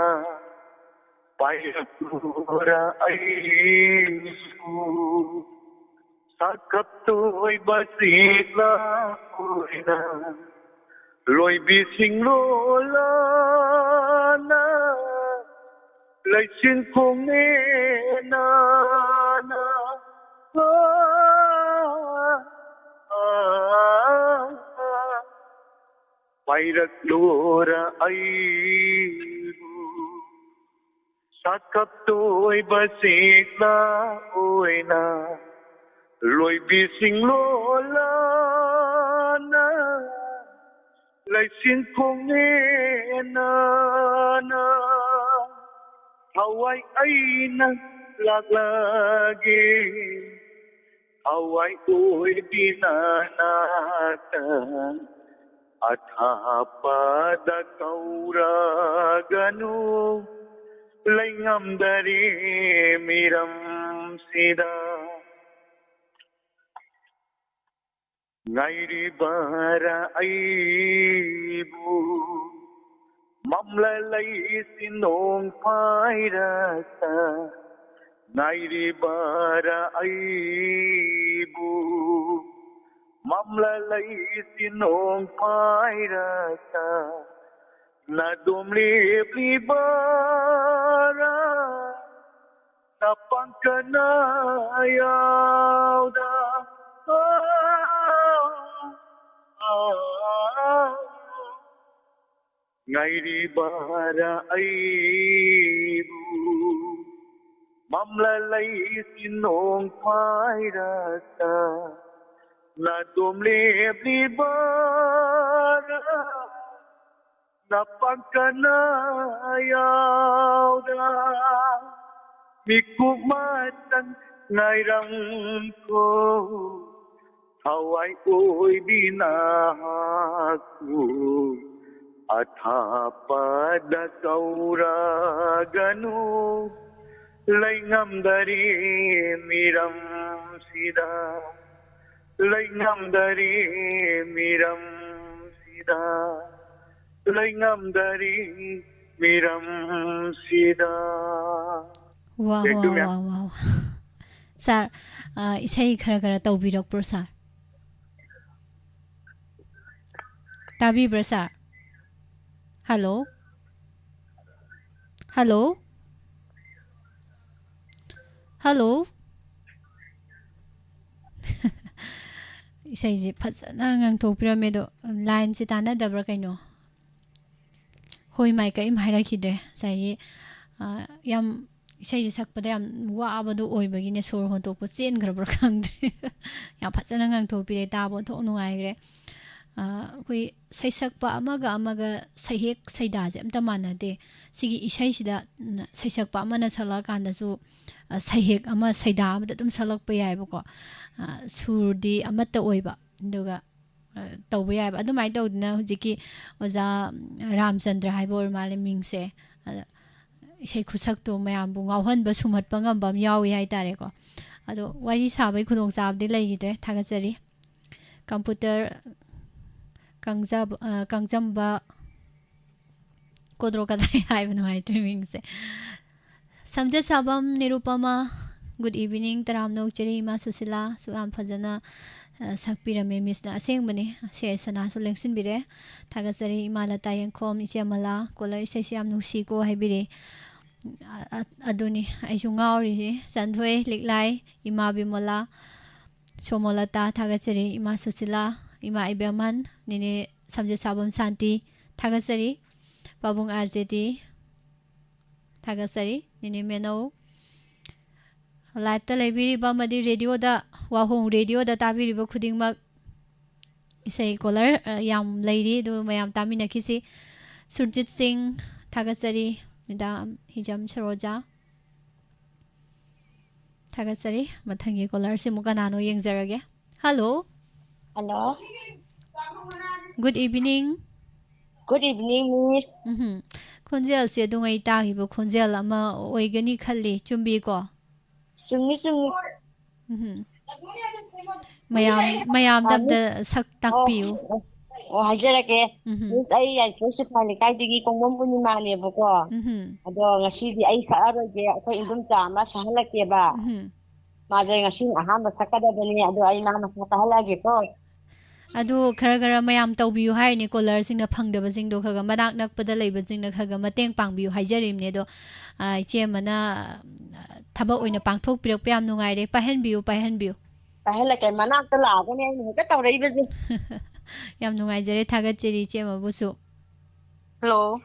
ꯄꯥꯏꯔꯛꯂꯣꯔ ꯑꯩꯕꯨ ꯁꯛꯈꯞ ꯇꯣꯏꯕ ꯁꯦꯛꯂꯥ ꯑꯣꯏꯅ꯫ ꯂꯣꯏꯕꯤꯁꯤꯡ ꯂꯣꯂꯥꯅ ꯂꯩꯆꯤꯟ ꯈꯣꯡꯅꯦꯅꯥꯅ꯫ ꯑꯥ, ꯑꯥ, ꯑꯥ, ꯄꯥꯏꯔꯛꯂꯣꯔ ꯑꯩꯕꯨ ꯁꯛꯈꯞ ꯇꯣꯏꯕ ꯁꯦꯛꯂꯥ ꯑꯣꯏꯅ꯫ ꯂꯣꯏꯕꯤꯁꯤꯡ ꯂꯣꯂꯥꯅ ꯂꯩꯆꯤꯟ ꯈꯣꯡꯅꯦꯅꯥꯅ꯫ ꯊꯋꯥꯏ ꯑꯩꯅ ꯂꯥꯛꯂꯒꯦ, ꯊꯋꯥꯏ ꯑꯣꯏꯕꯤ ꯅꯅꯥꯛꯇ꯫ ꯑꯊꯥꯞꯄꯗ ꯀꯧꯔꯒꯅꯨ, ꯂꯩꯉꯝꯗꯔꯦ ꯃꯤꯔꯝꯁꯤꯗ꯫ ꯉꯥꯏꯔꯤꯕꯔꯥ ꯑꯩꯕꯨ ꯃꯝꯂ ꯂꯩꯁꯤ ꯅꯣꯡ ꯄꯥꯏꯔꯛꯇ? ꯉꯥꯏꯔꯤꯕꯔꯥ ꯑꯩꯕꯨ ꯃꯝꯂ ꯂꯩꯁꯤ ꯅꯣꯡ ꯄꯥꯏꯔꯛꯇ? ꯅꯗꯣꯝ ꯂꯦꯞꯂꯤꯕꯔꯥ ꯅꯄꯥꯡꯀꯅ ꯌꯥꯎꯗ? ꯉꯥꯏꯔꯤꯕꯔꯥ ꯑꯩꯕꯨ ꯃꯝꯂ ꯂꯩꯁꯤ ꯅꯣꯡ ꯐꯥꯏꯔꯛꯇ ꯅꯥꯗꯣꯝ ꯂꯦꯞꯂꯤꯕꯔꯥ? ꯅꯄꯥꯡꯀꯅ ꯌꯥꯎꯗ ꯃꯤꯀꯨꯞ ꯃꯇꯪ ꯉꯥꯏꯔꯝꯈꯣ꯫ ꯊꯋꯥꯏ ꯑꯣꯏꯕꯤ ꯅꯍꯥꯛꯄꯨ ꯑꯊꯥꯞꯄꯗ ꯀꯧꯔꯒꯅꯨ꯫ ꯂꯩꯉꯝꯗꯔꯦ ꯃꯤꯔꯝꯁꯤꯗ, ꯂꯩꯉꯝꯗꯔꯦ ꯃꯤꯔꯝꯁꯤꯗ, ꯂꯩꯉꯝꯗꯔꯦ ꯃꯤꯔꯝꯁꯤꯗ꯫ ꯋꯥ Thank you, ꯋꯥ ma'am. ꯋꯥ ꯋꯥ ꯁꯥꯔ, ꯑ, ꯏꯁꯩ ꯈꯔ ꯈꯔ ꯇꯧꯕꯤꯔꯛꯄ꯭ꯔꯣ ꯁꯥꯔ? ꯇꯥꯕꯤꯕ꯭ꯔꯥ ꯁꯥꯔ? ꯍꯜꯂꯣ? ꯍꯜꯂꯣ? ꯍꯜꯂꯣ? ꯏꯁꯩꯁꯦ ꯐꯖꯅ ꯉꯪꯊꯣꯛꯄꯤꯔꯝꯃꯦ, ꯑꯗꯣ ꯂꯥꯏꯟꯁꯦ ꯇꯥꯟꯅꯗꯕ꯭ꯔꯥ ꯀꯩꯅꯣ? ꯍꯣꯏ ꯃꯥꯏ ꯀꯔꯤꯝ ꯍꯥꯏꯔꯛꯈꯤꯗ꯭ꯔꯦ꯫ ꯉꯁꯥꯏꯒꯤ, ꯑ, ꯌꯥꯝ ꯏꯁꯩꯁꯦ ꯁꯛꯄꯗ ꯌꯥꯝ ꯋꯥꯕꯗꯣ ꯑꯣꯏꯕꯒꯤꯅꯦ, ꯁꯣꯔ ꯍꯣꯟꯇꯣꯛꯄ ꯆꯦꯟꯈ꯭ꯔꯕ꯭ꯔꯥ ꯈꯪꯗ꯭ꯔꯦ꯫ ꯌꯥꯝ ꯐꯖꯅ ꯉꯪꯊꯣꯛꯄꯤꯔꯦ, ꯇꯥꯕ ꯑꯣꯟꯊꯣꯛ ꯅꯨꯡꯉꯥꯏꯈ꯭ꯔꯦ꯫ ꯑ, ꯑꯩꯈꯣꯏ ꯁꯩꯁꯛꯄ ꯑꯃꯒ ꯑꯃꯒ ꯁꯩꯍꯦꯛ ꯁꯩꯗꯥꯁꯦ ꯑꯝꯇ ꯃꯥꯟꯅꯗꯦ꯫ ꯁꯤꯒꯤ ꯏꯁꯩꯁꯤꯗ, ꯎꯝ, ꯁꯩꯁꯛꯄ ꯑꯃꯅ ꯁꯛꯂꯛꯑꯀꯥꯟꯗꯁꯨ, ꯑ, ꯁꯩꯍꯦꯛ ꯑꯃ, ꯁꯩꯗꯥ ꯑꯃꯗ ꯑꯗꯨꯝ ꯁꯛꯂꯛꯄ ꯌꯥꯏꯕꯀꯣ꯫ ꯑ, ꯁꯨꯔꯗꯤ ꯑꯃꯠꯇ ꯑꯣꯏꯕ, ꯑꯗꯨꯒ, ꯑ, ꯇꯧꯕ ꯌꯥꯏꯕ꯫ ꯑꯗꯨꯃꯥꯏꯅ ꯇꯧꯗꯅ ꯍꯧꯖꯤꯛꯀꯤ ꯑꯣꯖꯥ ꯔꯥꯝꯆꯟꯗ꯭ꯔ ꯍꯥꯏꯕ ꯑꯣꯏꯔ ꯃꯥꯜꯂꯦ ꯃꯤꯡꯁꯦ꯫ ꯑꯗ ꯏꯁꯩ ꯈꯨꯠꯁꯛꯇꯣ ꯃꯌꯥꯝꯕꯨ ꯉꯥꯎꯍꯟꯕ, ꯁꯨꯝꯍꯠꯄ ꯉꯝꯕ ꯑꯃ ꯌꯥꯎꯏ ꯍꯥꯏꯇꯥꯔꯦꯀꯣ꯫ ꯑꯗꯣ ꯋꯥꯔꯤ ꯁꯥꯕꯒꯤ ꯈꯨꯗꯣꯡꯆꯥꯕꯗꯤ ꯂꯩꯈꯤꯗ꯭ꯔꯦ꯫ ꯊꯥꯒꯠꯆꯔꯤ꯫ ꯀꯝꯄ꯭ꯌꯨꯇꯔ ꯀꯪꯖꯕ-, ꯑ, ꯀꯪꯖꯝꯕ ꯀꯣꯗ꯭ꯔꯣ ꯀꯗ꯭ꯔꯩ ꯍꯥꯏꯕ ꯅꯨꯡꯉꯥꯏꯇ꯭ꯔꯦ ꯃꯤꯡꯁꯦ꯫ ꯁꯝꯖꯦꯠ ꯁꯥꯕꯝ ꯅꯤꯔꯨꯄꯃ, good evening, ꯇꯔꯥꯝꯅ ꯑꯣꯛꯆꯔꯤ ꯏꯃꯥ ꯁꯨꯁꯤꯂꯥ, ꯁꯨꯛ ꯌꯥꯝ ꯐꯖꯅ, ꯑ, ꯁꯛꯄꯤꯔꯝꯃꯦ ꯃꯤꯁꯅ꯫ ꯑꯁꯦꯡꯕꯅꯤ, ꯁꯦ ꯁꯅꯥꯁꯨ ꯂꯦꯡꯁꯤꯟꯕꯤꯔꯦ꯫ ꯊꯥꯒꯠꯆꯔꯤ ꯏꯃꯥ ꯂꯇꯥ ꯌꯦꯡꯈꯣꯝ, ꯏꯆꯦ ꯑꯃꯂꯥ, ꯀꯣꯂꯔ ꯏꯁꯩꯁꯦ ꯌꯥꯝ ꯅꯨꯡꯁꯤꯀꯣ ꯍꯥꯏꯕꯤꯔꯤ꯫ ꯑ-, ꯑ-, ꯑꯗꯨꯅꯤ ꯑꯩꯁꯨ ꯉꯥꯎꯔꯤꯁꯦ꯫ ꯆꯟꯊꯣꯏ ꯂꯤꯛꯂꯥꯏ, ꯏꯃꯥ ꯕꯤꯃꯣꯂꯥ, ꯁꯣꯃꯣꯂꯇꯥ, ꯊꯥꯒꯠꯆꯔꯤ ꯏꯃꯥ ꯁꯨꯁꯤꯂꯥ, ꯏꯃꯥ ꯏꯕꯦꯝꯍꯟ, ꯅꯦꯅꯦ ꯁꯝꯖꯦꯠ ꯁꯥꯕꯝ ꯁꯥꯟꯇꯤ, ꯊꯥꯒꯠꯆꯔꯤ꯫ ꯄꯥꯕꯨꯡ ꯑꯥꯔ ꯖꯦ ꯇꯤ, ꯊꯥꯒꯠꯆꯔꯤ꯫ ꯅꯦꯅꯦ ꯃꯦꯅꯧ, ꯂꯥꯏꯞꯇ ꯂꯩꯕꯤꯔꯤꯕ ꯑꯃꯗꯤ ꯔꯦꯗꯤꯑꯣꯗ, ꯋꯥꯍꯣꯡ ꯔꯦꯗꯤꯑꯣꯗ ꯇꯥꯕꯤꯔꯤꯕ ꯈꯨꯗꯤꯡꯃꯛ, ꯏꯁꯩ ꯀꯣꯂꯔ, ꯑ, ꯌꯥꯝ ꯂꯩꯔꯤ, ꯑꯗꯨ ꯃꯌꯥꯝ ꯇꯥꯃꯤꯟꯅꯈꯤꯁꯤ꯫ ꯁꯨꯔꯖꯤꯠ ꯁꯤꯡ, ꯊꯥꯒꯠꯆꯔꯤ꯫ ꯃꯦꯗꯥꯝ ꯍꯤꯖꯝ ꯁꯔꯣꯖꯥ, ꯊꯥꯒꯠꯆꯔꯤ꯫ ꯃꯊꯪꯒꯤ ꯀꯣꯂꯔꯁꯤꯃꯨꯛ ꯀꯅꯥꯅꯣ ꯌꯦꯡꯖꯔꯒꯦ꯫ Hello. Hello. Good evening꯫ Good evening, Miss꯫ ꯎꯝꯍꯨꯝ꯫ ꯈꯣꯟꯖꯦꯜꯁꯦ ꯑꯗꯨꯉꯩ ꯇꯥꯈꯤꯕ ꯈꯣꯟꯖꯦꯜ ꯑꯃ ꯑꯣꯏꯒꯅꯤ ꯈꯜꯂꯤ, ꯆꯨꯝꯕꯤꯀꯣ? ꯆꯨꯝꯃꯤ, ꯆꯨꯝꯃꯤ꯫ ꯎꯝꯍꯨꯝ꯫ ꯃꯌꯥꯝ, ꯃꯌꯥꯝꯗ ꯑ, ꯑꯝꯇ Miss, ꯁꯛ ꯑꯣ, ꯇꯥꯛꯄꯤꯌꯨ꯫ ꯑꯣ, ꯑꯣ, ꯍꯥꯏꯖꯔꯛꯀꯦ꯫ ꯎꯝꯍꯨꯝ꯫ Miss, ꯑꯩ ꯌꯥꯏꯐꯧ ꯁꯤꯐꯥꯏ ꯂꯩꯀꯥꯏꯗꯒꯤ ꯀꯣꯡꯕꯝ ꯄꯨꯔꯅꯤꯃꯥꯅꯦꯕꯀꯣ꯫ ꯎꯝꯍꯨꯝ꯫ ꯑꯗꯣ ꯉꯁꯤꯗꯤ ꯑꯩ ꯁꯛꯑꯔꯣꯏꯒꯦ, ꯑꯩꯈꯣꯏ ꯏꯟꯗꯣꯝꯆꯥ ꯑꯃ ꯁꯛꯍꯜꯂꯛꯀꯦꯕ꯫ ꯎꯝꯍꯨꯝ꯫ ꯃꯥꯁꯦ ꯉꯁꯤ ꯑꯍꯥꯟꯕ ꯁꯛꯀꯗꯕꯅꯦ, ꯑꯗꯣ ꯑꯩ ꯃꯥ ꯃꯁꯛ ꯇꯥꯍꯜꯂꯛꯑꯒꯦꯀꯣ꯫ ꯑꯗꯨ ꯈꯔ ꯈꯔ ꯃꯌꯥꯝ ꯇꯧꯕꯤꯌꯨ ꯍꯥꯏꯔꯤꯅꯦ, ꯀꯣꯂꯔꯁꯤꯡꯅ ꯐꯪꯗꯕꯁꯤꯡꯗꯣ ꯈꯔ ꯈꯔ ꯃꯅꯥꯛ ꯅꯛꯄꯗ ꯂꯩꯕꯁꯤꯡꯅ ꯈꯔ ꯈꯔ ꯃꯇꯦꯡ ꯄꯥꯡꯕꯤꯌꯨ ꯍꯥꯏꯖꯔꯤꯕꯅꯦ꯫ ꯑꯗꯣ, ꯑ, ꯏꯆꯦ ꯑꯃꯅ, ꯑ, ꯊꯕꯛ ꯑꯣꯏꯅ ꯄꯥꯡꯊꯣꯛꯄꯤꯔꯛꯄ ꯌꯥꯝ ꯅꯨꯡꯉꯥꯏꯔꯦ꯫ ꯄꯥꯏꯍꯟꯕꯤꯌꯨ, ꯄꯥꯏꯍꯟꯕꯤꯌꯨ꯫ ꯄꯥꯏꯍꯜꯂꯛꯀꯦ, ꯃꯅꯥꯛꯇ ꯂꯥꯛꯑꯒꯅꯦ ꯑꯩꯅ ꯍꯦꯛꯇ ꯇꯧꯔꯛꯏꯕꯁꯦ꯫ ꯌꯥꯝ ꯅꯨꯡꯉꯥꯏꯖꯔꯦ, ꯊꯥꯒꯠꯆꯔꯤ ꯏꯆꯦ ꯑꯃꯕꯨꯁꯨ꯫ ꯍꯜꯂꯣ꯫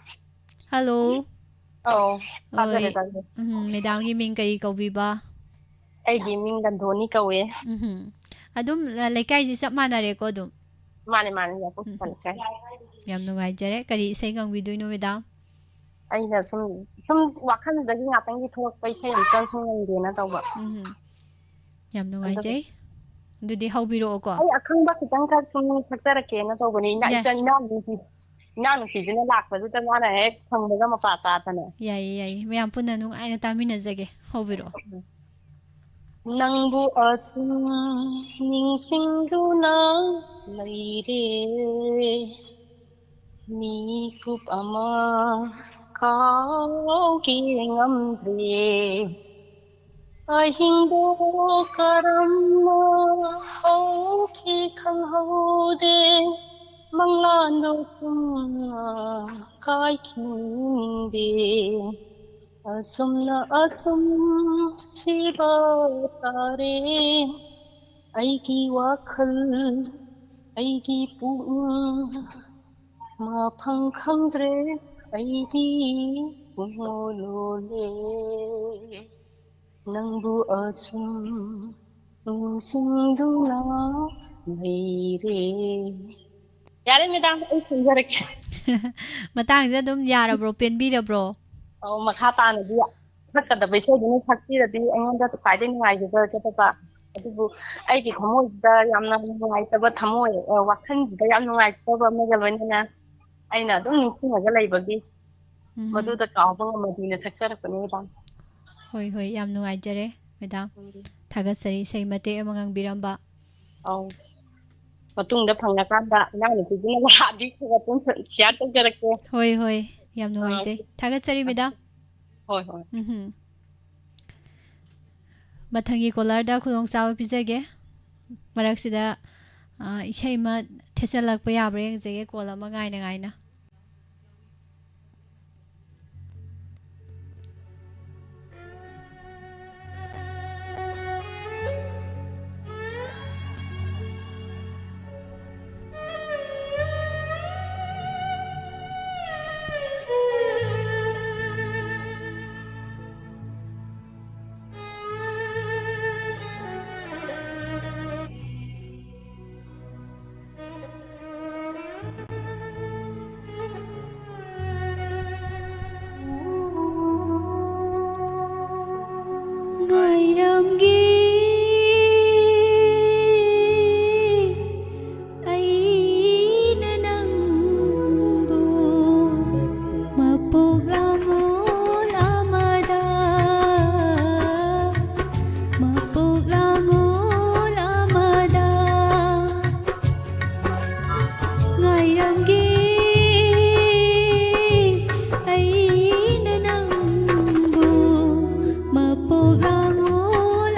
ꯍꯜꯂꯣ꯫ ꯑꯧ, ꯍꯣꯏ꯫ ꯇꯥꯖꯔꯦ, ꯇꯥꯖꯔꯦ꯫ ꯎꯝ, ꯃꯦꯗꯥꯝꯒꯤ ꯃꯤꯡ ꯀꯔꯤ ꯀꯧꯕꯤꯕ? ꯑꯩꯒꯤ ꯃꯤꯡ ꯒꯟꯙꯣꯅꯤ ꯀꯧꯋꯦ꯫ ꯎꯝꯍꯨꯝ꯫ ꯑꯗꯨꯝ ꯂ-, ꯂꯩꯀꯥꯏꯁꯤ ꯆꯞ ꯃꯥꯟꯅꯔꯦꯀꯣ ꯑꯗꯨꯝ? ꯃꯥꯅꯦ, ꯃꯥꯅꯦ, ꯌꯥꯏꯐꯧ ꯎꯝ꯫ ꯁꯤꯐꯥꯏ ꯂꯩꯀꯥꯏ꯫ ꯌꯥꯝ ꯅꯨꯡꯉꯥꯏꯖꯔꯦ꯫ ꯀꯔꯤ ꯏꯁꯩ ꯉꯪꯕꯤꯗꯣꯏꯅꯣ, ꯃꯦꯗꯥꯝ? ꯑꯩꯅ ꯁꯨꯝ, ꯁꯨꯝ ꯋꯥꯈꯜꯁꯤꯗꯒꯤ ꯉꯥꯛꯇꯪꯒꯤ ꯊꯣꯛꯂꯛꯄ ꯏꯁꯩ ꯑꯃꯇ ꯁꯨꯝ ꯉꯪꯒꯦꯅ ꯇꯧꯕ꯫ ꯎꯝꯍꯨꯝ꯫ ꯌꯥꯝ ꯑꯗꯨꯒ ꯅꯨꯡꯉꯥꯏꯖꯩ꯫ ꯑꯗꯨꯗꯤ ꯍꯧꯕꯤꯔꯛꯑꯣꯀꯣ꯫ ꯑꯩ ꯑꯈꯪꯕ ꯈꯤꯇꯪꯈꯛ ꯁꯨꯝ ꯁꯛꯆꯔꯛꯀꯦꯅ ꯇꯧꯕꯅꯤ꯫ ꯏꯅꯥ-, ꯌꯥꯏ꯫ ꯏꯆꯟ ꯏꯅꯥꯎ ꯅꯨꯄꯤ, ꯏꯅꯥꯎ ꯅꯨꯄꯤꯁꯤꯅ ꯂꯥꯛꯄꯗꯨꯗ ꯃꯥꯅ ꯍꯦꯛ ꯐꯪꯕꯒ ꯃꯄꯥ ꯆꯥꯗꯅ꯫ ꯌꯥꯏꯌꯦ, ꯌꯥꯏꯌꯦ꯫ ꯃꯌꯥꯝ ꯄꯨꯟꯅ ꯅꯨꯡꯉꯥꯏꯅ ꯇꯥꯃꯤꯟꯅꯖꯒꯦ꯫ ꯍꯧꯕꯤꯔꯛꯑꯣ꯫ ꯅꯪꯕꯨ ꯑꯁꯨꯝ ꯅꯤꯡꯁꯤꯡꯗꯨꯅ ꯂꯩꯔꯦ꯫ ꯃꯤꯀꯨꯞ ꯑꯃ ꯀꯥꯎꯒꯦ ꯉꯝꯗ꯭ꯔꯦ꯫ ꯑꯍꯤꯡꯗꯣ ꯀꯔꯝꯅ ꯍꯧꯈꯤ ꯈꯪꯍꯧꯗꯦ꯫ ꯃꯪꯂꯥꯟꯗꯣ ꯆꯨꯝꯅ ꯀꯥꯏꯈꯤ ꯅꯤꯡꯗꯦ꯫ ꯑꯁꯨꯝꯅ ꯑꯁꯨꯝ ꯁꯤꯕ ꯇꯥꯔꯦ꯫ ꯑꯩꯒꯤ ꯋꯥꯈꯜ, ꯑꯩꯒꯤ ꯄꯨꯛꯅꯤꯡ ꯃꯐꯝ ꯈꯪꯗ꯭ꯔꯦ꯫ ꯑꯩꯗꯤ ꯄꯨꯡꯂꯣꯜ ꯂꯣꯜꯂꯦ꯫ ꯅꯪꯕꯨ ꯑꯁꯨꯝ ꯅꯤꯡꯁꯤꯡꯗꯨꯅ ꯂꯩꯔꯦ꯫ ꯌꯥꯔꯦ ꯃꯦꯗꯥꯝ, ꯑꯩ ꯈꯨꯝꯖꯔꯛꯀꯦ꯫ ꯃꯇꯥꯡꯁꯤꯗ ꯑꯗꯨꯝ ꯌꯥꯔꯕ꯭ꯔꯣ, ꯄꯦꯟꯕꯤꯔꯕ꯭ꯔꯣ? ꯑꯧ, ꯃꯈꯥ ꯇꯥꯅꯗꯤ ꯁꯛꯀꯗꯕ ꯏꯁꯩꯗꯨꯅ ꯁꯛꯄꯤꯔꯗꯤ ꯑꯩꯉꯣꯟꯗ ꯈ꯭ꯋꯥꯏꯗꯒꯤ ꯅꯨꯡꯉꯥꯏꯖꯒꯗꯕ꯫ ꯑꯗꯨꯕꯨ ꯑꯩꯒꯤ ꯊꯃꯣꯏꯁꯤꯗ ꯌꯥꯝꯅ ꯅꯨꯡꯉꯥꯏꯇꯕ ꯊꯃꯣꯏ, ꯑ, ꯋꯥꯈꯜꯁꯤꯗ ꯌꯥꯝ ꯅꯨꯡꯉꯥꯏꯇꯕ ꯑꯃꯒ ꯂꯣꯏꯅꯅ ꯑꯩꯅ ꯑꯗꯨꯝ ꯅꯤꯡꯁꯤꯡꯉꯒ ꯂꯩꯕꯒꯤ, ꯎꯝ꯫ ꯃꯗꯨꯗ ꯀꯥꯎꯕ ꯉꯝꯃꯗꯤꯅ ꯁꯛꯆꯔꯛꯄꯅꯦ ꯃꯦꯗꯥꯝ꯫ ꯍꯣꯏ, ꯍꯣꯏ, ꯌꯥꯝ ꯅꯨꯡꯉꯥꯏꯖꯔꯦ ꯃꯦꯗꯥꯝ꯫ ꯎꯝ꯫ ꯊꯥꯒꯠꯆꯔꯤ, ꯏꯁꯩ ꯃꯇꯦꯛ ꯑꯃ ꯉꯪꯕꯤꯔꯝꯕ꯫ ꯑꯧ꯫ ꯃꯇꯨꯡꯗ ꯐꯪꯉꯀꯥꯟꯗ ꯏꯅꯥꯎꯅꯨꯄꯤꯗꯨꯅ ꯂꯥꯛꯑꯗꯤ ꯈꯔ ꯈꯔ ꯑꯗꯨꯝ ꯁꯤꯌꯥꯔ ꯇꯧꯖꯔꯛꯀꯦ꯫ ꯍꯣꯏ, ꯍꯣꯏ, ꯌꯥꯝ ꯑꯥ, ꯅꯨꯡꯉꯥꯏꯖꯩ꯫ ꯊꯥꯒꯠꯆꯔꯤ ꯃꯦꯗꯥꯝ꯫ ꯍꯣꯏ, ꯍꯣꯏ꯫ ꯎꯝꯍꯨꯝ꯫ ꯃꯊꯪꯒꯤ ꯀꯣꯂꯔꯗ ꯈꯨꯗꯣꯡꯆꯥꯕ ꯄꯤꯖꯒꯦ꯫ ꯃꯔꯛꯁꯤꯗ, ꯑ, ꯏꯁꯩ ꯑꯃ ꯊꯦꯠꯆꯜꯂꯛꯄ ꯌꯥꯕ꯭ꯔꯥ ꯌꯦꯡꯖꯒꯦ, ꯀꯣꯜ ꯑꯃ ꯉꯥꯏꯅ ꯉꯥꯏꯅ꯫ ꯉꯥꯏꯔꯝꯒꯦ ꯑꯩꯅ ꯅꯪꯕꯨ ꯃꯄꯣꯛ ꯂꯥꯉꯣꯜ ꯑꯃꯗ, ꯃꯄꯣꯛ ꯂꯥꯉꯣꯜ ꯑꯃꯗ꯫ ꯉꯥꯏꯔꯝꯒꯦ ꯑꯩꯅ ꯅꯪꯕꯨ ꯃꯄꯣꯛ ꯂꯥꯉꯣꯜ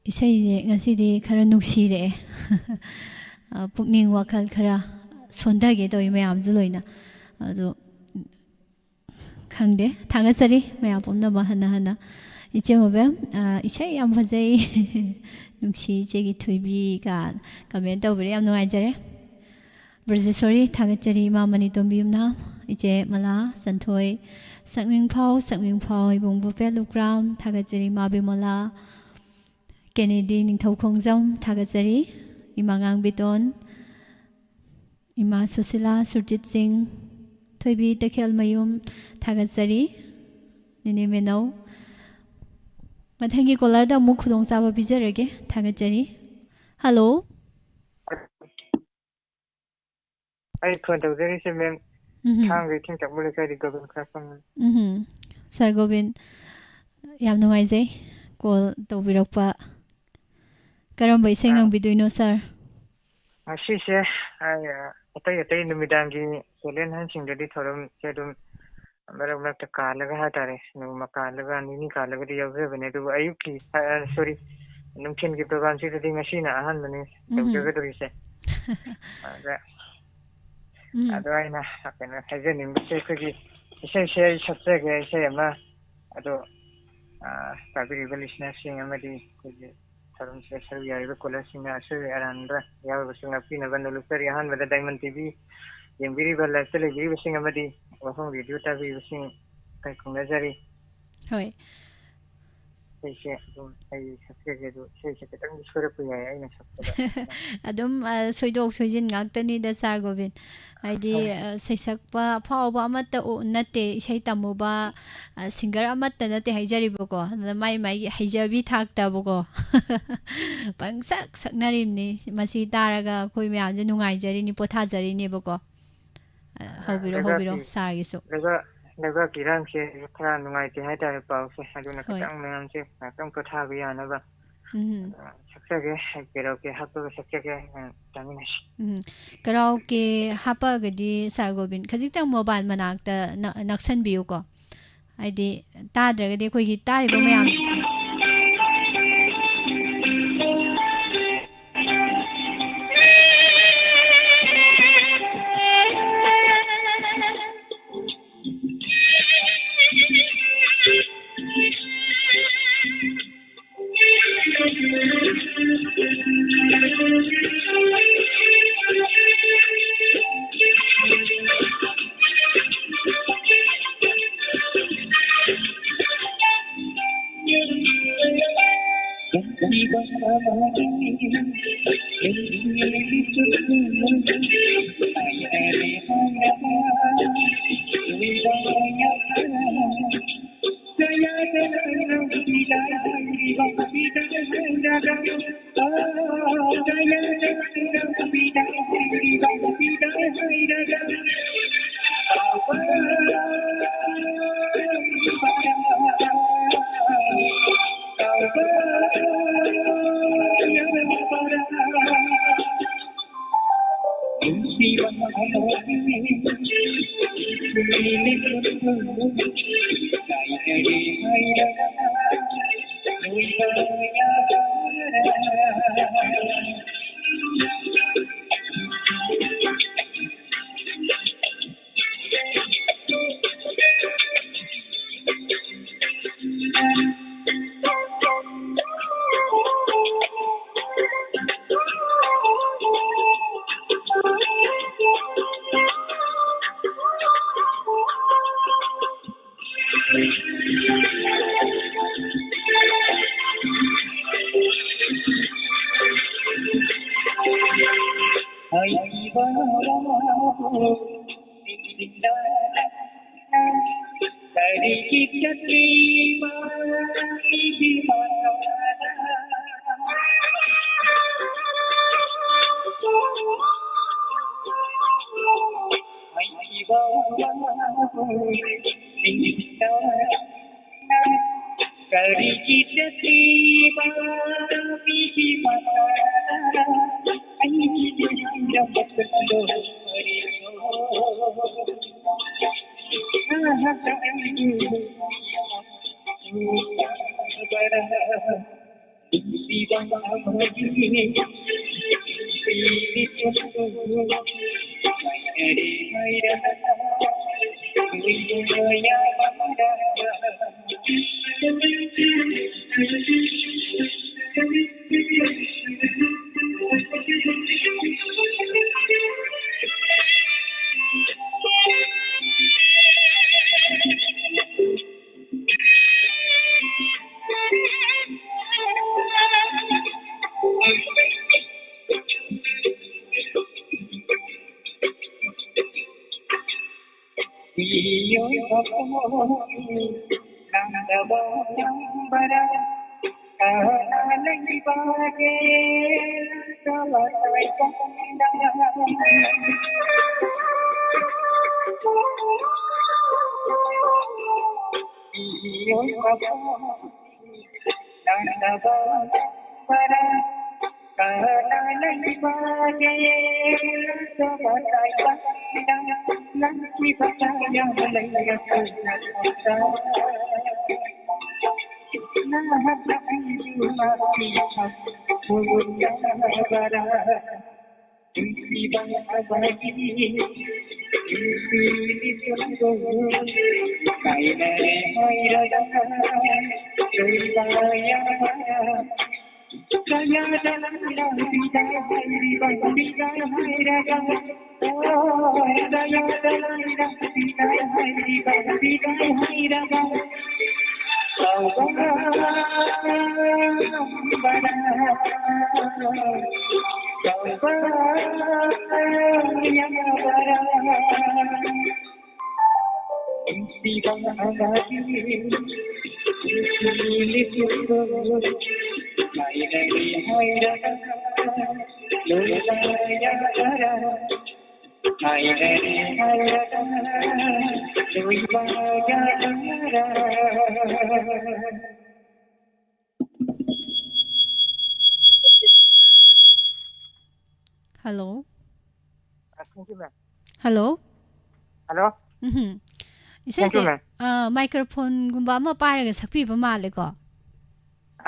ꯏꯁꯩꯁꯦ ꯉꯁꯤꯗꯤ ꯈꯔ ꯅꯨꯡꯁꯤꯔꯛꯑꯦ꯫ ꯑ, ꯄꯨꯛꯅꯤꯡ ꯋꯥꯈꯜ ꯈꯔ ꯁꯣꯟꯊꯒꯦ ꯇꯧꯏ ꯃꯌꯥꯝꯁꯨ ꯂꯣꯏꯅ꯫ ꯑꯗꯣ ꯈꯪꯗꯦ, ꯊꯥꯒꯠꯆꯔꯤ ꯃꯌꯥꯝ ꯄꯨꯝꯅꯃꯛ ꯍꯟꯅ ꯍꯟꯅ꯫ ꯏꯆꯦ ꯃꯣꯕꯦꯝ, ꯑ, ꯏꯁꯩ ꯌꯥꯝ ꯐꯖꯩ꯫ ꯅꯨꯡꯁꯤ ꯏꯆꯦꯒꯤ ꯊꯣꯏꯕꯤꯒ comment ꯇꯧꯕꯤꯔꯦ, ꯌꯥꯝ ꯅꯨꯡꯉꯥꯏꯖꯔꯦ꯫ ꯕ꯭ꯔꯖꯦꯁꯣꯔꯤ, ꯊꯥꯒꯠꯆꯔꯤ ꯏꯃꯥ ꯃꯅꯤꯇꯣꯝꯕꯤ ꯌꯨꯝꯅꯥꯝ, ꯏꯆꯦ ꯃꯂꯥ, ꯁꯟꯊꯣꯏ, ꯁꯛꯅꯤꯡꯐꯥꯎ, ꯁꯛꯅꯤꯡꯐꯥꯎ, ꯏꯕꯨꯡ ꯕꯨꯄꯦ ꯂꯨꯀ꯭ꯔꯥꯝ, ꯊꯥꯒꯠꯆꯔꯤ ꯏꯃꯥ ꯕꯤꯃꯣꯂꯥ, ꯀꯦꯅꯦꯗꯤ ꯅꯤꯡꯊꯧ ꯈꯣꯡꯖꯝ, ꯊꯥꯒꯠꯆꯔꯤ ꯏꯃꯥ ꯉꯥꯡꯕꯤꯇꯣꯟ, ꯏꯃꯥ ꯁꯨꯁꯤꯂꯥ, ꯁꯨꯔꯖꯤꯠ ꯁꯤꯡ, ꯊꯣꯏꯕꯤ ꯇꯈꯦꯜꯃꯌꯨꯝ, ꯊꯥꯒꯠꯆꯔꯤ ꯅꯦꯅꯦ ꯃꯦꯅꯧ꯫ ꯃꯊꯪꯒꯤ caller ꯗ ꯑꯃꯨꯛ ꯈꯨꯗꯣꯡꯆꯥꯕ ꯄꯤꯖꯔꯒꯦ꯫ ꯊꯥꯒꯠꯆꯔꯤ꯫ Hello꯫ ꯑꯩ phone ꯇꯧꯖꯔꯤꯁꯦ ma'am, ꯎꯝꯍꯨꯝ꯫ ꯊꯥꯡꯒ ꯏꯊꯤꯡ ꯆꯥꯛꯃꯨ ꯂꯩꯀꯥꯏꯗꯤ ꯒꯣꯕꯤꯟ ꯈ꯭ꯋꯥꯏꯔꯥꯛꯄꯝꯅꯤ꯫ ꯎꯝꯍꯨꯝ꯫ Sir ꯒꯣꯕꯤꯟ, ꯌꯥꯝ ꯅꯨꯡꯉꯥꯏꯖꯩ call ꯇꯧꯕꯤꯔꯛꯄ꯫ ꯀꯔꯝꯕ ꯏꯁꯩ ꯑꯥ꯫ ꯉꯪꯕꯤꯗꯣꯏꯅꯣ, sir? ꯉꯁꯤꯁꯦ, ꯑꯩ, ꯑ, ꯑꯇꯩ ꯑꯇꯩ ꯅꯨꯃꯤꯗꯥꯡꯒꯤ ꯀꯦꯂꯦꯟ ꯑꯍꯟꯁꯤꯡꯗꯗꯤ ꯊꯧꯔꯝꯁꯦ ꯑꯗꯨꯝ ꯃꯔꯛ ꯃꯔꯛꯇ ꯀꯥꯜꯂꯒ ꯍꯥꯏꯇꯥꯔꯦ, ꯅꯣꯡꯃ ꯀꯥꯜꯂꯒ, ꯅꯤꯅꯤ ꯀꯥꯜꯂꯒꯗꯤ ꯌꯥꯎꯖꯕꯅꯦ, ꯑꯗꯨꯕꯨ ꯑꯌꯨꯛꯀꯤ, ꯑ, sorry, ꯅꯨꯡꯊꯤꯜꯒꯤ program ꯁꯤꯗꯗꯤ ꯉꯁꯤꯅ ꯑꯍꯥꯟꯕꯅꯤ ꯎꯝꯍꯨꯝ꯫ ꯇꯧꯖꯒꯗꯧꯔꯤꯁꯦ꯫ ꯑꯗ, ꯎꯝ꯫ ꯑꯗꯣ ꯑꯩꯅ ꯀꯩꯅꯣ ꯍꯥꯏꯖꯅꯤꯡꯕꯁꯦ, ꯑꯩꯈꯣꯏꯒꯤ ꯏꯁꯩꯁꯦ ꯑꯩ ꯁꯛꯆꯒꯦ, ꯏꯁꯩ ꯑꯃ꯫ ꯑꯗꯣ, ꯑ, ꯇꯥꯕꯤꯔꯤꯕ listener ꯁꯤꯡ ꯑꯃꯗꯤ ꯑꯩꯈꯣꯏꯒꯤ ꯊꯧꯔꯝꯁꯤꯗ ꯁꯔꯨꯛ ꯌꯥꯔꯤꯕ caller ꯁꯤꯡꯅ ꯑꯁꯣꯏ ꯑꯔꯥꯟꯕ ꯌꯥꯎꯔꯕꯁꯨ ꯉꯥꯛꯄꯤꯅꯕ ꯅꯣꯂꯨꯛꯆꯔꯤ꯫ ꯑꯍꯥꯟꯕꯗ Diamond T V ꯌꯦꯡꯕꯤꯔꯤꯕ, live ꯇ ꯂꯩꯕꯤꯔꯤꯕꯁꯤꯡ ꯑꯃꯗꯤ ꯋꯥꯍꯣꯡ Radio ꯇꯥꯕꯤꯔꯤꯕꯁꯤꯡ ꯏꯀꯥꯏ ꯈꯨꯝꯅꯖꯔꯤ꯫ ꯍꯣꯏ꯫ ꯏꯁꯩꯁꯦ ꯑꯗꯨꯝ ꯑꯩ ꯁꯛꯆꯒꯦ, ꯑꯗꯨ ꯏꯁꯩꯁꯦ ꯈꯤꯇꯪꯗꯤ ꯁꯣꯏꯔꯛꯄ ꯌꯥꯏ ꯑꯩꯅ ꯁꯛꯄꯗ꯫ ꯑꯗꯨꯝ, ꯑ, ꯁꯣꯏꯗꯣꯛ ꯁꯣꯏꯖꯤꯟ ꯉꯥꯛꯇꯅꯤꯗ, sir ꯒꯣꯕꯤꯟ꯫ ꯍꯥꯏꯗꯤ, ꯍꯣꯏ꯫ ꯑ, ꯁꯩꯁꯛꯄ ꯑꯐꯥꯎꯕ ꯑꯃꯠꯇ ꯑꯣ-, ꯅꯠꯇꯦ, ꯏꯁꯩ ꯇꯝꯃꯨꯕ, ꯑ, singer ꯑꯃꯠꯇ ꯅꯠꯇꯦ ꯍꯥꯏꯖꯔꯤꯕꯀꯣ꯫ ꯑꯗꯨꯅ ꯃꯥꯏ ꯃꯥꯏꯒꯤ ꯍꯩꯖꯕꯤ ꯊꯥꯛꯇꯕꯀꯣ꯫ ꯄꯪꯁꯛ ꯁꯛꯅꯔꯤꯕꯅꯤ꯫ ꯃꯁꯤ ꯇꯥꯔꯒ ꯑꯩꯈꯣꯏ ꯃꯌꯥꯝꯁꯦ ꯅꯨꯡꯉꯥꯏꯖꯔꯤꯅꯤ, ꯄꯣꯊꯥꯖꯔꯤꯅꯦꯕꯀꯣ꯫ ꯑ, ꯍꯧꯕꯤꯔꯣ, ꯍꯧꯕꯤꯔꯣ, ꯂꯩꯕꯥꯛꯀꯤ, sir ꯒꯤꯁꯨ꯫ ꯂꯩꯕꯥꯛ, ꯂꯩꯕꯥꯛꯀꯤ ꯏꯔꯥꯡꯁꯦ ꯈꯔ ꯅꯨꯡꯉꯥꯏꯇꯦ ꯍꯥꯏꯇꯥꯔꯦ ꯄꯥꯎꯁꯦ, ꯑꯗꯨꯅ ꯍꯣꯏ꯫ ꯈꯤꯇꯪ ꯃꯌꯥꯝꯁꯦ ꯉꯥꯏꯍꯥꯛꯇꯪ ꯄꯣꯊꯥꯕ ꯌꯥꯅꯕ, ꯎꯝ꯫ ꯑ, ꯁꯛꯆꯒꯦ, karaoke ꯍꯥꯞꯄꯒ ꯁꯛꯆꯒꯦ, ꯑ, ꯇꯥꯃꯤꯟꯅꯁꯤ꯫ ꯎꯝ꯫ Karaoke ꯍꯥꯞꯄꯛꯑꯒꯗꯤ, sir ꯒꯣꯕꯤꯟ, ꯈꯖꯤꯛꯇꯪ mobile ꯃꯅꯥꯛꯇ ꯅ-, ꯅꯛꯁꯟꯕꯤꯌꯨꯀꯣ꯫ ꯍꯥꯏꯗꯤ, ꯇꯥꯗ꯭ꯔꯒꯗꯤ ꯑꯩꯈꯣꯏꯒꯤ ꯇꯥꯔꯤꯕ ꯃꯌꯥꯝ, Hello. Thank you, ma'am. Hello. Hello? Um. Thank you, ꯏꯁꯩꯁꯦ ma'am. ꯃꯥꯏꯀ꯭ꯔꯣꯐꯣꯟꯒꯨꯝꯕ ꯑꯃ ꯄꯥꯏꯔꯒ ꯁꯛꯄꯤꯕ ꯃꯥꯜꯂꯦꯀꯣ?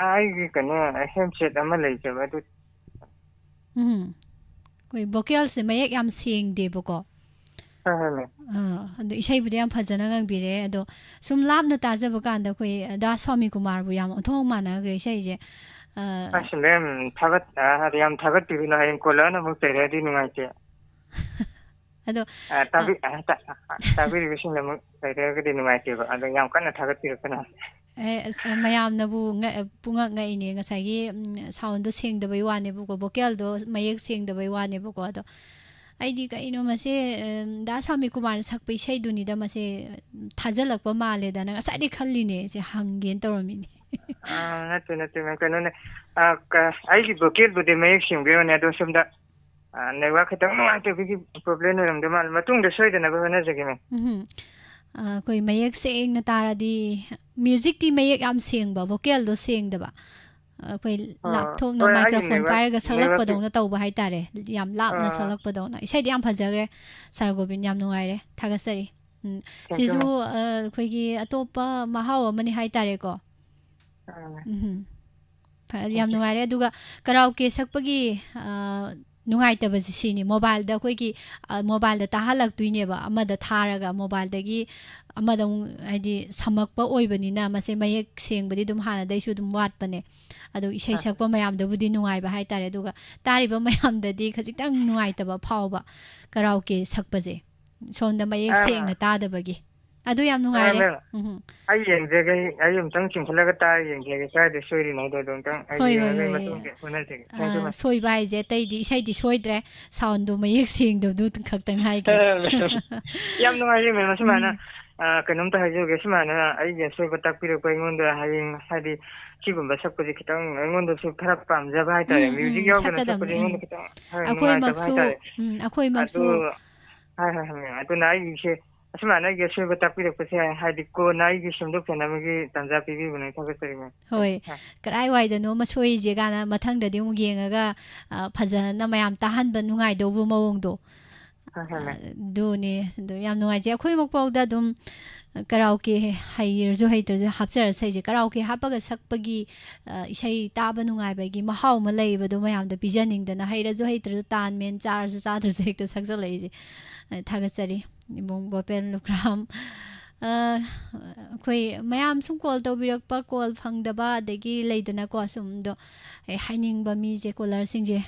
ꯑꯩꯒꯤ ꯀꯩꯅꯣ ꯍꯦꯟꯁꯦꯠ ꯑꯃ ꯂꯩꯖꯕ ꯑꯗꯨ꯫ ꯎꯝ꯫ ꯑꯩꯈꯣꯏ ꯚꯣꯀꯦꯜꯁꯦ ꯃꯌꯦꯛ ꯌꯥꯝ ꯁꯦꯡꯗꯦꯕꯀꯣ꯫ ꯍꯣꯏ ꯍꯣꯏ, ma'am. ꯑꯥ, ꯑꯗꯣ ꯏꯁꯩꯕꯨꯗꯤ ꯌꯥꯝ ꯐꯖꯅ ꯉꯪꯕꯤꯔꯦ꯫ ꯑꯗꯣ ꯁꯨꯝ ꯂꯥꯞꯅ ꯇꯥꯖꯕ ꯀꯥꯟꯗ ꯑꯩꯈꯣꯏ ꯗꯥ ꯁ꯭ꯋꯥꯃꯤ ꯀꯨꯃꯥꯔꯕꯨ ꯌꯥꯝ ꯑꯣꯟꯊꯣꯛ ꯃꯥꯟꯅꯈ꯭ꯔꯦ ꯏꯁꯩꯁꯦ꯫ ꯑꯥ, ꯑꯁ, ma'am, ꯊꯥꯒꯠ ꯑ, ꯌꯥꯝ ꯊꯥꯒꯠꯄꯤꯒꯅꯨ, ꯍꯌꯦꯡ ꯀꯣꯜꯂꯛꯑꯅ ꯑꯃꯨꯛ ꯆꯩꯔꯛꯑꯗꯤ ꯅꯨꯡꯉꯥꯏꯇꯦ꯫ ꯑꯗꯣ ꯑ, ꯇꯥꯕꯤ-, ꯑ, ꯇꯥ-, ꯑ, ꯇꯥꯕꯤꯔꯤꯕꯁꯤꯡꯅ ꯑꯃꯨꯛ ꯆꯩꯔꯛꯑꯒꯗꯤ ꯅꯨꯡꯉꯥꯏꯇꯦꯕ꯫ ꯑꯗꯣ ꯌꯥꯝ ꯀꯟꯅ ꯊꯥꯒꯠꯄꯤꯔꯛꯀꯅꯨ꯫ ꯑꯦ, ꯑꯁ, ꯑ, ꯃꯌꯥꯝꯅꯕꯨ ꯉꯛ-, ꯄꯨꯡꯉꯛ ꯉꯛꯏꯅꯦ꯫ ꯉꯁꯥꯏꯒꯤ, ꯎꯝ, ꯁꯥꯎꯟꯗꯣ ꯁꯦꯡꯗꯕꯩ ꯋꯥꯅꯦꯕꯀꯣ, ꯚꯣꯀꯦꯜꯗꯣ ꯃꯌꯦꯛ ꯁꯦꯡꯗꯕꯩ ꯋꯥꯅꯦꯕꯀꯣ꯫ ꯑꯗꯣ, ꯑꯩꯗꯤ ꯀꯩꯅꯣ ꯃꯁꯦ, ꯑ, ꯗꯥ ꯁꯥꯃꯤ ꯀꯨꯃꯥꯔꯅ ꯁꯛꯄ ꯏꯁꯩꯗꯨꯅꯤꯗ ꯃꯁꯦ, ꯊꯥꯖꯜꯂꯛꯄ ꯃꯥꯜꯂꯦꯗꯅ ꯉꯁꯥꯏꯗꯩ ꯈꯜꯂꯤꯅꯦ, ꯁꯦ ꯍꯪꯒꯦꯅ ꯇꯧꯔꯝꯃꯤꯅꯦ꯫ ꯑꯥ, ꯅꯠꯇꯦ, ꯅꯠꯇꯦ, ꯃꯦꯝ, ꯀꯩꯅꯣꯅꯦ, ꯑꯥ, ꯀ-, ꯑꯩꯒꯤ vocalꯕꯨꯗꯤ ꯃꯌꯦꯛ ꯁꯦꯡꯕꯤꯔꯕꯅꯦ, ꯑꯗꯣ ꯁꯣꯝꯗ, ꯑꯥ, network ꯈꯤꯇꯪ ꯅꯨꯡꯉꯥꯏꯇꯕꯒꯤ problem ꯑꯣꯏꯔꯝꯗꯣꯏ ꯃꯥꯜꯂꯦ, ꯃꯇꯨꯡꯗ ꯁꯣꯏꯗꯅꯕ ꯍꯣꯠꯅꯖꯒꯦ, ꯃꯦꯝ꯫ ꯎꯝꯍꯨꯝ꯫ ꯑꯥ, ꯑꯩꯈꯣꯏ ꯃꯌꯦꯛ ꯁꯦꯡꯅ ꯇꯥꯔꯗꯤ, musicꯇꯤ ꯃꯌꯦꯛ ꯌꯥꯝ ꯁꯦꯡꯕ, vocalꯗꯣ ꯁꯦꯡꯗꯕ, ꯑꯩꯈꯣꯏ ꯑꯥ, ꯂꯥꯞꯊꯣꯛꯅ ꯍꯣꯏ, ꯑꯩꯒꯤ microphone network, ꯄꯥꯏꯔꯒ network ꯁꯛꯂꯛꯄꯗꯧꯅ ꯇꯧꯕ ꯍꯥꯏꯇꯥꯔꯦ, ꯌꯥꯝ ꯂꯥꯞꯅ ꯑꯥ꯫ ꯁꯛꯂꯛꯄꯗꯧꯅ꯫ ꯏꯁꯩꯗꯤ ꯌꯥꯝ ꯐꯖꯈ꯭ꯔꯦ, ꯁꯥꯔ ꯒꯣꯕꯤꯟ, ꯌꯥꯝ ꯅꯨꯡꯉꯥꯏꯔꯦ, ꯊꯥꯒꯠꯆꯔꯤ꯫ ꯎꯝ, thank you, ꯁꯤꯁꯨ, ma'am꯫ ꯑ, ꯑꯩꯈꯣꯏꯒꯤ ꯑꯇꯣꯞꯄ ꯃꯍꯥꯎ ꯑꯃꯅꯤ ꯍꯥꯏꯇꯥꯔꯦꯀꯣ꯫ ꯑꯥ꯫ ꯎꯝ꯫ ꯐ-, ꯌꯥꯝ thank you꯫ ꯅꯨꯡꯉꯥꯏꯔꯦ꯫ ꯑꯗꯨꯒ karaoke ꯁꯛꯄꯒꯤ, ꯑ, ꯅꯨꯡꯉꯥꯏꯇꯕꯁꯤ ꯁꯤꯅꯤ, mobileꯗ ꯑꯩꯈꯣꯏꯒꯤ, ꯑ, mobileꯗ ꯇꯥꯍꯜꯂꯛꯇꯣꯏꯅꯦꯕ, ꯑꯃꯗ ꯊꯥꯔꯒ mobileꯗꯒꯤ ꯑꯃꯗ ꯑꯃꯨꯛ, ꯍꯥꯏꯗꯤ, ꯁꯝꯃꯛꯄ ꯑꯣꯏꯕꯅꯤꯅ ꯃꯁꯦ ꯃꯌꯦꯛ ꯁꯦꯡꯕꯗꯤ ꯑꯗꯨꯝ ꯍꯥꯟꯅꯗꯩꯁꯨ ꯑꯗꯨꯝ ꯋꯥꯠꯄꯅꯦ꯫ ꯑꯗꯨ ꯏꯁꯩ ꯑꯥ꯫ ꯁꯛꯄ ꯃꯌꯥꯝꯗꯕꯨꯗꯤ ꯅꯨꯡꯉꯥꯏꯕ ꯍꯥꯏꯇꯥꯔꯦ, ꯑꯗꯨꯒ ꯇꯥꯔꯤꯕ ꯃꯌꯥꯝꯗꯗꯤ ꯈꯖꯤꯛꯇꯪ ꯅꯨꯡꯉꯥꯏꯇꯕ ꯐꯥꯎꯕ karaoke ꯁꯛꯄꯁꯦ꯫ ꯁꯣꯝꯗ ꯃꯌꯦꯛ ꯑꯥ꯫ ꯁꯦꯡꯅ ꯇꯥꯗꯕꯒꯤ꯫ ꯑꯗꯨ ꯌꯥꯝ ꯑꯥ, ꯅꯨꯡꯉꯥꯏꯔꯦ꯫ ꯃꯦꯝ꯫ ꯎꯝ꯫ ꯑꯩ ꯌꯦꯡꯖꯒꯦ, ꯑꯩ ꯑꯃꯨꯛꯇꯪ ꯆꯤꯡꯈꯠꯂꯒ ꯇꯥꯔ ꯌꯦꯡꯖꯒꯦ, ꯀꯥꯏꯗ ꯁꯣꯏꯔꯤꯅꯣꯗꯣ ꯑꯗꯨ ꯑꯃꯨꯛꯇꯪ ꯑꯩ ꯍꯣꯏ, ꯍꯣꯏ, ꯌꯦꯡꯉꯒ ꯑꯩ ꯍꯣꯏ꯫ ꯃꯇꯨꯡꯒꯤ ꯍꯣꯠꯅꯖꯒꯦ꯫ Thank you, ah, ma'am꯫ ꯁꯣꯏꯕ ꯍꯥꯏꯁꯦ ꯑꯇꯩꯗꯤ, ꯏꯁꯩꯗꯤ ꯁꯣꯏꯗ꯭ꯔꯦ, soundꯗꯣ ꯃꯌꯦꯛ ꯁꯦꯡꯗꯕꯗꯨ ꯈꯛꯇꯪ ꯍꯥꯏꯒꯦ꯫ ꯌꯥꯝ ꯅꯨꯡꯉꯥꯏꯖꯩ, ꯃꯦꯝ꯫ ꯑꯁꯨꯃꯥꯏꯅ, ꯎꯝ꯫ ꯑꯥ, ꯀꯩꯅꯣꯝꯇ ꯍꯥꯏꯖꯍꯧꯒꯦ, ꯁꯨꯃꯥꯏꯅ ꯑꯩꯒꯤ ꯑꯁꯣꯏꯕ ꯇꯥꯛꯄꯤꯔꯛꯄ ꯑꯩꯉꯣꯟꯗ ꯍꯌꯦꯡ, ꯍꯥꯏꯗꯤ, ꯁꯤꯒꯨꯝꯕ ꯁꯛꯄꯁꯦ ꯈꯤꯇꯪ ꯑꯩꯉꯣꯟꯗꯁꯨ ꯈꯔ ꯄꯥꯝꯖꯕ ꯍꯥꯏꯇꯥꯔꯦ꯫ ꯎꯝ, ꯎꯝ, music ꯌꯥꯎꯗꯅ ꯁꯛꯀꯗꯕꯅꯤ, ꯁꯛꯄꯁꯦ ꯎꯝ꯫ ꯑꯩꯉꯣꯟꯗ ꯈꯤꯇꯪ, ꯍꯣꯏ, ꯅꯨꯡꯉꯥꯏꯇꯕ ꯑꯩꯈꯣꯏꯃꯛꯁꯨ, ꯍꯥꯏꯇꯥꯔꯦ꯫ ꯎꯝ, ꯑꯩꯈꯣꯏꯃꯛꯁꯨ ꯑꯗꯨ, ꯍꯣꯏ, ꯍꯣꯏ, ꯍꯣꯏ, ꯃꯦꯝ꯫ ꯑꯗꯨꯅ ꯑꯩꯒꯤꯁꯦ ꯑꯁꯨꯃꯥꯏꯅ ꯑꯩꯒꯤ ꯑꯁꯣꯏꯕ ꯇꯥꯛꯄꯤꯔꯛꯄꯁꯦ, ꯍꯥꯏꯗꯤ, ꯀꯣꯟꯅ ꯑꯩꯒꯤ ꯁꯦꯝꯗꯣꯛꯆꯅꯕꯒꯤ ꯇꯥꯟꯖꯥ ꯄꯤꯕꯤꯕꯅꯦ, ꯊꯥꯒꯠꯆꯔꯤ, ꯃꯦꯝ꯫ ꯍꯣꯏ, ꯍꯣꯏ꯫ ꯀꯗꯥꯏꯋꯥꯏꯗꯅꯣꯃ ꯁꯣꯏꯔꯤꯁꯦ ꯀꯥꯏꯅ ꯃꯊꯪꯗꯗꯤ ꯑꯃꯨꯛ ꯌꯦꯡꯉꯒ, ꯑ, ꯐꯖꯅ ꯃꯌꯥꯝ ꯇꯥꯍꯟꯕ ꯅꯨꯡꯉꯥꯏꯗꯧꯕ ꯃꯑꯣꯡꯗꯣ꯫ ꯍꯣꯏ, ꯍꯣꯏ, ꯃꯦꯝ꯫ ꯑ, ꯑꯗꯨꯅꯦ, ꯑꯗꯨ ꯌꯥꯝ ꯅꯨꯡꯉꯥꯏꯖꯩ꯫ ꯑꯩꯈꯣꯏꯃꯛꯐꯥꯎꯗ ꯑꯗꯨꯝ karaoke ꯍꯩꯔꯁꯨ ꯍꯩꯇ꯭ꯔꯁꯨ ꯍꯥꯞꯆꯔ ꯁꯛꯏꯁꯦ, karaoke ꯍꯥꯞꯄꯒ ꯁꯛꯄꯒꯤ, ꯑ, ꯏꯁꯩ ꯇꯥꯕ ꯅꯨꯡꯉꯥꯏꯕꯒꯤ ꯃꯍꯥꯎ ꯑꯃ ꯂꯩꯕꯗꯣ ꯃꯌꯥꯝꯗ ꯄꯤꯖꯅꯤꯡꯗꯅ, ꯍꯩꯔꯁꯨ ꯍꯩꯇ꯭ꯔꯁꯨ, ꯇꯥꯟ ꯃꯦꯟ ꯆꯥꯔꯁꯨ ꯆꯥꯗ꯭ꯔꯁꯨ ꯍꯦꯛꯇ ꯁꯛꯆꯜꯂꯛꯏꯁꯦ꯫ ꯑ, ꯊꯥꯒꯠꯆꯔꯤ꯫ ꯏꯕꯨꯡ ꯒꯣꯄꯦꯟ ꯂꯨꯈ꯭ꯔꯥꯝ꯫ ꯑ, ꯑꯩꯈꯣꯏ ꯃꯌꯥꯝ ꯁꯨꯝ call ꯇꯧꯕꯤꯔꯛꯄ, call ꯐꯪꯗꯕ, ꯑꯗꯒꯤ ꯂꯩꯗꯅꯀꯣ, ꯁꯨꯝ ꯑꯗꯣ ꯑꯩ ꯍꯥꯏꯅꯤꯡꯕ ꯃꯤꯁꯦ, callerꯁꯤꯡꯁꯦ,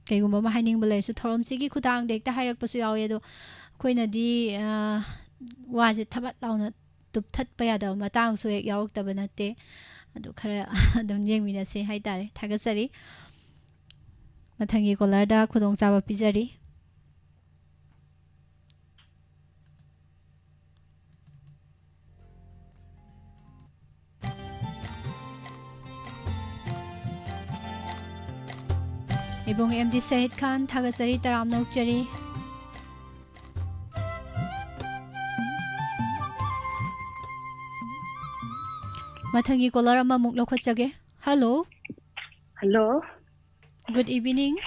ꯀꯩꯒꯨꯝꯕ ꯑꯃ ꯍꯥꯏꯅꯤꯡꯕ ꯂꯩꯔꯁꯨ ꯊꯧꯔꯝꯁꯤꯒꯤ ꯈꯨꯊꯥꯡꯗ ꯍꯦꯛꯇ ꯍꯥꯏꯔꯛꯄꯁꯨ ꯌꯥꯎꯋꯦ꯫ ꯑꯗꯣ ꯑꯩꯈꯣꯏꯅꯗꯤ, ꯑ, ꯋꯥꯁꯦ ꯊꯕꯠ ꯂꯥꯎꯅ ꯇꯨꯞꯊꯠꯄ ꯌꯥꯗꯕ ꯃꯇꯥꯡꯁꯨ ꯍꯦꯛ ꯌꯥꯎꯔꯛꯇꯕ ꯅꯠꯇꯦ꯫ ꯑꯗꯨ ꯈꯔ ꯑꯗꯨꯝ ꯌꯦꯡꯃꯤꯟꯅꯁꯦ ꯍꯥꯏꯇꯥꯔꯦ꯫ ꯊꯥꯒꯠꯆꯔꯤ꯫ ꯃꯊꯪꯒꯤ callerꯗ ꯈꯨꯗꯣꯡꯆꯥꯕ ꯄꯤꯖꯔꯤ꯫ ꯏꯕꯨꯡ ꯑꯦꯝ ꯗꯤ ꯁꯍꯤꯗ ꯈꯥꯟ, ꯊꯥꯒꯠꯆꯔꯤ, ꯇꯔꯥꯝꯅ ꯑꯣꯛꯆꯔꯤ꯫ ꯃꯊꯪꯒꯤ ꯀꯣꯂꯔ ꯑꯃꯃꯨꯛ ꯂꯧꯈꯠꯆꯒꯦ꯫ Hello. Hello. Good evening꯫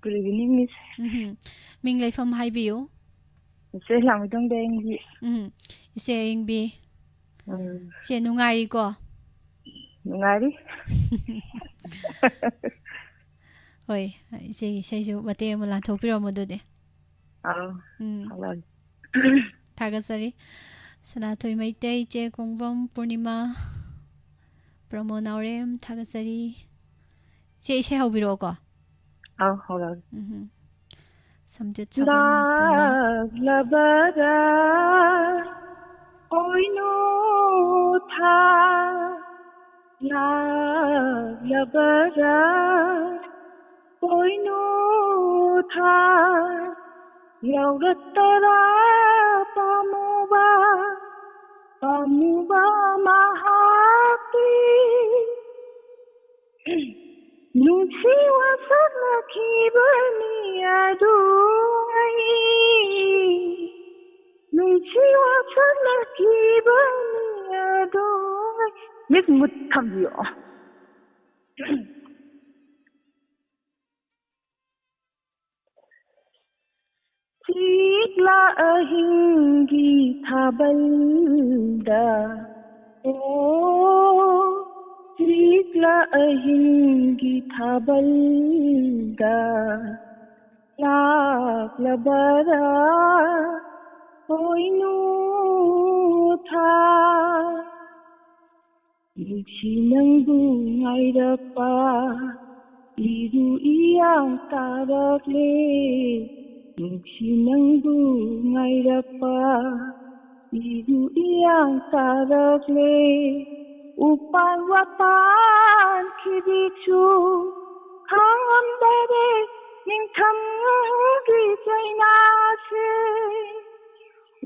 Good evening, Miss꯫ ꯎꯝꯍꯨꯝ꯫ ꯃꯤꯡ ꯂꯩꯐꯝ ꯍꯥꯏꯕꯤꯌꯨ꯫ ꯏꯆꯦ ꯂꯥꯡꯃꯩꯗꯣꯡꯗ ꯑꯌꯤꯡꯕꯤ꯫ ꯎꯝ꯫ ꯏꯆꯦ ꯑꯌꯤꯡꯕꯤ꯫ ꯎꯝ꯫ ꯏꯆꯦ ꯅꯨꯡꯉꯥꯏꯔꯤꯀꯣ? ꯅꯨꯡꯉꯥꯏꯔꯤ꯫ ꯍꯣꯏ, ꯏꯆꯦꯒꯤ ꯏꯁꯩꯁꯨ ꯃꯇꯦꯛ ꯑꯃ ꯂꯥꯟꯊꯣꯛꯄꯤꯔꯝꯃꯣ ꯑꯗꯨꯗꯤ꯫ ꯑꯥꯎ, ꯎꯝ꯫ ꯍꯣꯏ꯫ ꯊꯥꯒꯠꯆꯔꯤ꯫ ꯁꯅꯥꯊꯣꯏ ꯃꯩꯇꯩ, ꯏꯆꯦ ꯀꯣꯡꯕ꯭ꯔꯝ ꯄꯨꯔꯅꯤꯃꯥ, ꯄ꯭ꯔꯃꯣ ꯅꯥꯎꯔꯦꯝ, ꯊꯥꯒꯠꯆꯔꯤ꯫ ꯏꯆꯦ, ꯏꯁꯩ ꯍꯧꯕꯤꯔꯛꯑꯣꯀꯣ꯫ ꯑꯥꯎ, ꯍꯧꯔꯛꯑꯒꯦ꯫ ꯎꯝꯍꯨꯝ꯫ ꯁꯝꯖꯦꯠ ꯁꯥꯐꯝ ꯇꯣꯝꯕ꯫ ꯂꯥꯛꯂꯕꯔꯥ ꯄꯣꯏꯅꯨ ꯊꯥ, ꯂꯥꯛꯂꯕꯔꯥ ꯄꯣꯏꯅꯨ ꯊꯥ, ꯌꯧꯔꯛꯇꯔꯥ ꯄꯥꯝꯃꯨꯕ, ꯄꯥꯝꯃꯨꯕ ꯃꯍꯥꯛꯀꯤ ꯅꯨꯡꯁꯤ ꯋꯥꯁꯛꯅꯈꯤꯕꯅꯤ ꯑꯗꯨ ꯑꯩ, ꯅꯨꯡꯁꯤ ꯋꯥꯁꯛꯅꯈꯤꯕꯅꯤ ꯑꯗꯨ ꯑꯩ꯫ Miss, ꯃꯨꯠ ꯊꯝꯕꯤꯌꯣ꯫ ꯆꯤꯛꯂꯥ ꯑꯍꯤꯡꯒꯤ ꯊꯥꯕꯜꯗ, ꯑꯣ, ꯆꯤꯛꯂꯥ ꯑꯍꯤꯡꯒꯤ ꯊꯥꯕꯜꯗ, ꯂꯥꯛꯂꯕꯔꯥ ꯄꯣꯏꯅꯨ ꯊꯥ? ꯅꯨꯡꯁꯤ ꯅꯪꯕꯨ ꯉꯥꯏꯔꯛꯄ ꯏꯔꯨ ꯏꯌꯥꯡ ꯇꯥꯔꯛꯂꯦ꯫ ꯅꯨꯡꯁꯤ ꯅꯪꯕꯨ ꯉꯥꯏꯔꯛꯄ ꯏꯔꯨ ꯏꯌꯥꯡ ꯇꯥꯔꯛꯂꯦ꯫ ꯎꯄꯥꯟ ꯋꯥꯄꯥꯟ ꯈꯤꯕꯤꯛꯁꯨ ꯈꯥꯡꯉꯝꯗꯔꯦ ꯅꯤꯡꯊꯝꯒꯤ ꯆꯩꯅꯥꯁꯦ꯫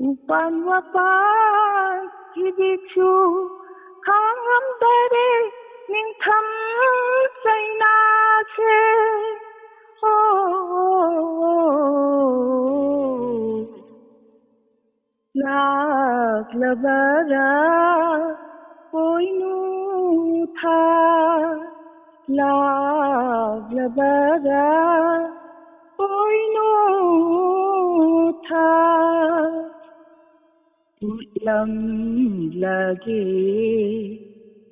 ꯎꯄꯥꯟ ꯋꯥꯄꯥꯟ ꯈꯤꯕꯤꯛꯁꯨ ꯈꯥꯡꯉꯝꯗꯔꯦ ꯅꯤꯡꯊꯝ ꯆꯩꯅꯥꯁꯦ꯫ ꯂꯥꯛꯂꯕꯔꯥ ꯄꯣꯏꯅꯨ ꯊꯥ, ꯂꯥꯛꯂꯕꯔꯥ ꯄꯣꯏꯅꯨ ꯊꯥ꯫ ꯎꯠꯂꯝꯂꯒꯦ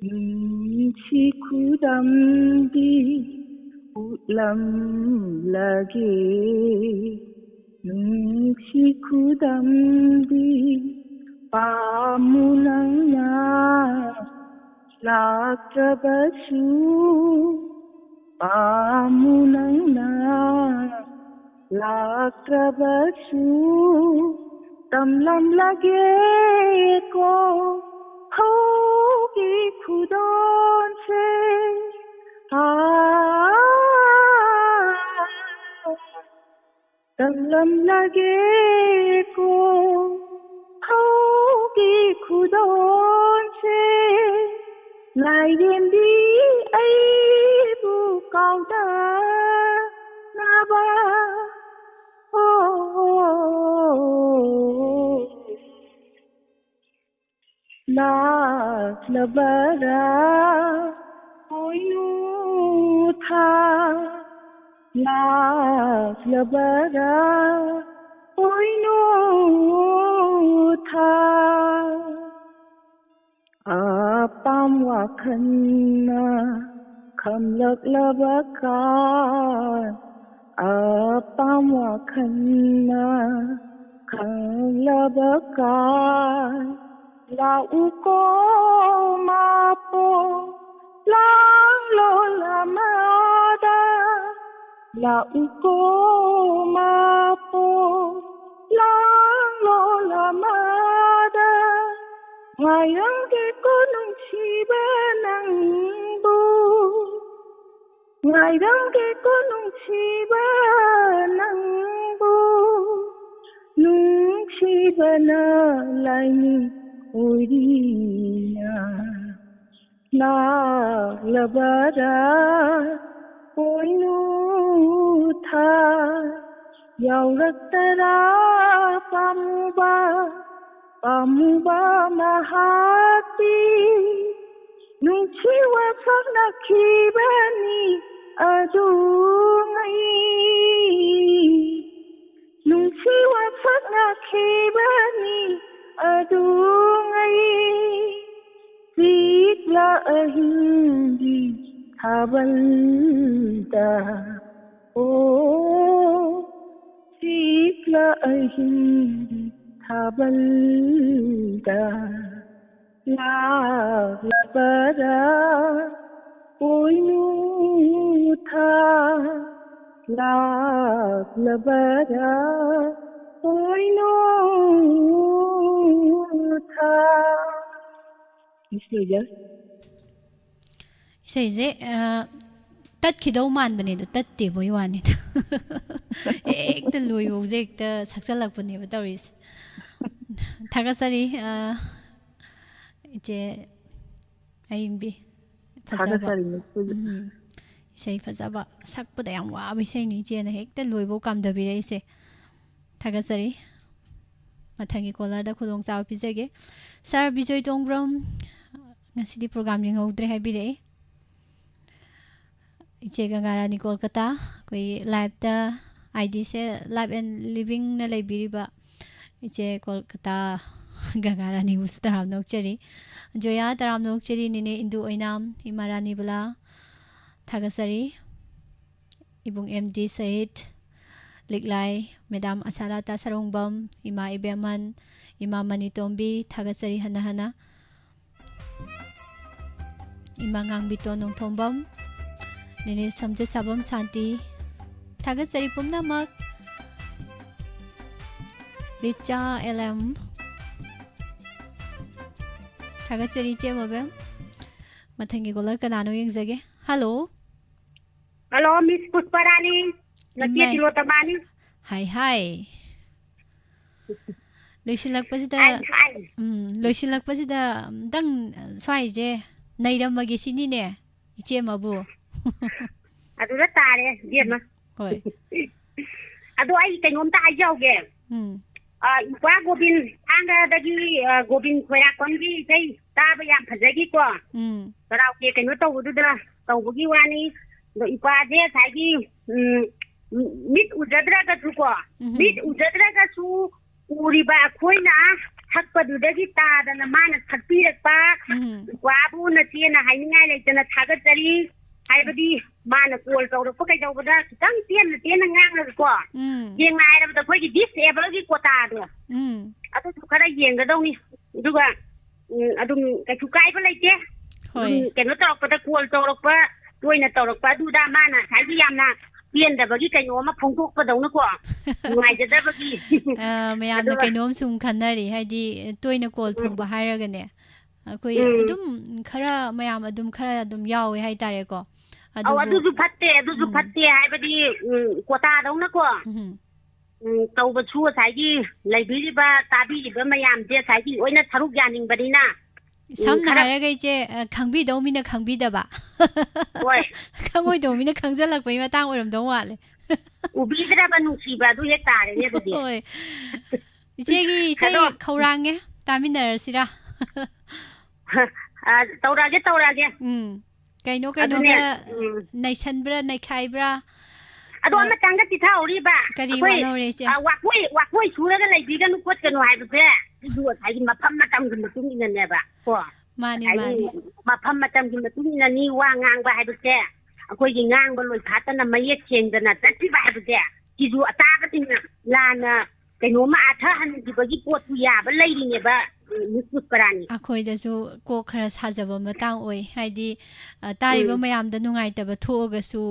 ꯅꯨꯡꯁꯤ ꯈꯨꯗꯝꯗꯤ, ꯎꯠꯂꯝꯂꯒꯦ ꯅꯨꯡꯁꯤ ꯈꯨꯗꯝꯗꯤ꯫ ꯄꯥꯝꯃꯨ ꯅꯪꯅ ꯂꯥꯛꯇ꯭ꯔꯕꯁꯨ, ꯄꯥꯝꯃꯨ ꯅꯪꯅ ꯂꯥꯛꯇ꯭ꯔꯕꯁꯨ, ꯇꯝꯂꯝꯂꯒꯦꯀꯣ ꯍꯧꯒꯤ ꯈꯨꯗꯣꯟꯁꯦ꯫ ꯑꯥ, ꯇꯝꯂꯝꯂꯒꯦꯀꯣ ꯍꯧꯒꯤ ꯈꯨꯗꯣꯟꯁꯦ꯫ ꯂꯥꯏꯔꯦꯝꯕꯤ ꯑꯩꯕꯨ ꯀꯥꯎꯗꯅꯕ꯫ ꯑꯣ, ꯂꯥꯛꯂꯕꯔꯥ ꯄꯣꯏꯅꯨ ꯊꯥ, ꯂꯥꯛꯂꯕꯔꯥ ꯄꯣꯏꯅꯨ ꯊꯥ꯫ ꯑꯄꯥꯝ ꯋꯥꯈꯜꯅ ꯈꯝꯂꯛꯂꯕ ꯀꯥꯟ, ꯑꯄꯥꯝ ꯋꯥꯈꯜꯅ ꯈꯝꯂꯕ ꯀꯥꯟ, ꯂꯥꯛꯎꯀꯣ ꯃꯄꯣꯛ ꯂꯥꯡꯂꯣꯜ ꯑꯃꯗ, ꯂꯥꯛꯎꯀꯣ ꯃꯄꯣꯛ ꯂꯥꯡꯂꯣꯜ ꯑꯃꯗ꯫ ꯉꯥꯏꯔꯝꯒꯦꯀꯣ ꯅꯨꯡꯁꯤꯕ ꯅꯪꯕꯨ, ꯉꯥꯏꯔꯝꯒꯦꯀꯣ ꯅꯨꯡꯁꯤꯕ ꯅꯪꯕꯨ, ꯅꯨꯡꯁꯤꯕꯅ ꯂꯥꯏꯅꯤꯡ ꯑꯣꯏꯔꯤꯅ꯫ ꯂꯥꯛꯂꯕꯔꯥ ꯄꯣꯏꯅꯨ ꯊꯥ, ꯌꯥꯎꯔꯛꯇꯔꯥ ꯄꯥꯝꯃꯨꯕ ꯄꯥꯝꯃꯨꯕ ꯃꯍꯥꯛꯇꯤ ꯅꯨꯡꯁꯤ ꯋꯥꯁꯛꯅꯈꯤꯕꯅꯤ ꯑꯗꯨꯉꯩ꯫ ꯅꯨꯡꯁꯤ ꯋꯥꯁꯛꯅꯈꯤꯕꯅꯤ ꯑꯗꯨꯉꯩ꯫ ꯆꯤꯛꯂ ꯑꯍꯤꯡꯒꯤ ꯊꯥꯕꯜꯗ, ꯑꯣ, ꯆꯤꯛꯂ ꯑꯍꯤꯡꯒꯤ ꯊꯥꯕꯜꯗ ꯂꯥꯛꯂꯕꯔꯥ ꯄꯣꯏꯅꯨ ꯊꯥ, ꯂꯥꯛꯂꯕꯔꯥ ꯄꯣꯏꯅꯨ ꯊꯥ꯫ ꯏꯁꯩꯁꯦ ꯏꯁꯩꯁꯦ, ꯑ, ꯇꯠꯈꯤꯗꯧ ꯃꯥꯟꯕꯅꯦ, ꯑꯗꯣ ꯇꯠꯇꯦꯕꯣꯏ ꯋꯥꯅꯤꯗ꯫ ꯍꯦꯛꯇ ꯂꯣꯏꯕꯧꯁꯦ ꯍꯦꯛꯇ ꯁꯛꯆꯜꯂꯛꯄꯅꯦꯕ ꯇꯧꯔꯤꯁꯦ꯫ ꯊꯥꯒꯠꯆꯔꯤ, ꯑ, ꯏꯆꯦ ꯑꯌꯤꯡꯕꯤ꯫ ꯐꯖꯕ꯫ ꯊꯥꯒꯠꯆꯔꯤ, ꯃꯈꯣꯏꯕꯨ꯫ ꯎꯝ꯫ ꯏꯁꯩ ꯐꯖꯕ, ꯁꯛꯄꯗ ꯌꯥꯝ ꯋꯥꯕ ꯏꯁꯩꯅꯤ ꯏꯆꯦꯅ ꯍꯦꯛꯇ ꯂꯣꯏꯕꯧ ꯀꯥꯝꯊꯕꯤꯔꯛꯏꯁꯦ꯫ ꯊꯥꯒꯠꯆꯔꯤ꯫ ꯃꯊꯪꯒꯤ caller ꯗ ꯈꯨꯗꯣꯡꯆꯥꯕ ꯄꯤꯖꯒꯦ꯫ Sir ꯕꯤꯖꯣꯏ ꯇꯣꯡꯕ꯭ꯔꯝ, ꯉꯁꯤꯗꯤ program ꯌꯦꯡꯍꯧꯗ꯭ꯔꯦ ꯍꯥꯏꯕꯤꯔꯛꯏ꯫ ꯏꯆꯦ ꯒꯪꯒꯥꯔꯥꯅꯤ ꯀꯣꯜꯀꯇꯥ, ꯑꯩꯈꯣꯏꯒꯤ live ꯇ ID say Live and Living ꯅ ꯂꯩꯕꯤꯔꯤꯕ ꯏꯆꯦ ꯀꯣꯜꯀꯇꯥ ꯒꯪꯒꯥꯔꯥꯅꯤꯕꯨꯁꯨ ꯇꯔꯥꯝꯅ ꯑꯣꯛꯆꯔꯤ꯫ ꯖꯣꯌꯥ ꯇꯔꯥꯝꯅ ꯑꯣꯛꯆꯔꯤ, ꯅꯦꯅꯦ ꯏꯟꯗꯨ ꯑꯣꯏꯅꯥꯝ, ꯏꯃꯥ ꯔꯥꯅꯤ ꯕꯂꯥ, ꯊꯥꯒꯠꯆꯔꯤ꯫ ꯏꯕꯨꯡ ꯑꯦꯝ ꯗꯤ ꯁꯍꯤꯠ, ꯂꯤꯛꯂꯥꯏ, ꯃꯦꯗꯥꯝ ꯑꯁꯥꯂꯥꯇꯥ ꯁꯔꯨꯡꯕꯝ, ꯏꯃꯥ ꯏꯕꯦꯝꯍꯟ, ꯏꯃꯥ ꯃꯅꯤꯇꯣꯝꯕꯤ, ꯊꯥꯒꯠꯆꯔꯤ ꯍꯟꯅ ꯍꯟꯅ꯫ ꯏꯃꯥ ꯉꯥꯡꯕꯤꯇꯣꯟ ꯅꯣꯡꯊꯣꯝꯕꯝ, ꯅꯦꯅꯦ ꯁꯝꯖꯦꯠꯁꯥꯕꯝ ꯁꯥꯟꯇꯤ, ꯊꯥꯒꯠꯆꯔꯤ ꯄꯨꯝꯅꯃꯛ꯫ ꯔꯤꯆꯥ ꯑꯦꯜ ꯑꯦꯝ, ꯊꯥꯒꯠꯆꯔꯤ ꯏꯆꯦ ꯃꯕꯦꯝ꯫ ꯃꯊꯪꯒꯤ caller ꯀꯅꯥꯅꯣ ꯌꯦꯡꯖꯒꯦ꯫ Hello꯫ Hello, Miss ꯄꯨꯁꯄꯔꯥꯅꯤ꯫ ꯅꯆꯦ ꯏꯃꯥꯏ꯫ ꯇꯤꯂꯣꯇꯃꯥꯅꯤ꯫ ꯍꯥꯏ, ꯍꯥꯏ꯫ ꯂꯣꯏꯁꯤꯜꯂꯛꯄꯁꯤꯗ, ꯍꯥꯏ, ꯍꯥꯏ꯫ ꯎꯝ, ꯂꯣꯏꯁꯤꯜꯂꯛꯄꯁꯤꯗ ꯑꯝꯇꯪ ꯁ꯭ꯋꯥꯏꯁꯦ ꯅꯩꯔꯝꯃꯒꯦ ꯁꯤꯅꯤꯅꯦ, ꯏꯆꯦꯃꯕꯨ꯫ ꯑꯗꯨꯗ ꯇꯥꯔꯦ, ꯏꯕꯦꯝꯃ꯫ ꯍꯣꯏ꯫ ꯑꯗꯣ ꯑꯩ ꯀꯩꯅꯣꯝꯇ ꯍꯥꯏꯖꯍꯧꯒꯦ꯫ ꯎꯝ꯫ ꯑ, ꯏꯄꯥ ꯒꯣꯕꯤꯟ ꯊꯥꯡꯒꯗꯒꯤ, ꯑ, ꯒꯣꯕꯤꯟ ꯈꯣꯏꯔꯥꯛꯄꯝꯒꯤ ꯏꯁꯩ ꯇꯥꯕ ꯌꯥꯝ ꯐꯖꯈꯤꯀꯣ꯫ ꯎꯝ꯫ ꯀꯔꯥꯎꯀꯦ ꯀꯩꯅꯣ ꯇꯧꯕꯗꯨꯗ ꯇꯧꯕꯒꯤ ꯋꯥꯅꯤ꯫ ꯑꯗꯣ ꯏꯄꯥꯁꯦ ꯉꯁꯥꯏꯒꯤ, ꯎꯝ, ꯃꯤꯠ ꯎꯖꯗ꯭ꯔꯒꯁꯨꯀꯣ, ꯎꯝ꯫ ꯃꯤꯠ ꯎꯖꯗ꯭ꯔꯒꯁꯨ ꯎꯔꯤꯕ ꯑꯩꯈꯣꯏꯅ ꯁꯛꯄꯗꯨꯗꯒꯤ ꯇꯥꯗꯅ ꯃꯥꯅ ꯁꯛꯄꯤꯔꯛꯄ, ꯎꯝ꯫ ꯏꯄꯥꯕꯨ ꯅꯆꯦꯅ ꯍꯥꯏꯅꯤꯡꯉꯥꯏ ꯂꯩꯇꯅ ꯊꯥꯒꯠꯆꯔꯤ꯫ ꯍꯥꯏꯕꯗꯤ ꯃꯥꯅ ꯀꯣꯜ ꯇꯧꯔꯛꯄ ꯀꯩꯗꯧꯕꯗ ꯈꯤꯇꯪ ꯇꯦꯟꯅ ꯇꯦꯟꯅ ꯉꯥꯡꯉꯒꯀꯣ, ꯎꯝ꯫ ꯁꯦꯡꯅ ꯍꯥꯏꯔꯕꯗ ꯑꯩꯈꯣꯏꯒꯤ ꯗꯤꯁꯑꯦꯕꯜꯒꯤ ꯀꯣꯇꯥꯗꯣ, ꯎꯝ꯫ ꯑꯗꯨꯁꯨ ꯈꯔ ꯌꯦꯡꯒꯗꯧꯅꯤ꯫ ꯑꯗꯨꯒ, ꯎꯝ, ꯑꯗꯨꯝ ꯀꯩꯁꯨ ꯀꯥꯏꯕ ꯂꯩꯇꯦ꯫ ꯍꯣꯏ꯫ ꯑꯗꯨꯝ ꯀꯩꯅꯣ ꯇꯧꯔꯛꯄꯗ, ꯀꯣꯜ ꯇꯧꯔꯛꯄ, ꯇꯣꯏꯅ ꯇꯧꯔꯛꯄ, ꯑꯗꯨꯗ ꯃꯥꯅ ꯉꯁꯥꯏꯒꯤ ꯌꯥꯝꯅ ꯄꯦꯟꯗꯕꯒꯤ ꯀꯩꯅꯣ ꯑꯃ ꯐꯣꯡꯗꯣꯛꯄꯗꯧꯅꯀꯣ, ꯅꯨꯡꯉꯥꯏꯖꯗꯕꯒꯤ꯫ ꯑ, ꯃꯌꯥꯝꯅ ꯑꯗꯨꯒ ꯀꯩꯅꯣꯝ ꯁꯨꯝ ꯈꯟꯅꯔꯤ, ꯍꯥꯏꯗꯤ ꯇꯣꯏꯅ ꯀꯣꯜ ꯎꯝ꯫ ꯐꯪꯕ ꯍꯥꯏꯔꯒꯅꯦ, ꯑꯩꯈꯣꯏ ꯎꯝ꯫ ꯑꯗꯨꯝ ꯈꯔ, ꯃꯌꯥꯝ ꯑꯗꯨꯝ ꯈꯔ ꯑꯗꯨꯝ ꯌꯥꯎꯋꯦ ꯍꯥꯏꯇꯥꯔꯦꯀꯣ꯫ ꯑꯧ, ꯑꯗꯨꯕꯨ ꯑꯗꯨꯁꯨ ꯐꯠꯇꯦ, ꯑꯗꯨꯁꯨ ꯎꯝ꯫ ꯐꯠꯇꯦ ꯍꯥꯏꯕꯗꯤ, ꯎꯝ, ꯀꯣꯇꯥꯗꯧꯅꯀꯣ꯫ ꯎꯝ꯫ ꯎꯝ, ꯇꯧꯕꯁꯨ ꯉꯁꯥꯏꯒꯤ ꯂꯩꯕꯤꯔꯤꯕ, ꯇꯥꯕꯤꯔꯤꯕ ꯃꯌꯥꯝꯁꯦ ꯉꯁꯥꯏꯒꯤ ꯂꯣꯏꯅ ꯁꯔꯨꯛ ꯌꯥꯅꯤꯡꯕꯅꯤꯅ, ꯎꯝ, ꯁꯝꯅ ꯈꯔ ꯍꯥꯏꯔꯒ ꯏꯆꯦ, ꯑ, ꯈꯪꯕꯤꯗꯧ ꯃꯤꯅ ꯈꯪꯕꯤꯗꯕ꯫ ꯍꯣꯏ꯫ ꯈꯪꯉꯣꯏꯗꯧ ꯃꯤꯅ ꯈꯪꯖꯜꯂꯛꯄꯒꯤ ꯃꯇꯥꯡ ꯑꯣꯏꯔꯝꯗꯧ ꯃꯥꯜꯂꯦ꯫ ꯎꯕꯤꯗ꯭ꯔꯕ ꯅꯨꯡꯁꯤꯕ ꯑꯗꯨ ꯍꯦꯛ ꯇꯥꯔꯦꯅꯦ ꯑꯗꯨꯗꯤ꯫ ꯍꯣꯏ꯫ ꯏꯆꯦꯒꯤ ꯏꯁꯩ ꯑꯗꯣ ꯈꯧꯔꯥꯡꯉꯦ, ꯇꯥꯃꯤꯟꯅꯔꯁꯤꯔꯥ? ꯑ, ꯇꯧꯔꯛꯑꯒꯦ, ꯇꯧꯔꯛꯑꯒꯦ꯫ ꯎꯝ꯫ ꯀꯩꯅꯣ, ꯀꯩꯅꯣ ꯑꯗꯨꯅꯦ, ꯈꯔ ꯎꯝ꯫ ꯅꯩꯁꯟꯕ꯭ꯔꯥ, ꯅꯩꯈꯥꯏꯕ꯭ꯔꯥ? ꯑꯗꯣ ꯑ, ꯑꯃꯇꯪꯒ ꯆꯤꯊꯍꯧꯔꯤꯕ꯫ ꯀꯔꯤ ꯑꯩꯈꯣꯏ, ꯋꯥꯠꯍꯧꯔꯦ, ꯏꯆꯦ? ꯑ, ꯋꯥꯀꯣꯏ, ꯋꯥꯀꯣꯏ ꯁꯨꯔꯒ ꯂꯩꯕꯤꯒꯅꯨ ꯈꯣꯠꯀꯅꯨ ꯍꯥꯏꯕꯁꯦ, ꯁꯤꯁꯨ ꯉꯁꯥꯏꯒꯤ ꯃꯐꯝ ꯃꯇꯝꯒꯤ ꯃꯇꯨꯡ ꯏꯟꯅꯅꯦꯕ, ꯀꯣ꯫ ꯃꯥꯅꯤ, ꯉꯁꯥꯏꯒꯤ ꯃꯥꯅꯤ꯫ ꯃꯐꯝ ꯃꯇꯝꯒꯤ ꯃꯇꯨꯡ ꯏꯟꯅꯅꯤ ꯋꯥ ꯉꯥꯡꯕ ꯍꯥꯏꯕꯁꯦ꯫ ꯑꯩꯈꯣꯏꯒꯤ ꯉꯥꯡꯕ ꯂꯣꯏ ꯐꯥꯠꯇꯅ ꯃꯌꯦꯛ ꯁꯦꯡꯗꯅ ꯆꯠꯈꯤꯕ ꯍꯥꯏꯕꯁꯦ, ꯁꯤꯁꯨ ꯑꯇꯥꯕꯁꯤꯡꯅ ꯂꯥꯟꯅ ꯀꯩꯅꯣꯝꯃ ꯑꯥꯊꯍꯟꯈꯤꯕꯒꯤ ꯄꯣꯠꯁꯨ ꯌꯥꯕ ꯂꯩꯔꯤꯅꯦꯕ, ꯎꯝ, ꯃꯤꯁ ꯄꯨꯁꯄꯔꯥꯅꯤ꯫ ꯑꯩꯈꯣꯏꯗꯁꯨ ꯀꯣꯛ ꯈꯔ ꯁꯥꯖꯕ ꯃꯇꯥꯡ ꯑꯣꯏ꯫ ꯍꯥꯏꯗꯤ, ꯑ, ꯇꯥꯔꯤꯕ ꯎꯝ꯫ ꯃꯌꯥꯝꯗ ꯅꯨꯡꯉꯥꯏꯇꯕ ꯊꯣꯛꯑꯒꯁꯨ,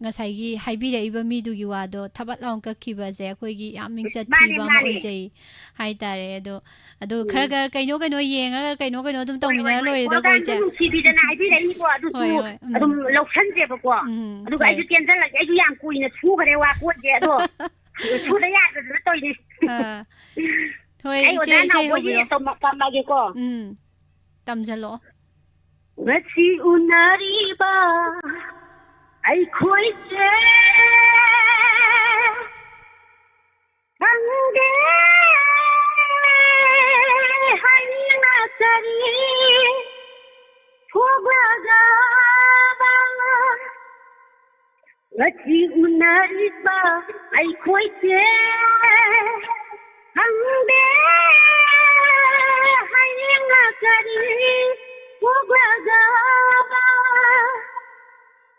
ꯉꯁꯥꯏꯒꯤ ꯍꯥꯏꯕꯤꯔꯛꯏꯕ ꯃꯤꯗꯨꯒꯤ ꯋꯥꯗꯣ ꯊꯕꯠ ꯂꯥꯎꯅ ꯀꯛꯈꯤꯕꯁꯦ ꯑꯩꯈꯣꯏꯒꯤ ꯌꯥꯝ ꯃꯤꯡꯆꯠ ꯃꯥꯅꯦ, ꯊꯤꯕ ꯑꯃ ꯃꯥꯅꯦ꯫ ꯑꯣꯏꯖꯩ ꯍꯥꯏꯇꯥꯔꯦ꯫ ꯑꯗꯣ, ꯑꯗꯣ ꯎꯝ꯫ ꯈꯔ ꯈꯔ ꯀꯩꯅꯣ ꯀꯩꯅꯣ ꯌꯦꯡꯉꯒ ꯀꯩꯅꯣ ꯀꯩꯅꯣ ꯑꯗꯨꯝ ꯍꯣꯏ, ꯍꯣꯏ, ꯇꯧꯃꯤꯟꯅꯔ ꯍꯣꯏ꯫ ꯂꯣꯏꯔꯦꯗꯀꯣ, ꯄ꯭ꯔꯣꯒꯥꯝꯁꯦ ꯏꯆꯦ꯫ ꯅꯨꯡꯁꯤꯕꯤꯗꯅ ꯍꯥꯏꯕꯤꯔꯛꯏꯀꯣ, ꯑꯗꯨꯁꯨ ꯍꯣꯏ, ꯍꯣꯏ, ꯎꯝ꯫ ꯑꯗꯨꯝ ꯂꯧꯁꯟꯖꯦꯕꯀꯣ꯫ ꯎꯝ, ꯑꯗꯨꯒ ꯍꯣꯏ꯫ ꯑꯩꯁꯨ ꯇꯦꯟꯖꯜꯂꯛꯀꯦ, ꯑꯩꯁꯨ ꯌꯥꯝ ꯀꯨꯏꯅ ꯁꯨꯈ꯭ꯔꯦ ꯋꯥ ꯀꯣꯟꯁꯦ, ꯑꯗꯣ ꯁꯨꯗ ꯌꯥꯗꯗꯅ ꯇꯧꯔꯤꯅꯤ꯫ ꯑꯥ꯫ ꯍꯣꯏ, ꯑꯩ ꯏꯆꯦ, ꯑꯣꯖꯥ ꯏꯁꯩ ꯅꯥꯎꯕꯣꯏꯒꯤ ꯍꯧꯕꯤꯔꯣ꯫ ꯇꯝꯃ-, ꯇꯝꯃꯒꯦꯀꯣ꯫ ꯎꯝ, ꯇꯝꯖꯜꯂꯛꯑꯣ꯫ ꯉꯁꯤ ꯎꯅꯔꯤꯕ ꯑꯩꯈꯣꯏꯁꯦ ꯈꯪꯗꯦ꯫ ꯊꯣꯛꯂꯒꯕ ꯉꯁꯤ ꯎꯅꯔꯤꯕ ꯑꯩꯈꯣꯏꯁꯦ ꯈꯪꯗꯦ ꯍꯌꯦꯡꯅ ꯀꯔꯤ ꯊꯣꯛꯂꯒꯕ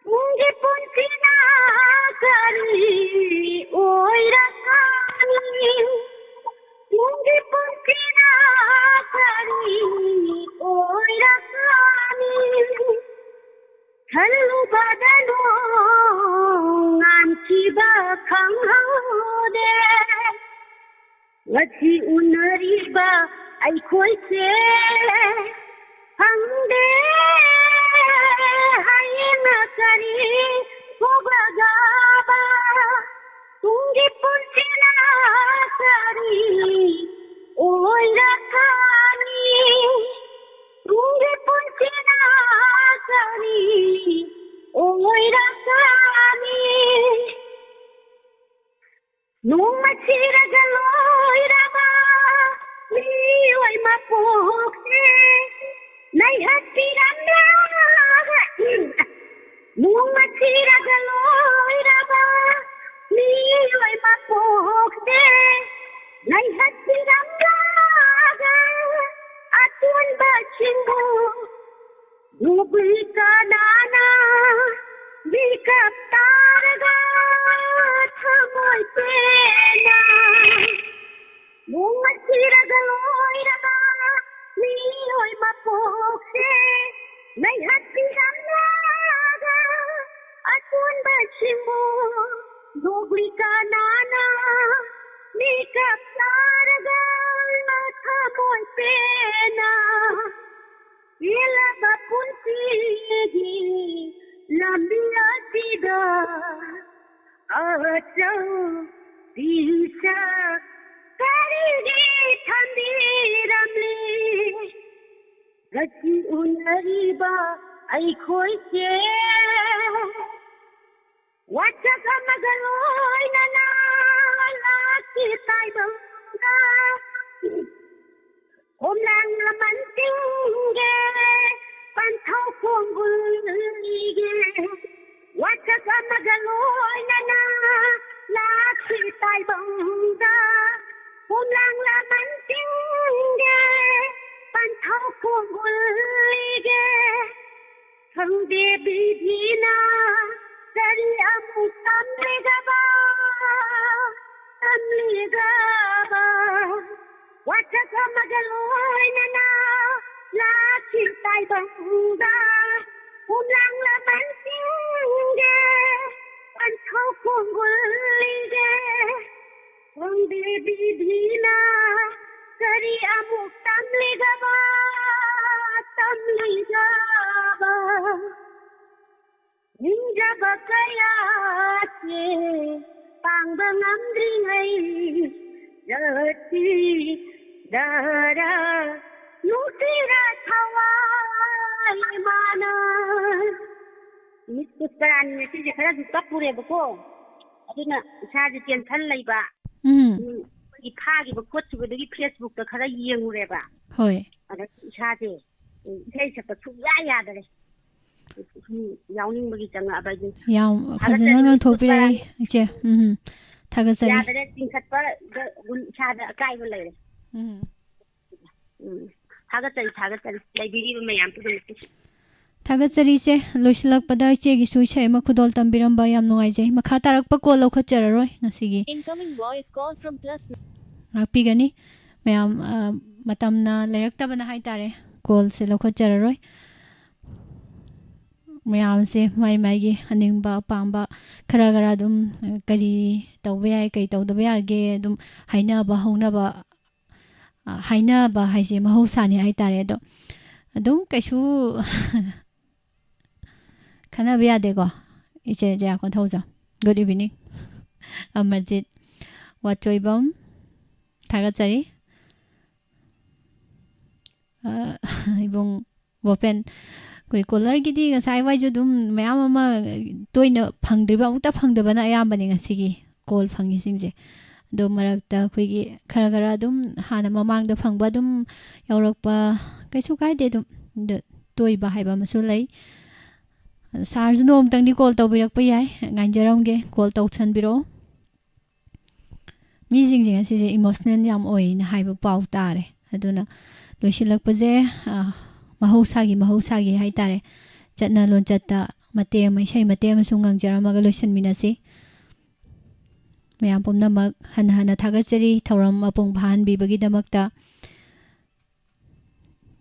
ꯇꯨꯡꯒꯤ ꯄꯨꯟꯁꯤꯅ ꯀꯔꯤ ꯑꯣꯏꯔꯛꯀꯅꯤ? ꯇꯨꯡꯒꯤ ꯄꯨꯟꯁꯤꯅ ꯀꯔꯤ ꯑꯣꯏꯔꯛꯀꯅꯤ? ꯈꯜꯂꯨꯕꯗ ꯅꯣꯡꯉꯥꯟꯈꯤꯕ ꯈꯪꯍꯧꯗꯦ꯫ ꯉꯁꯤ ꯎꯅꯔꯤꯕ ꯑꯩꯈꯣꯏꯁꯦ ꯈꯪꯗꯦ ꯍꯌꯦꯡꯅ ꯀꯔꯤ ꯊꯣꯛꯂꯒꯕ ꯇꯨꯡꯒꯤ ꯄꯨꯟꯁꯤꯅ ꯀꯔꯤ ꯑꯣꯏꯔꯛꯀꯅꯤ? ꯇꯨꯡꯒꯤ ꯄꯨꯟꯁꯤꯅ ꯀꯔꯤ ꯑꯣꯏꯔꯛꯀꯅꯤ? ꯅꯣꯡꯃ ꯁꯤꯔꯒ ꯂꯣꯏꯔꯕ ꯃꯤꯑꯣꯏ ꯃꯄꯣꯛꯁꯦ ꯅꯩꯍꯠꯄꯤꯔꯝꯂꯒ ꯅꯣꯡꯃ ꯁꯤꯔꯒ ꯂꯣꯏꯔꯕ ꯃꯤꯑꯣꯏ ꯃꯄꯣꯛꯁꯦ ꯅꯩꯍꯠꯄꯤꯔꯝꯂꯒ ꯑꯇꯣꯟꯕꯁꯤꯡꯕꯨ ꯅꯨꯄꯤ ꯀꯅꯥꯅ ꯃꯤꯀꯞ ꯇꯥꯔꯒ ꯊꯃꯣꯏ ꯄꯦꯟꯅ ꯅꯣꯡꯃ ꯁꯤꯔꯒ ꯂꯣꯏꯔꯕ ꯃꯤꯑꯣꯏ ꯃꯄꯣꯛꯁꯦ ꯅꯩꯍꯠꯄꯤꯔꯝꯂꯒ ꯑꯇꯣꯟꯕꯁꯤꯡꯕꯨ ꯅꯨꯄꯤ ꯀꯅꯥꯅ ꯃꯤꯀꯞ ꯇꯥꯔꯒ ꯊꯃꯣꯏ ꯄꯦꯟꯅ ꯄꯦꯜꯂꯕ ꯄꯨꯟꯁꯤꯒꯤ ꯂꯝꯕꯤ ꯑꯁꯤꯗ ꯑꯆꯧꯕꯤꯁꯛ ꯀꯔꯤꯒꯤ ꯊꯝꯕꯤꯔꯝꯂꯤ? ꯉꯁꯤ ꯎꯅꯔꯤꯕ ꯑꯩꯈꯣꯏꯁꯦ ꯋꯥꯁꯛ ꯑꯃꯒ ꯂꯣꯏꯅꯅ ꯂꯥꯛꯈꯤ ꯇꯥꯏꯕꯪꯗ꯫ ꯈꯣꯝꯂꯥꯡ ꯂꯃꯟꯁꯤꯡꯒꯤ ꯄꯟꯊꯧ ꯈꯣꯡꯒꯨꯜꯒꯤ ꯋꯥꯁꯛ ꯑꯃꯒ ꯂꯣꯏꯅꯅ ꯂꯥꯛꯈꯤ ꯇꯥꯏꯕꯪꯗ꯫ ꯈꯣꯝꯂꯥꯡ ꯂꯃꯟꯁꯤꯡꯒꯤ ꯄꯟꯊꯧ ꯈꯣꯡꯒꯨꯜꯒꯤ ꯈꯪꯗꯦ ꯕꯤꯙꯤꯅ ꯀꯔꯤ ꯑꯃꯨꯛ ꯇꯝꯂꯤꯒꯕ, ꯇꯝꯂꯤꯒꯕ꯫ ꯋꯥꯁꯛ ꯑꯃꯒ ꯂꯣꯏꯅꯅ ꯂꯥꯛꯈꯤ ꯇꯥꯏꯕꯪꯗ꯫ ꯈꯣꯝꯂꯥꯡ ꯂꯃꯟꯁꯤꯡꯒꯤ ꯄꯟꯊꯧ ꯈꯣꯡꯒꯨꯜꯒꯤ ꯈꯪꯗꯦ ꯕꯤꯙꯤꯅ ꯀꯔꯤ ꯑꯃꯨꯛ ꯇꯝꯂꯤꯒꯕ, ꯇꯝꯂꯤꯒꯕ꯫ ꯅꯤꯡꯖꯕ ꯀꯌꯥꯁꯦ ꯄꯥꯡꯕ ꯉꯝꯗ꯭ꯔꯤꯉꯩ ꯖꯒꯠꯀꯤ ꯗꯔꯥ ꯅꯨꯡꯁꯤꯔ ꯊꯋꯥꯏ ꯃꯥꯅ꯫ ꯃꯤꯁ ꯄꯨꯁꯄꯔꯥꯅꯤ ꯉꯁꯤꯁꯦ ꯈꯔꯁꯨ ꯀꯞꯄꯨꯔꯦꯕꯀꯣ, ꯑꯗꯨꯅ ꯏꯁꯥꯁꯦ ꯇꯦꯟꯁꯟ ꯂꯩꯕ꯫ ꯎꯝ ꯎꯝ, ꯑꯩꯈꯣꯏꯒꯤ ꯐꯥꯈꯤꯕ ꯈꯣꯠꯈꯤꯕꯗꯨꯒꯤ ꯐꯦꯁꯕꯨꯛꯇ ꯈꯔ ꯌꯦꯡꯉꯨꯔꯦꯕ꯫ ꯍꯣꯏ ꯑꯗ ꯏꯁꯥꯁꯦ, ꯎꯝ, ꯏꯁꯩ ꯁꯛꯄ ꯁꯨꯡꯌꯥ ꯌꯥꯗꯔꯦ꯫ ꯁꯨꯝ ꯌꯥꯎꯅꯤꯡꯕꯒꯤ ꯆꯪꯉꯛꯑꯕ ꯑꯩꯗꯤ꯫ ꯌꯥꯝ ꯐꯖꯅ ꯉꯥꯡꯊꯣꯛꯄꯤꯔꯛꯑꯦ ꯏꯆꯦ꯫ ꯎꯝ ꯊꯥꯒꯠꯆꯔꯤ꯫ ꯌꯥꯗꯔꯦ, ꯆꯤꯡꯈꯠꯄ ꯏꯁꯥꯗ ꯑꯀꯥꯏꯕ ꯂꯩꯔꯦ꯫ ꯎꯝ ꯎꯝ, ꯊꯥꯒꯠꯆꯔꯤ, ꯊꯥꯒꯠꯆꯔꯤ ꯂꯩꯕꯤꯔꯤꯕ ꯃꯌꯥꯝ ꯄꯨꯝꯅꯃꯛꯄꯨꯁꯨ꯫ ꯊꯥꯒꯠꯆꯔꯤ ꯏꯆꯦ꯫ ꯂꯣꯏꯁꯤꯜꯂꯛꯄꯗ ꯏꯆꯦꯒꯤꯁꯨ ꯏꯁꯩ ꯑꯃ ꯈꯨꯗꯣꯜ ꯇꯝꯕꯤꯔꯝꯕ ꯌꯥꯝ ꯅꯨꯡꯉꯥꯏꯖꯩ꯫ ꯃꯈꯥ ꯇꯥꯔꯛꯄ ꯀꯣꯜ ꯂꯧꯈꯠꯆꯔꯔꯣꯏ ꯉꯁꯤꯒꯤ꯫ Incoming voice call from plus ꯉꯥꯛꯄꯤꯒꯅꯤ ꯃꯌꯥꯝ꯫ ꯑ, ꯃꯇꯝꯅ ꯂꯩꯔꯛꯇꯕꯅ ꯍꯥꯏꯇꯥꯔꯦ, ꯀꯣꯜꯁꯦ ꯂꯧꯈꯠꯆꯔꯔꯣꯏ꯫ ꯃꯌꯥꯝꯁꯦ ꯃꯥꯏ ꯃꯥꯏꯒꯤ ꯑꯅꯤꯡꯕ ꯑꯄꯥꯝꯕ ꯈꯔ ꯈꯔ ꯑꯗꯨꯝ, ꯑ, ꯀꯔꯤ ꯇꯧꯕ ꯌꯥꯏ, ꯀꯔꯤ ꯇꯧꯗꯕ ꯌꯥꯒꯦ ꯑꯗꯨꯝ ꯍꯥꯏꯅꯕ ꯍꯧꯅꯕ꯫ ꯑ, ꯍꯥꯏꯅꯕ ꯍꯥꯏꯁꯦ ꯃꯍꯧꯁꯥꯅꯤ ꯍꯥꯏꯇꯥꯔꯦ꯫ ꯑꯗꯣ ꯑꯗꯨꯝ ꯀꯩꯁꯨ ꯈꯟꯅꯕ ꯌꯥꯗꯦꯀꯣ꯫ ꯏꯆꯦ ꯖꯌꯥ ꯀꯣꯟꯊꯧꯖꯝ, good evening꯫ ꯑꯃꯔꯖꯤꯠ ꯋꯥꯆꯣꯏꯕꯝ, ꯊꯥꯒꯠꯆꯔꯤ꯫ ꯑ, ꯏꯕꯨꯡ ꯕꯣꯄꯦꯟ, ꯑꯩꯈꯣꯏ ꯀꯣꯂꯔꯒꯤꯗꯤ ꯉꯁꯥꯏ ꯋꯥꯏꯁꯨ ꯑꯗꯨꯝ ꯃꯌꯥꯝ ꯑꯃ ꯇꯣꯏꯅ ꯐꯪꯗ꯭ꯔꯤꯕ, ꯑꯃꯨꯛꯇ ꯐꯪꯗꯕꯅ ꯑꯌꯥꯝꯕꯅꯦ ꯉꯁꯤꯒꯤ ꯀꯣꯜ ꯐꯪꯉꯤꯁꯤꯡꯁꯦ꯫ ꯑꯗꯣ ꯃꯔꯛꯇ ꯑꯩꯈꯣꯏꯒꯤ ꯈꯔ ꯈꯔ ꯑꯗꯨꯝ ꯍꯥꯟꯅ ꯃꯃꯥꯡꯗ ꯐꯪꯕ ꯑꯗꯨꯝ ꯌꯥꯎꯔꯛꯄ, ꯀꯩꯁꯨ ꯀꯥꯏꯗꯦ꯫ ꯑꯗꯨꯝ ꯑꯗꯣ ꯇꯣꯏꯕ ꯍꯥꯏꯕ ꯑꯃꯁꯨ ꯂꯩ꯫ ꯁꯥꯔꯁꯨ ꯅꯣꯡꯃꯇꯪꯗꯤ ꯀꯣꯜ ꯇꯧꯕꯤꯔꯛꯄ ꯌꯥꯏ, ꯉꯥꯏꯖꯔꯝꯒꯦ, ꯀꯣꯜ ꯇꯧꯁꯟꯕꯤꯔꯛꯑꯣ꯫ ꯃꯤꯁꯤꯡꯁꯦ ꯉꯁꯤꯁꯦ ꯏꯃꯣꯁꯅꯦꯜ ꯌꯥꯝ ꯑꯣꯏꯅ ꯍꯥꯏꯕ ꯄꯥꯎ ꯇꯥꯔꯦ꯫ ꯑꯗꯨꯅ ꯂꯣꯏꯁꯤꯜꯂꯛꯄꯁꯦ, ꯑ, ꯃꯍꯧꯁꯥꯒꯤ, ꯃꯍꯧꯁꯥꯒꯤ ꯍꯥꯏꯇꯥꯔꯦ, ꯆꯠꯅ ꯂꯣꯟꯆꯠꯇ ꯃꯇꯦꯛ ꯑꯃ, ꯏꯁꯩ ꯃꯇꯦꯛ ꯑꯃꯁꯨ ꯉꯪꯖꯔꯝꯃꯒ ꯂꯣꯏꯁꯤꯟꯃꯤꯟꯅꯁꯤ꯫ ꯃꯌꯥꯝ ꯄꯨꯝꯅꯃꯛ ꯍꯟꯅ ꯍꯟꯅ ꯊꯥꯒꯠꯆꯔꯤ, ꯊꯧꯔꯝ ꯃꯄꯨꯡ ꯐꯥꯍꯟꯕꯤꯕꯒꯤꯗꯃꯛꯇ꯫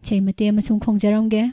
ꯏꯁꯩ ꯃꯇꯦꯛ ꯑꯃꯁꯨꯡ ꯈꯣꯡꯖꯔꯝꯒꯦ꯫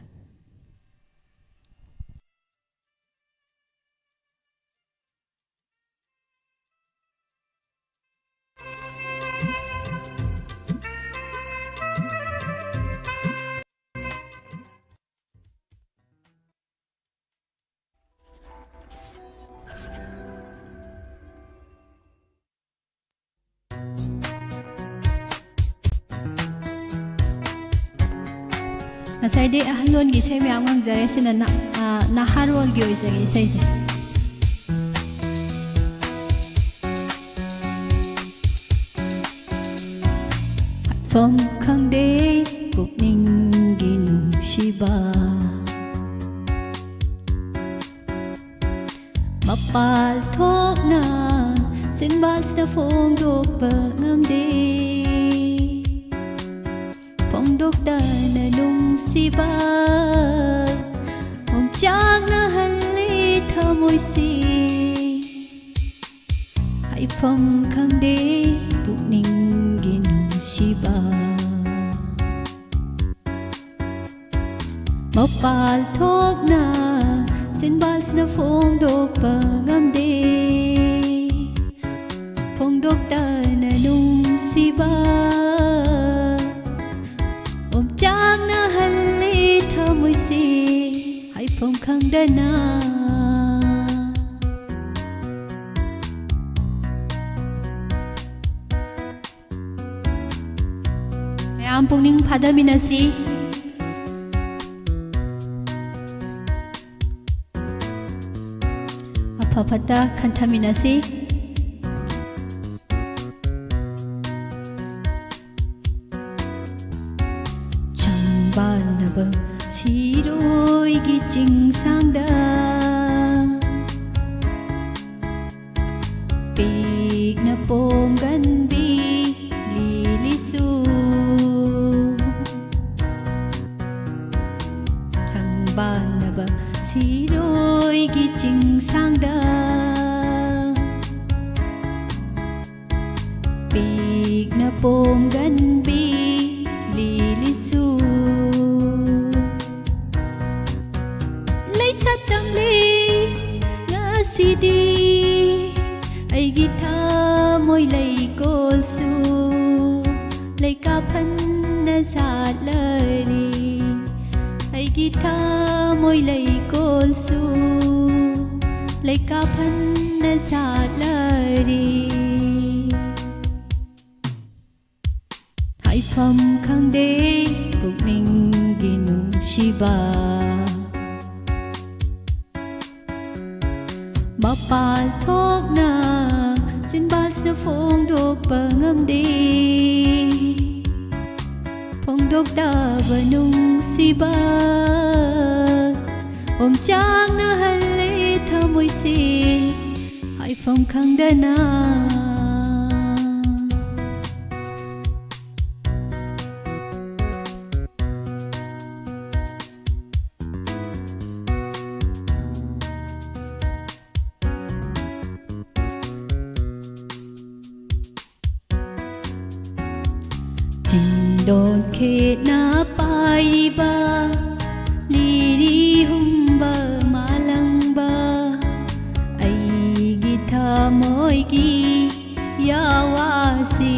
ꯉꯁꯥꯏꯗꯤ ꯑꯍꯜꯂꯣꯟꯒꯤ ꯏꯁꯩ ꯃꯌꯥꯝ ꯉꯪꯖꯔꯦ꯫ ꯁꯤꯅ ꯅ-, ꯑ, ꯅꯍꯥꯔꯣꯜꯒꯤ ꯑꯣꯏꯖꯔꯦ ꯏꯁꯩꯁꯦ꯫ ꯍꯥꯏꯐꯝ ꯈꯪꯗꯦ ꯄꯨꯛꯅꯤꯡꯒꯤ ꯅꯨꯡꯁꯤꯕ, ꯃꯄꯥꯜ ꯊꯣꯛꯅ ꯆꯤꯟꯕꯥꯜꯁꯤꯗ ꯐꯣꯡꯗꯣꯛꯄ ꯉꯝꯗꯦ꯫ ꯐꯣꯡꯗꯣꯛꯇꯅ ꯅꯨꯡꯁꯤꯕ ꯑꯣꯝꯆꯥꯛꯅꯍꯜꯂꯤ ꯊꯃꯣꯏꯁꯤ꯫ ꯍꯥꯏꯐꯝ ꯈꯪꯗꯦ ꯄꯨꯛꯅꯤꯡꯒꯤ ꯅꯨꯡꯁꯤꯕ꯫ ꯃꯄꯥꯜ ꯊꯣꯛꯅ ꯆꯤꯟꯕꯥꯜꯁꯤꯅ ꯐꯣꯡꯗꯣꯛꯄ ꯉꯝꯗꯦ꯫ ꯐꯣꯡꯗꯣꯛꯇꯅ ꯅꯨꯡꯁꯤꯕ ꯑꯣꯝꯆꯥꯛꯅꯍꯜꯂꯤ ꯊꯃꯣꯏꯁꯤ ꯍꯥꯏꯐꯝ ꯈꯪꯗꯅ꯫ ꯃꯌꯥꯝ ꯄꯨꯛꯅꯤꯡ ꯐꯥꯗꯃꯤꯟꯅꯁꯤ꯫ ꯑꯐ ꯐꯠꯇ ꯈꯟꯊꯃꯤꯟꯅꯁꯤ꯫ ꯁꯤꯔꯣꯏꯒꯤ ꯆꯤꯡꯁꯥꯡꯗ ꯄꯤꯛꯅ ꯄꯣꯝꯒꯟꯕꯤ ꯂꯤꯂꯤꯁꯨ, ꯊꯪꯕꯥꯟꯅꯕ ꯁꯤꯔꯣꯏꯒꯤ ꯆꯤꯡꯁꯥꯡꯗ ꯄꯤꯛꯅ ꯄꯣꯝꯒꯟꯕꯤ ꯂꯤꯂꯤꯁꯨ, ꯂꯩꯁꯥ ꯇꯝꯂꯤ ꯉꯁꯤꯗꯤ ꯑꯩꯒꯤ ꯊꯃꯣꯏ ꯂꯩꯀꯣꯜꯁꯨ ꯂꯩꯀꯥ ꯐꯟꯅ ꯁꯥꯠꯂꯔꯤ꯫ ꯑꯩꯒꯤ ꯊꯃꯣꯏ ꯂꯩꯀꯣꯜꯁꯨ ꯂꯩꯀꯥ ꯐꯟꯅ ꯁꯥꯠꯂꯔꯤ꯫ ꯍꯥꯏꯐꯝ ꯈꯪꯗꯦ ꯄꯨꯛꯅꯤꯡꯒꯤ ꯅꯨꯡꯁꯤꯕ, ꯃꯄꯥꯜ ꯊꯣꯛꯅ ꯆꯤꯟꯕꯥꯜꯁꯤꯅ ꯐꯣꯡꯗꯣꯛꯄ ꯉꯝꯗꯦ꯫ ꯐꯣꯡꯗꯣꯛꯇꯕ ꯅꯨꯡꯁꯤꯕ ꯑꯣꯝꯆꯥꯛꯅꯍꯜꯂꯦ ꯊꯃꯣꯏꯁꯦ ꯍꯥꯏꯐꯝ ꯈꯪꯗꯅ꯫ ꯆꯤꯡꯗꯣꯟ ꯈꯦꯠꯅ ꯄꯥꯏꯔꯤꯕ ꯂꯤꯔꯤ ꯍꯨꯝꯕ ꯃꯥꯂꯪꯕ ꯑꯩꯒꯤ ꯊꯃꯣꯏꯒꯤ ꯌꯥꯋꯥꯁꯤ꯫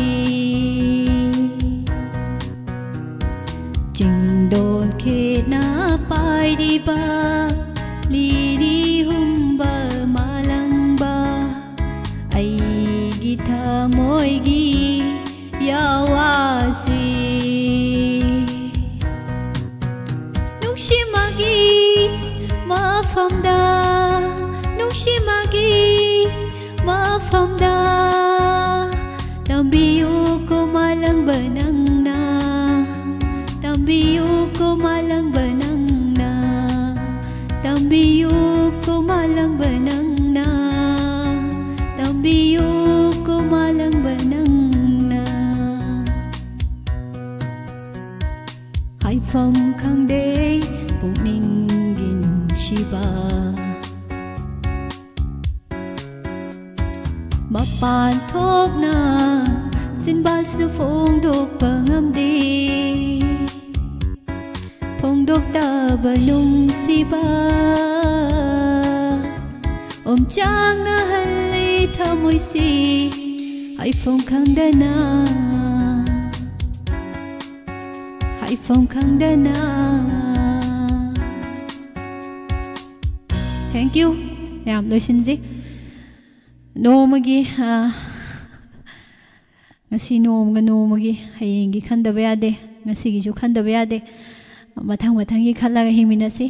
ꯆꯤꯡꯗꯣꯟ ꯈꯦꯠꯅ ꯄꯥꯏꯔꯤꯕ ꯂꯤꯔꯤ ꯍꯨꯝꯕ ꯃꯥꯂꯪꯕ ꯑꯩꯒꯤ ꯊꯃꯣꯏꯒꯤ ꯌꯥꯋꯥꯁꯤ꯫ ꯅꯨꯡꯁꯤꯃꯒꯤ ꯃꯐꯝꯗ, ꯅꯨꯡꯁꯤꯃꯒꯤ ꯃꯐꯝꯗ ꯇꯝꯕꯤꯌꯨ ꯀꯣ ꯃꯥꯂꯪꯕ ꯅꯪꯅ, ꯇꯝꯕꯤꯌꯨ ꯀꯣ ꯃꯥꯂꯪꯕ ꯇꯝꯕꯤꯌꯨ ꯀꯣ ꯃꯥꯂꯪꯕ ꯅꯪꯅ, ꯇꯝꯕꯤꯌꯨ ꯀꯣ ꯃꯥꯂꯪꯕ ꯅꯪꯅ꯫ ꯍꯥꯏꯐꯝ ꯈꯪꯗꯦ ꯄꯨꯛꯅꯤꯡꯒꯤ ꯅꯨꯡꯁꯤꯕ꯫ ꯃꯄꯥꯟ ꯊꯣꯛꯅ ꯆꯤꯟꯕꯥꯜꯁꯤꯅ ꯐꯣꯡꯗꯣꯛꯄ ꯉꯝꯗꯦ꯫ ꯐꯣꯡꯗꯣꯛꯇꯕ ꯅꯨꯡꯁꯤꯕ ꯑꯣꯝꯆꯥꯛꯅꯍꯜꯂꯦ ꯊꯃꯣꯏꯁꯤ ꯍꯥꯏꯐꯝ ꯈꯪꯗꯅ, ꯍꯥꯏꯐꯝ ꯈꯪꯗꯅ꯫ Thank you꯫ ꯃꯌꯥꯝ ꯂꯣꯏꯁꯤꯟꯁꯤ꯫ ꯅꯣꯡꯃꯒꯤ, ꯑ, ꯉꯁꯤ ꯅꯣꯡꯃꯒ ꯅꯣꯡꯃꯒꯤ, ꯍꯌꯦꯡꯒꯤ ꯈꯟꯗꯕ ꯌꯥꯗꯦ, ꯉꯁꯤꯒꯤꯁꯨ ꯈꯟꯗꯕ ꯌꯥꯗꯦ꯫ ꯃꯊꯪ ꯃꯊꯪꯒꯤ ꯈꯜꯂꯒ ꯍꯤꯡꯃꯤꯟꯅꯁꯤ꯫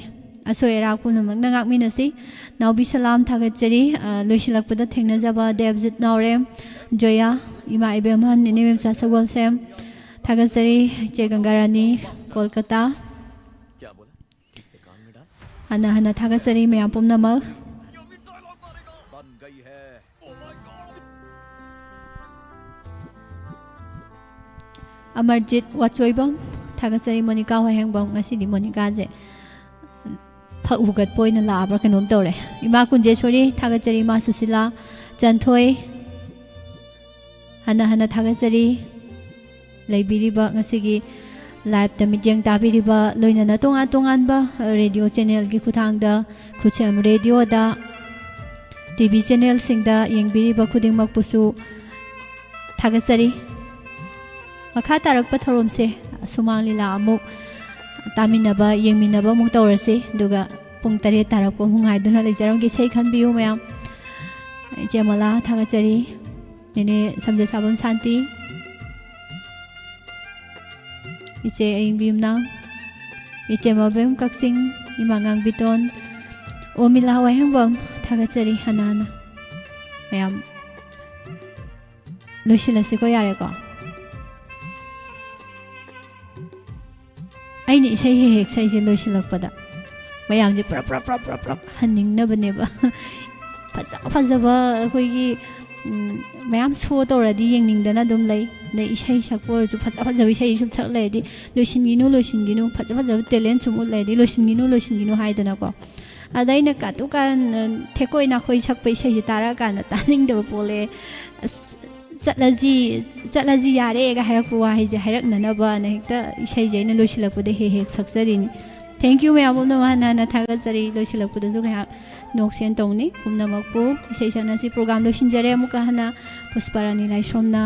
ꯑꯁꯣꯏ ꯑꯔꯥꯛ ꯄꯨꯝꯅꯃꯛꯅ ꯉꯥꯛꯃꯤꯟꯅꯁꯤ꯫ ꯅꯥꯎꯕꯤ ꯁꯂꯥꯝ ꯊꯥꯒꯠꯆꯔꯤ꯫ ꯑ, ꯂꯣꯏꯁꯤꯜꯂꯛꯄꯗ ꯊꯦꯡꯅꯖꯕ ꯗꯦꯕꯖꯤꯠ ꯅꯥꯎꯔꯦꯝ, ꯖꯣꯌꯥ, ꯏꯃꯥ ꯏꯕꯦꯝꯍꯟ, ꯏꯅꯦ ꯃꯦꯝꯆꯥ ꯁꯒꯣꯜꯁꯦꯝ ꯊꯥꯒꯠꯆꯔꯤ꯫ ꯏꯆꯦ ꯒꯪꯒꯥꯔꯥꯅꯤ, ꯀꯣꯜꯀꯇꯥ꯫ ꯍꯟꯅ ꯍꯟꯅ ꯊꯥꯒꯠꯆꯔꯤ ꯃꯌꯥꯝ ꯄꯨꯝꯅꯃꯛ꯫ ꯑꯃꯔꯖꯤꯠ ꯋꯥꯆꯣꯏꯕꯝ ꯊꯥꯒꯠꯆꯔꯤ꯫ ꯃꯣꯅꯤꯀꯥ ꯋꯥꯍꯦꯡꯕꯝ, ꯉꯁꯤꯗꯤ ꯃꯣꯅꯤꯀꯥꯁꯦ ꯐꯛ ꯍꯨꯒꯠꯄ ꯑꯣꯏꯅ ꯂꯥꯛꯑꯕ꯭ꯔꯥ ꯀꯩꯅꯣꯝ ꯇꯧꯔꯦ꯫ ꯏꯃꯥ ꯀꯨꯟꯖꯦꯁꯣꯔꯤ ꯊꯥꯒꯠꯆꯔꯤ꯫ ꯏꯃꯥ ꯁꯨꯁꯤꯂꯥ ꯆꯟꯊꯣꯏ, ꯍꯟꯅ ꯍꯟꯅ ꯊꯥꯒꯠꯆꯔꯤ꯫ ꯂꯩꯕꯤꯔꯤꯕ ꯉꯁꯤꯒꯤ live-ꯇ ꯃꯤꯠꯌꯦꯡ ꯇꯥꯕꯤꯔꯤꯕ, ꯂꯣꯏꯅꯅ ꯇꯣꯉꯥꯟ ꯇꯣꯉꯥꯟꯕ radio channel-ꯒꯤ ꯈꯨꯠꯊꯥꯡꯗ, ꯈꯨꯠꯁꯦꯝ radio-ꯗ, TV channel-ꯁꯤꯡꯗ ꯌꯦꯡꯕꯤꯔꯤꯕ ꯈꯨꯗꯤꯡꯃꯛꯄꯨꯁꯨ ꯊꯥꯒꯠꯆꯔꯤ꯫ ꯃꯈꯥ ꯇꯥꯔꯛꯄ ꯊꯧꯔꯝꯁꯦ ꯁꯨꯃꯥꯡ ꯂꯤꯂꯥ ꯑꯃꯨꯛ ꯇꯥꯃꯤꯟꯅꯕ, ꯌꯦꯡꯃꯤꯟꯅꯕ ꯑꯃꯨꯛ ꯇꯧꯔꯁꯤ꯫ ꯑꯗꯨꯒ ꯄꯨꯡ ꯇꯔꯦꯠ ꯇꯥꯔꯛꯄ ꯑꯃꯨꯛ ꯉꯥꯏꯗꯨꯅ ꯂꯩꯖꯔꯝꯒꯦ꯫ ꯏꯁꯩ ꯈꯟꯕꯤꯌꯨ ꯃꯌꯥꯝ꯫ ꯏꯆꯦ ꯃꯂꯥ ꯊꯥꯒꯠꯆꯔꯤ꯫ ꯅꯦꯅꯦ ꯁꯝꯖꯦꯠꯁꯥꯕꯝ ꯁꯥꯟꯇꯤ, ꯏꯆꯦ ꯑꯌꯤꯡꯕꯤ ꯌꯨꯝꯅꯥꯝ, ꯏꯆꯦ ꯃꯕꯦꯝ ꯀꯛꯆꯤꯡ, ꯏꯃꯥ ꯉꯥꯡꯕꯤꯇꯣꯟ, ꯑꯣꯃꯤꯂꯥ ꯋꯥꯍꯦꯡꯕꯝ ꯊꯥꯒꯠꯆꯔꯤ ꯍꯟꯅ ꯍꯟꯅ꯫ ꯃꯌꯥꯝ ꯂꯣꯏꯁꯤꯜꯂꯁꯤꯀꯣ, ꯌꯥꯔꯦꯀꯣ? ꯑꯩꯅ ꯏꯁꯩ ꯍꯦꯛ ꯍꯦꯛ ꯁꯛꯏꯁꯦ ꯂꯣꯏꯁꯤꯜꯂꯛꯄꯗ꯫ ꯃꯌꯥꯝꯁꯦ ꯄꯨꯔꯞ ꯄꯨꯔꯞ ꯄꯨꯔꯞ ꯄꯨꯔꯞ ꯄꯨꯔꯞ ꯍꯟꯅꯤꯡꯅꯕꯅꯦꯕ꯫ ꯐꯖ ꯐꯖꯕ ꯑꯩꯈꯣꯏꯒꯤ, ꯎꯝ, ꯃꯌꯥꯝ ꯁꯣ ꯇꯧꯔꯗꯤ ꯌꯦꯡꯅꯤꯡꯗꯅ ꯑꯗꯨꯝ ꯂꯩ꯫ ꯑꯗꯩ ꯏꯁꯩ ꯁꯛꯄ ꯑꯣꯏꯔꯁꯨ ꯐꯖ ꯐꯖꯕ ꯏꯁꯩ ꯁꯨꯝ ꯁꯛ ꯂꯩꯔꯗꯤ ꯂꯣꯏꯁꯤꯟꯈꯤꯅꯨ, ꯂꯣꯏꯁꯤꯟꯈꯤꯅꯨ, ꯐꯖ ꯐꯖꯕ ꯇꯦꯂꯦꯟ ꯁꯨꯝ ꯎꯠ ꯂꯩꯔꯗꯤ ꯂꯣꯏꯁꯤꯟꯈꯤꯅꯨ, ꯂꯣꯏꯁꯤꯟꯈꯤꯅꯨ ꯍꯥꯏꯗꯅꯀꯣ꯫ ꯑꯗ ꯑꯩꯅ ꯀꯥꯇꯨ ꯀꯥꯔꯟ, ꯑ, ꯊꯦꯛꯀꯣꯏ ꯅꯥꯈꯣꯏ ꯁꯛꯄ ꯏꯁꯩꯁꯦ ꯇꯥꯔꯛꯑꯀꯥꯟꯗ ꯇꯥꯅꯤꯡꯗꯕ ꯄꯣꯛꯂꯛꯑꯦ꯫ ꯑꯁ, "ꯆꯠꯂꯁꯤ, ꯆꯠꯂꯁꯤ ꯌꯥꯔꯦꯒ" ꯍꯥꯏꯔꯛꯄ ꯋꯥꯍꯩꯁꯦ ꯍꯥꯏꯔꯛꯅꯅꯕꯅ ꯍꯦꯛꯇ ꯏꯁꯩꯁꯦ ꯑꯩꯅ ꯂꯣꯏꯁꯤꯜꯂꯛꯄꯗ ꯍꯦꯛ ꯍꯦꯛ ꯁꯛꯆꯔꯤꯅꯤ꯫ Thank you ꯃꯌꯥꯝ ꯄꯨꯝꯅꯃꯛ ꯍꯟꯅ ꯍꯟꯅ ꯊꯥꯒꯠꯆꯔꯤ꯫ ꯂꯣꯏꯁꯤꯜꯂꯛꯄꯗꯁꯨ ꯉꯥꯏꯍꯥꯛ ꯅꯣꯛꯁꯦꯟ ꯇꯧꯅꯤ ꯄꯨꯝꯅꯃꯛꯄꯨ꯫ ꯏꯁꯩ ꯁꯛꯅꯁꯤ program ꯂꯣꯏꯁꯤꯟꯖꯔꯦ꯫ ꯑꯃꯨꯛꯀ ꯍꯟꯅ ꯄꯨꯁꯄꯥꯔꯥꯅꯤ ꯂꯥꯏꯁ꯭ꯔꯣꯝꯅ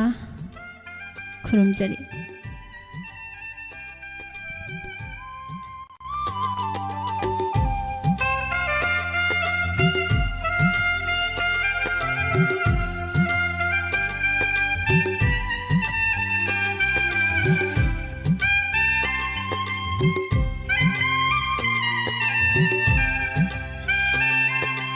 ꯈꯨꯔꯨꯝꯖꯔꯤ꯫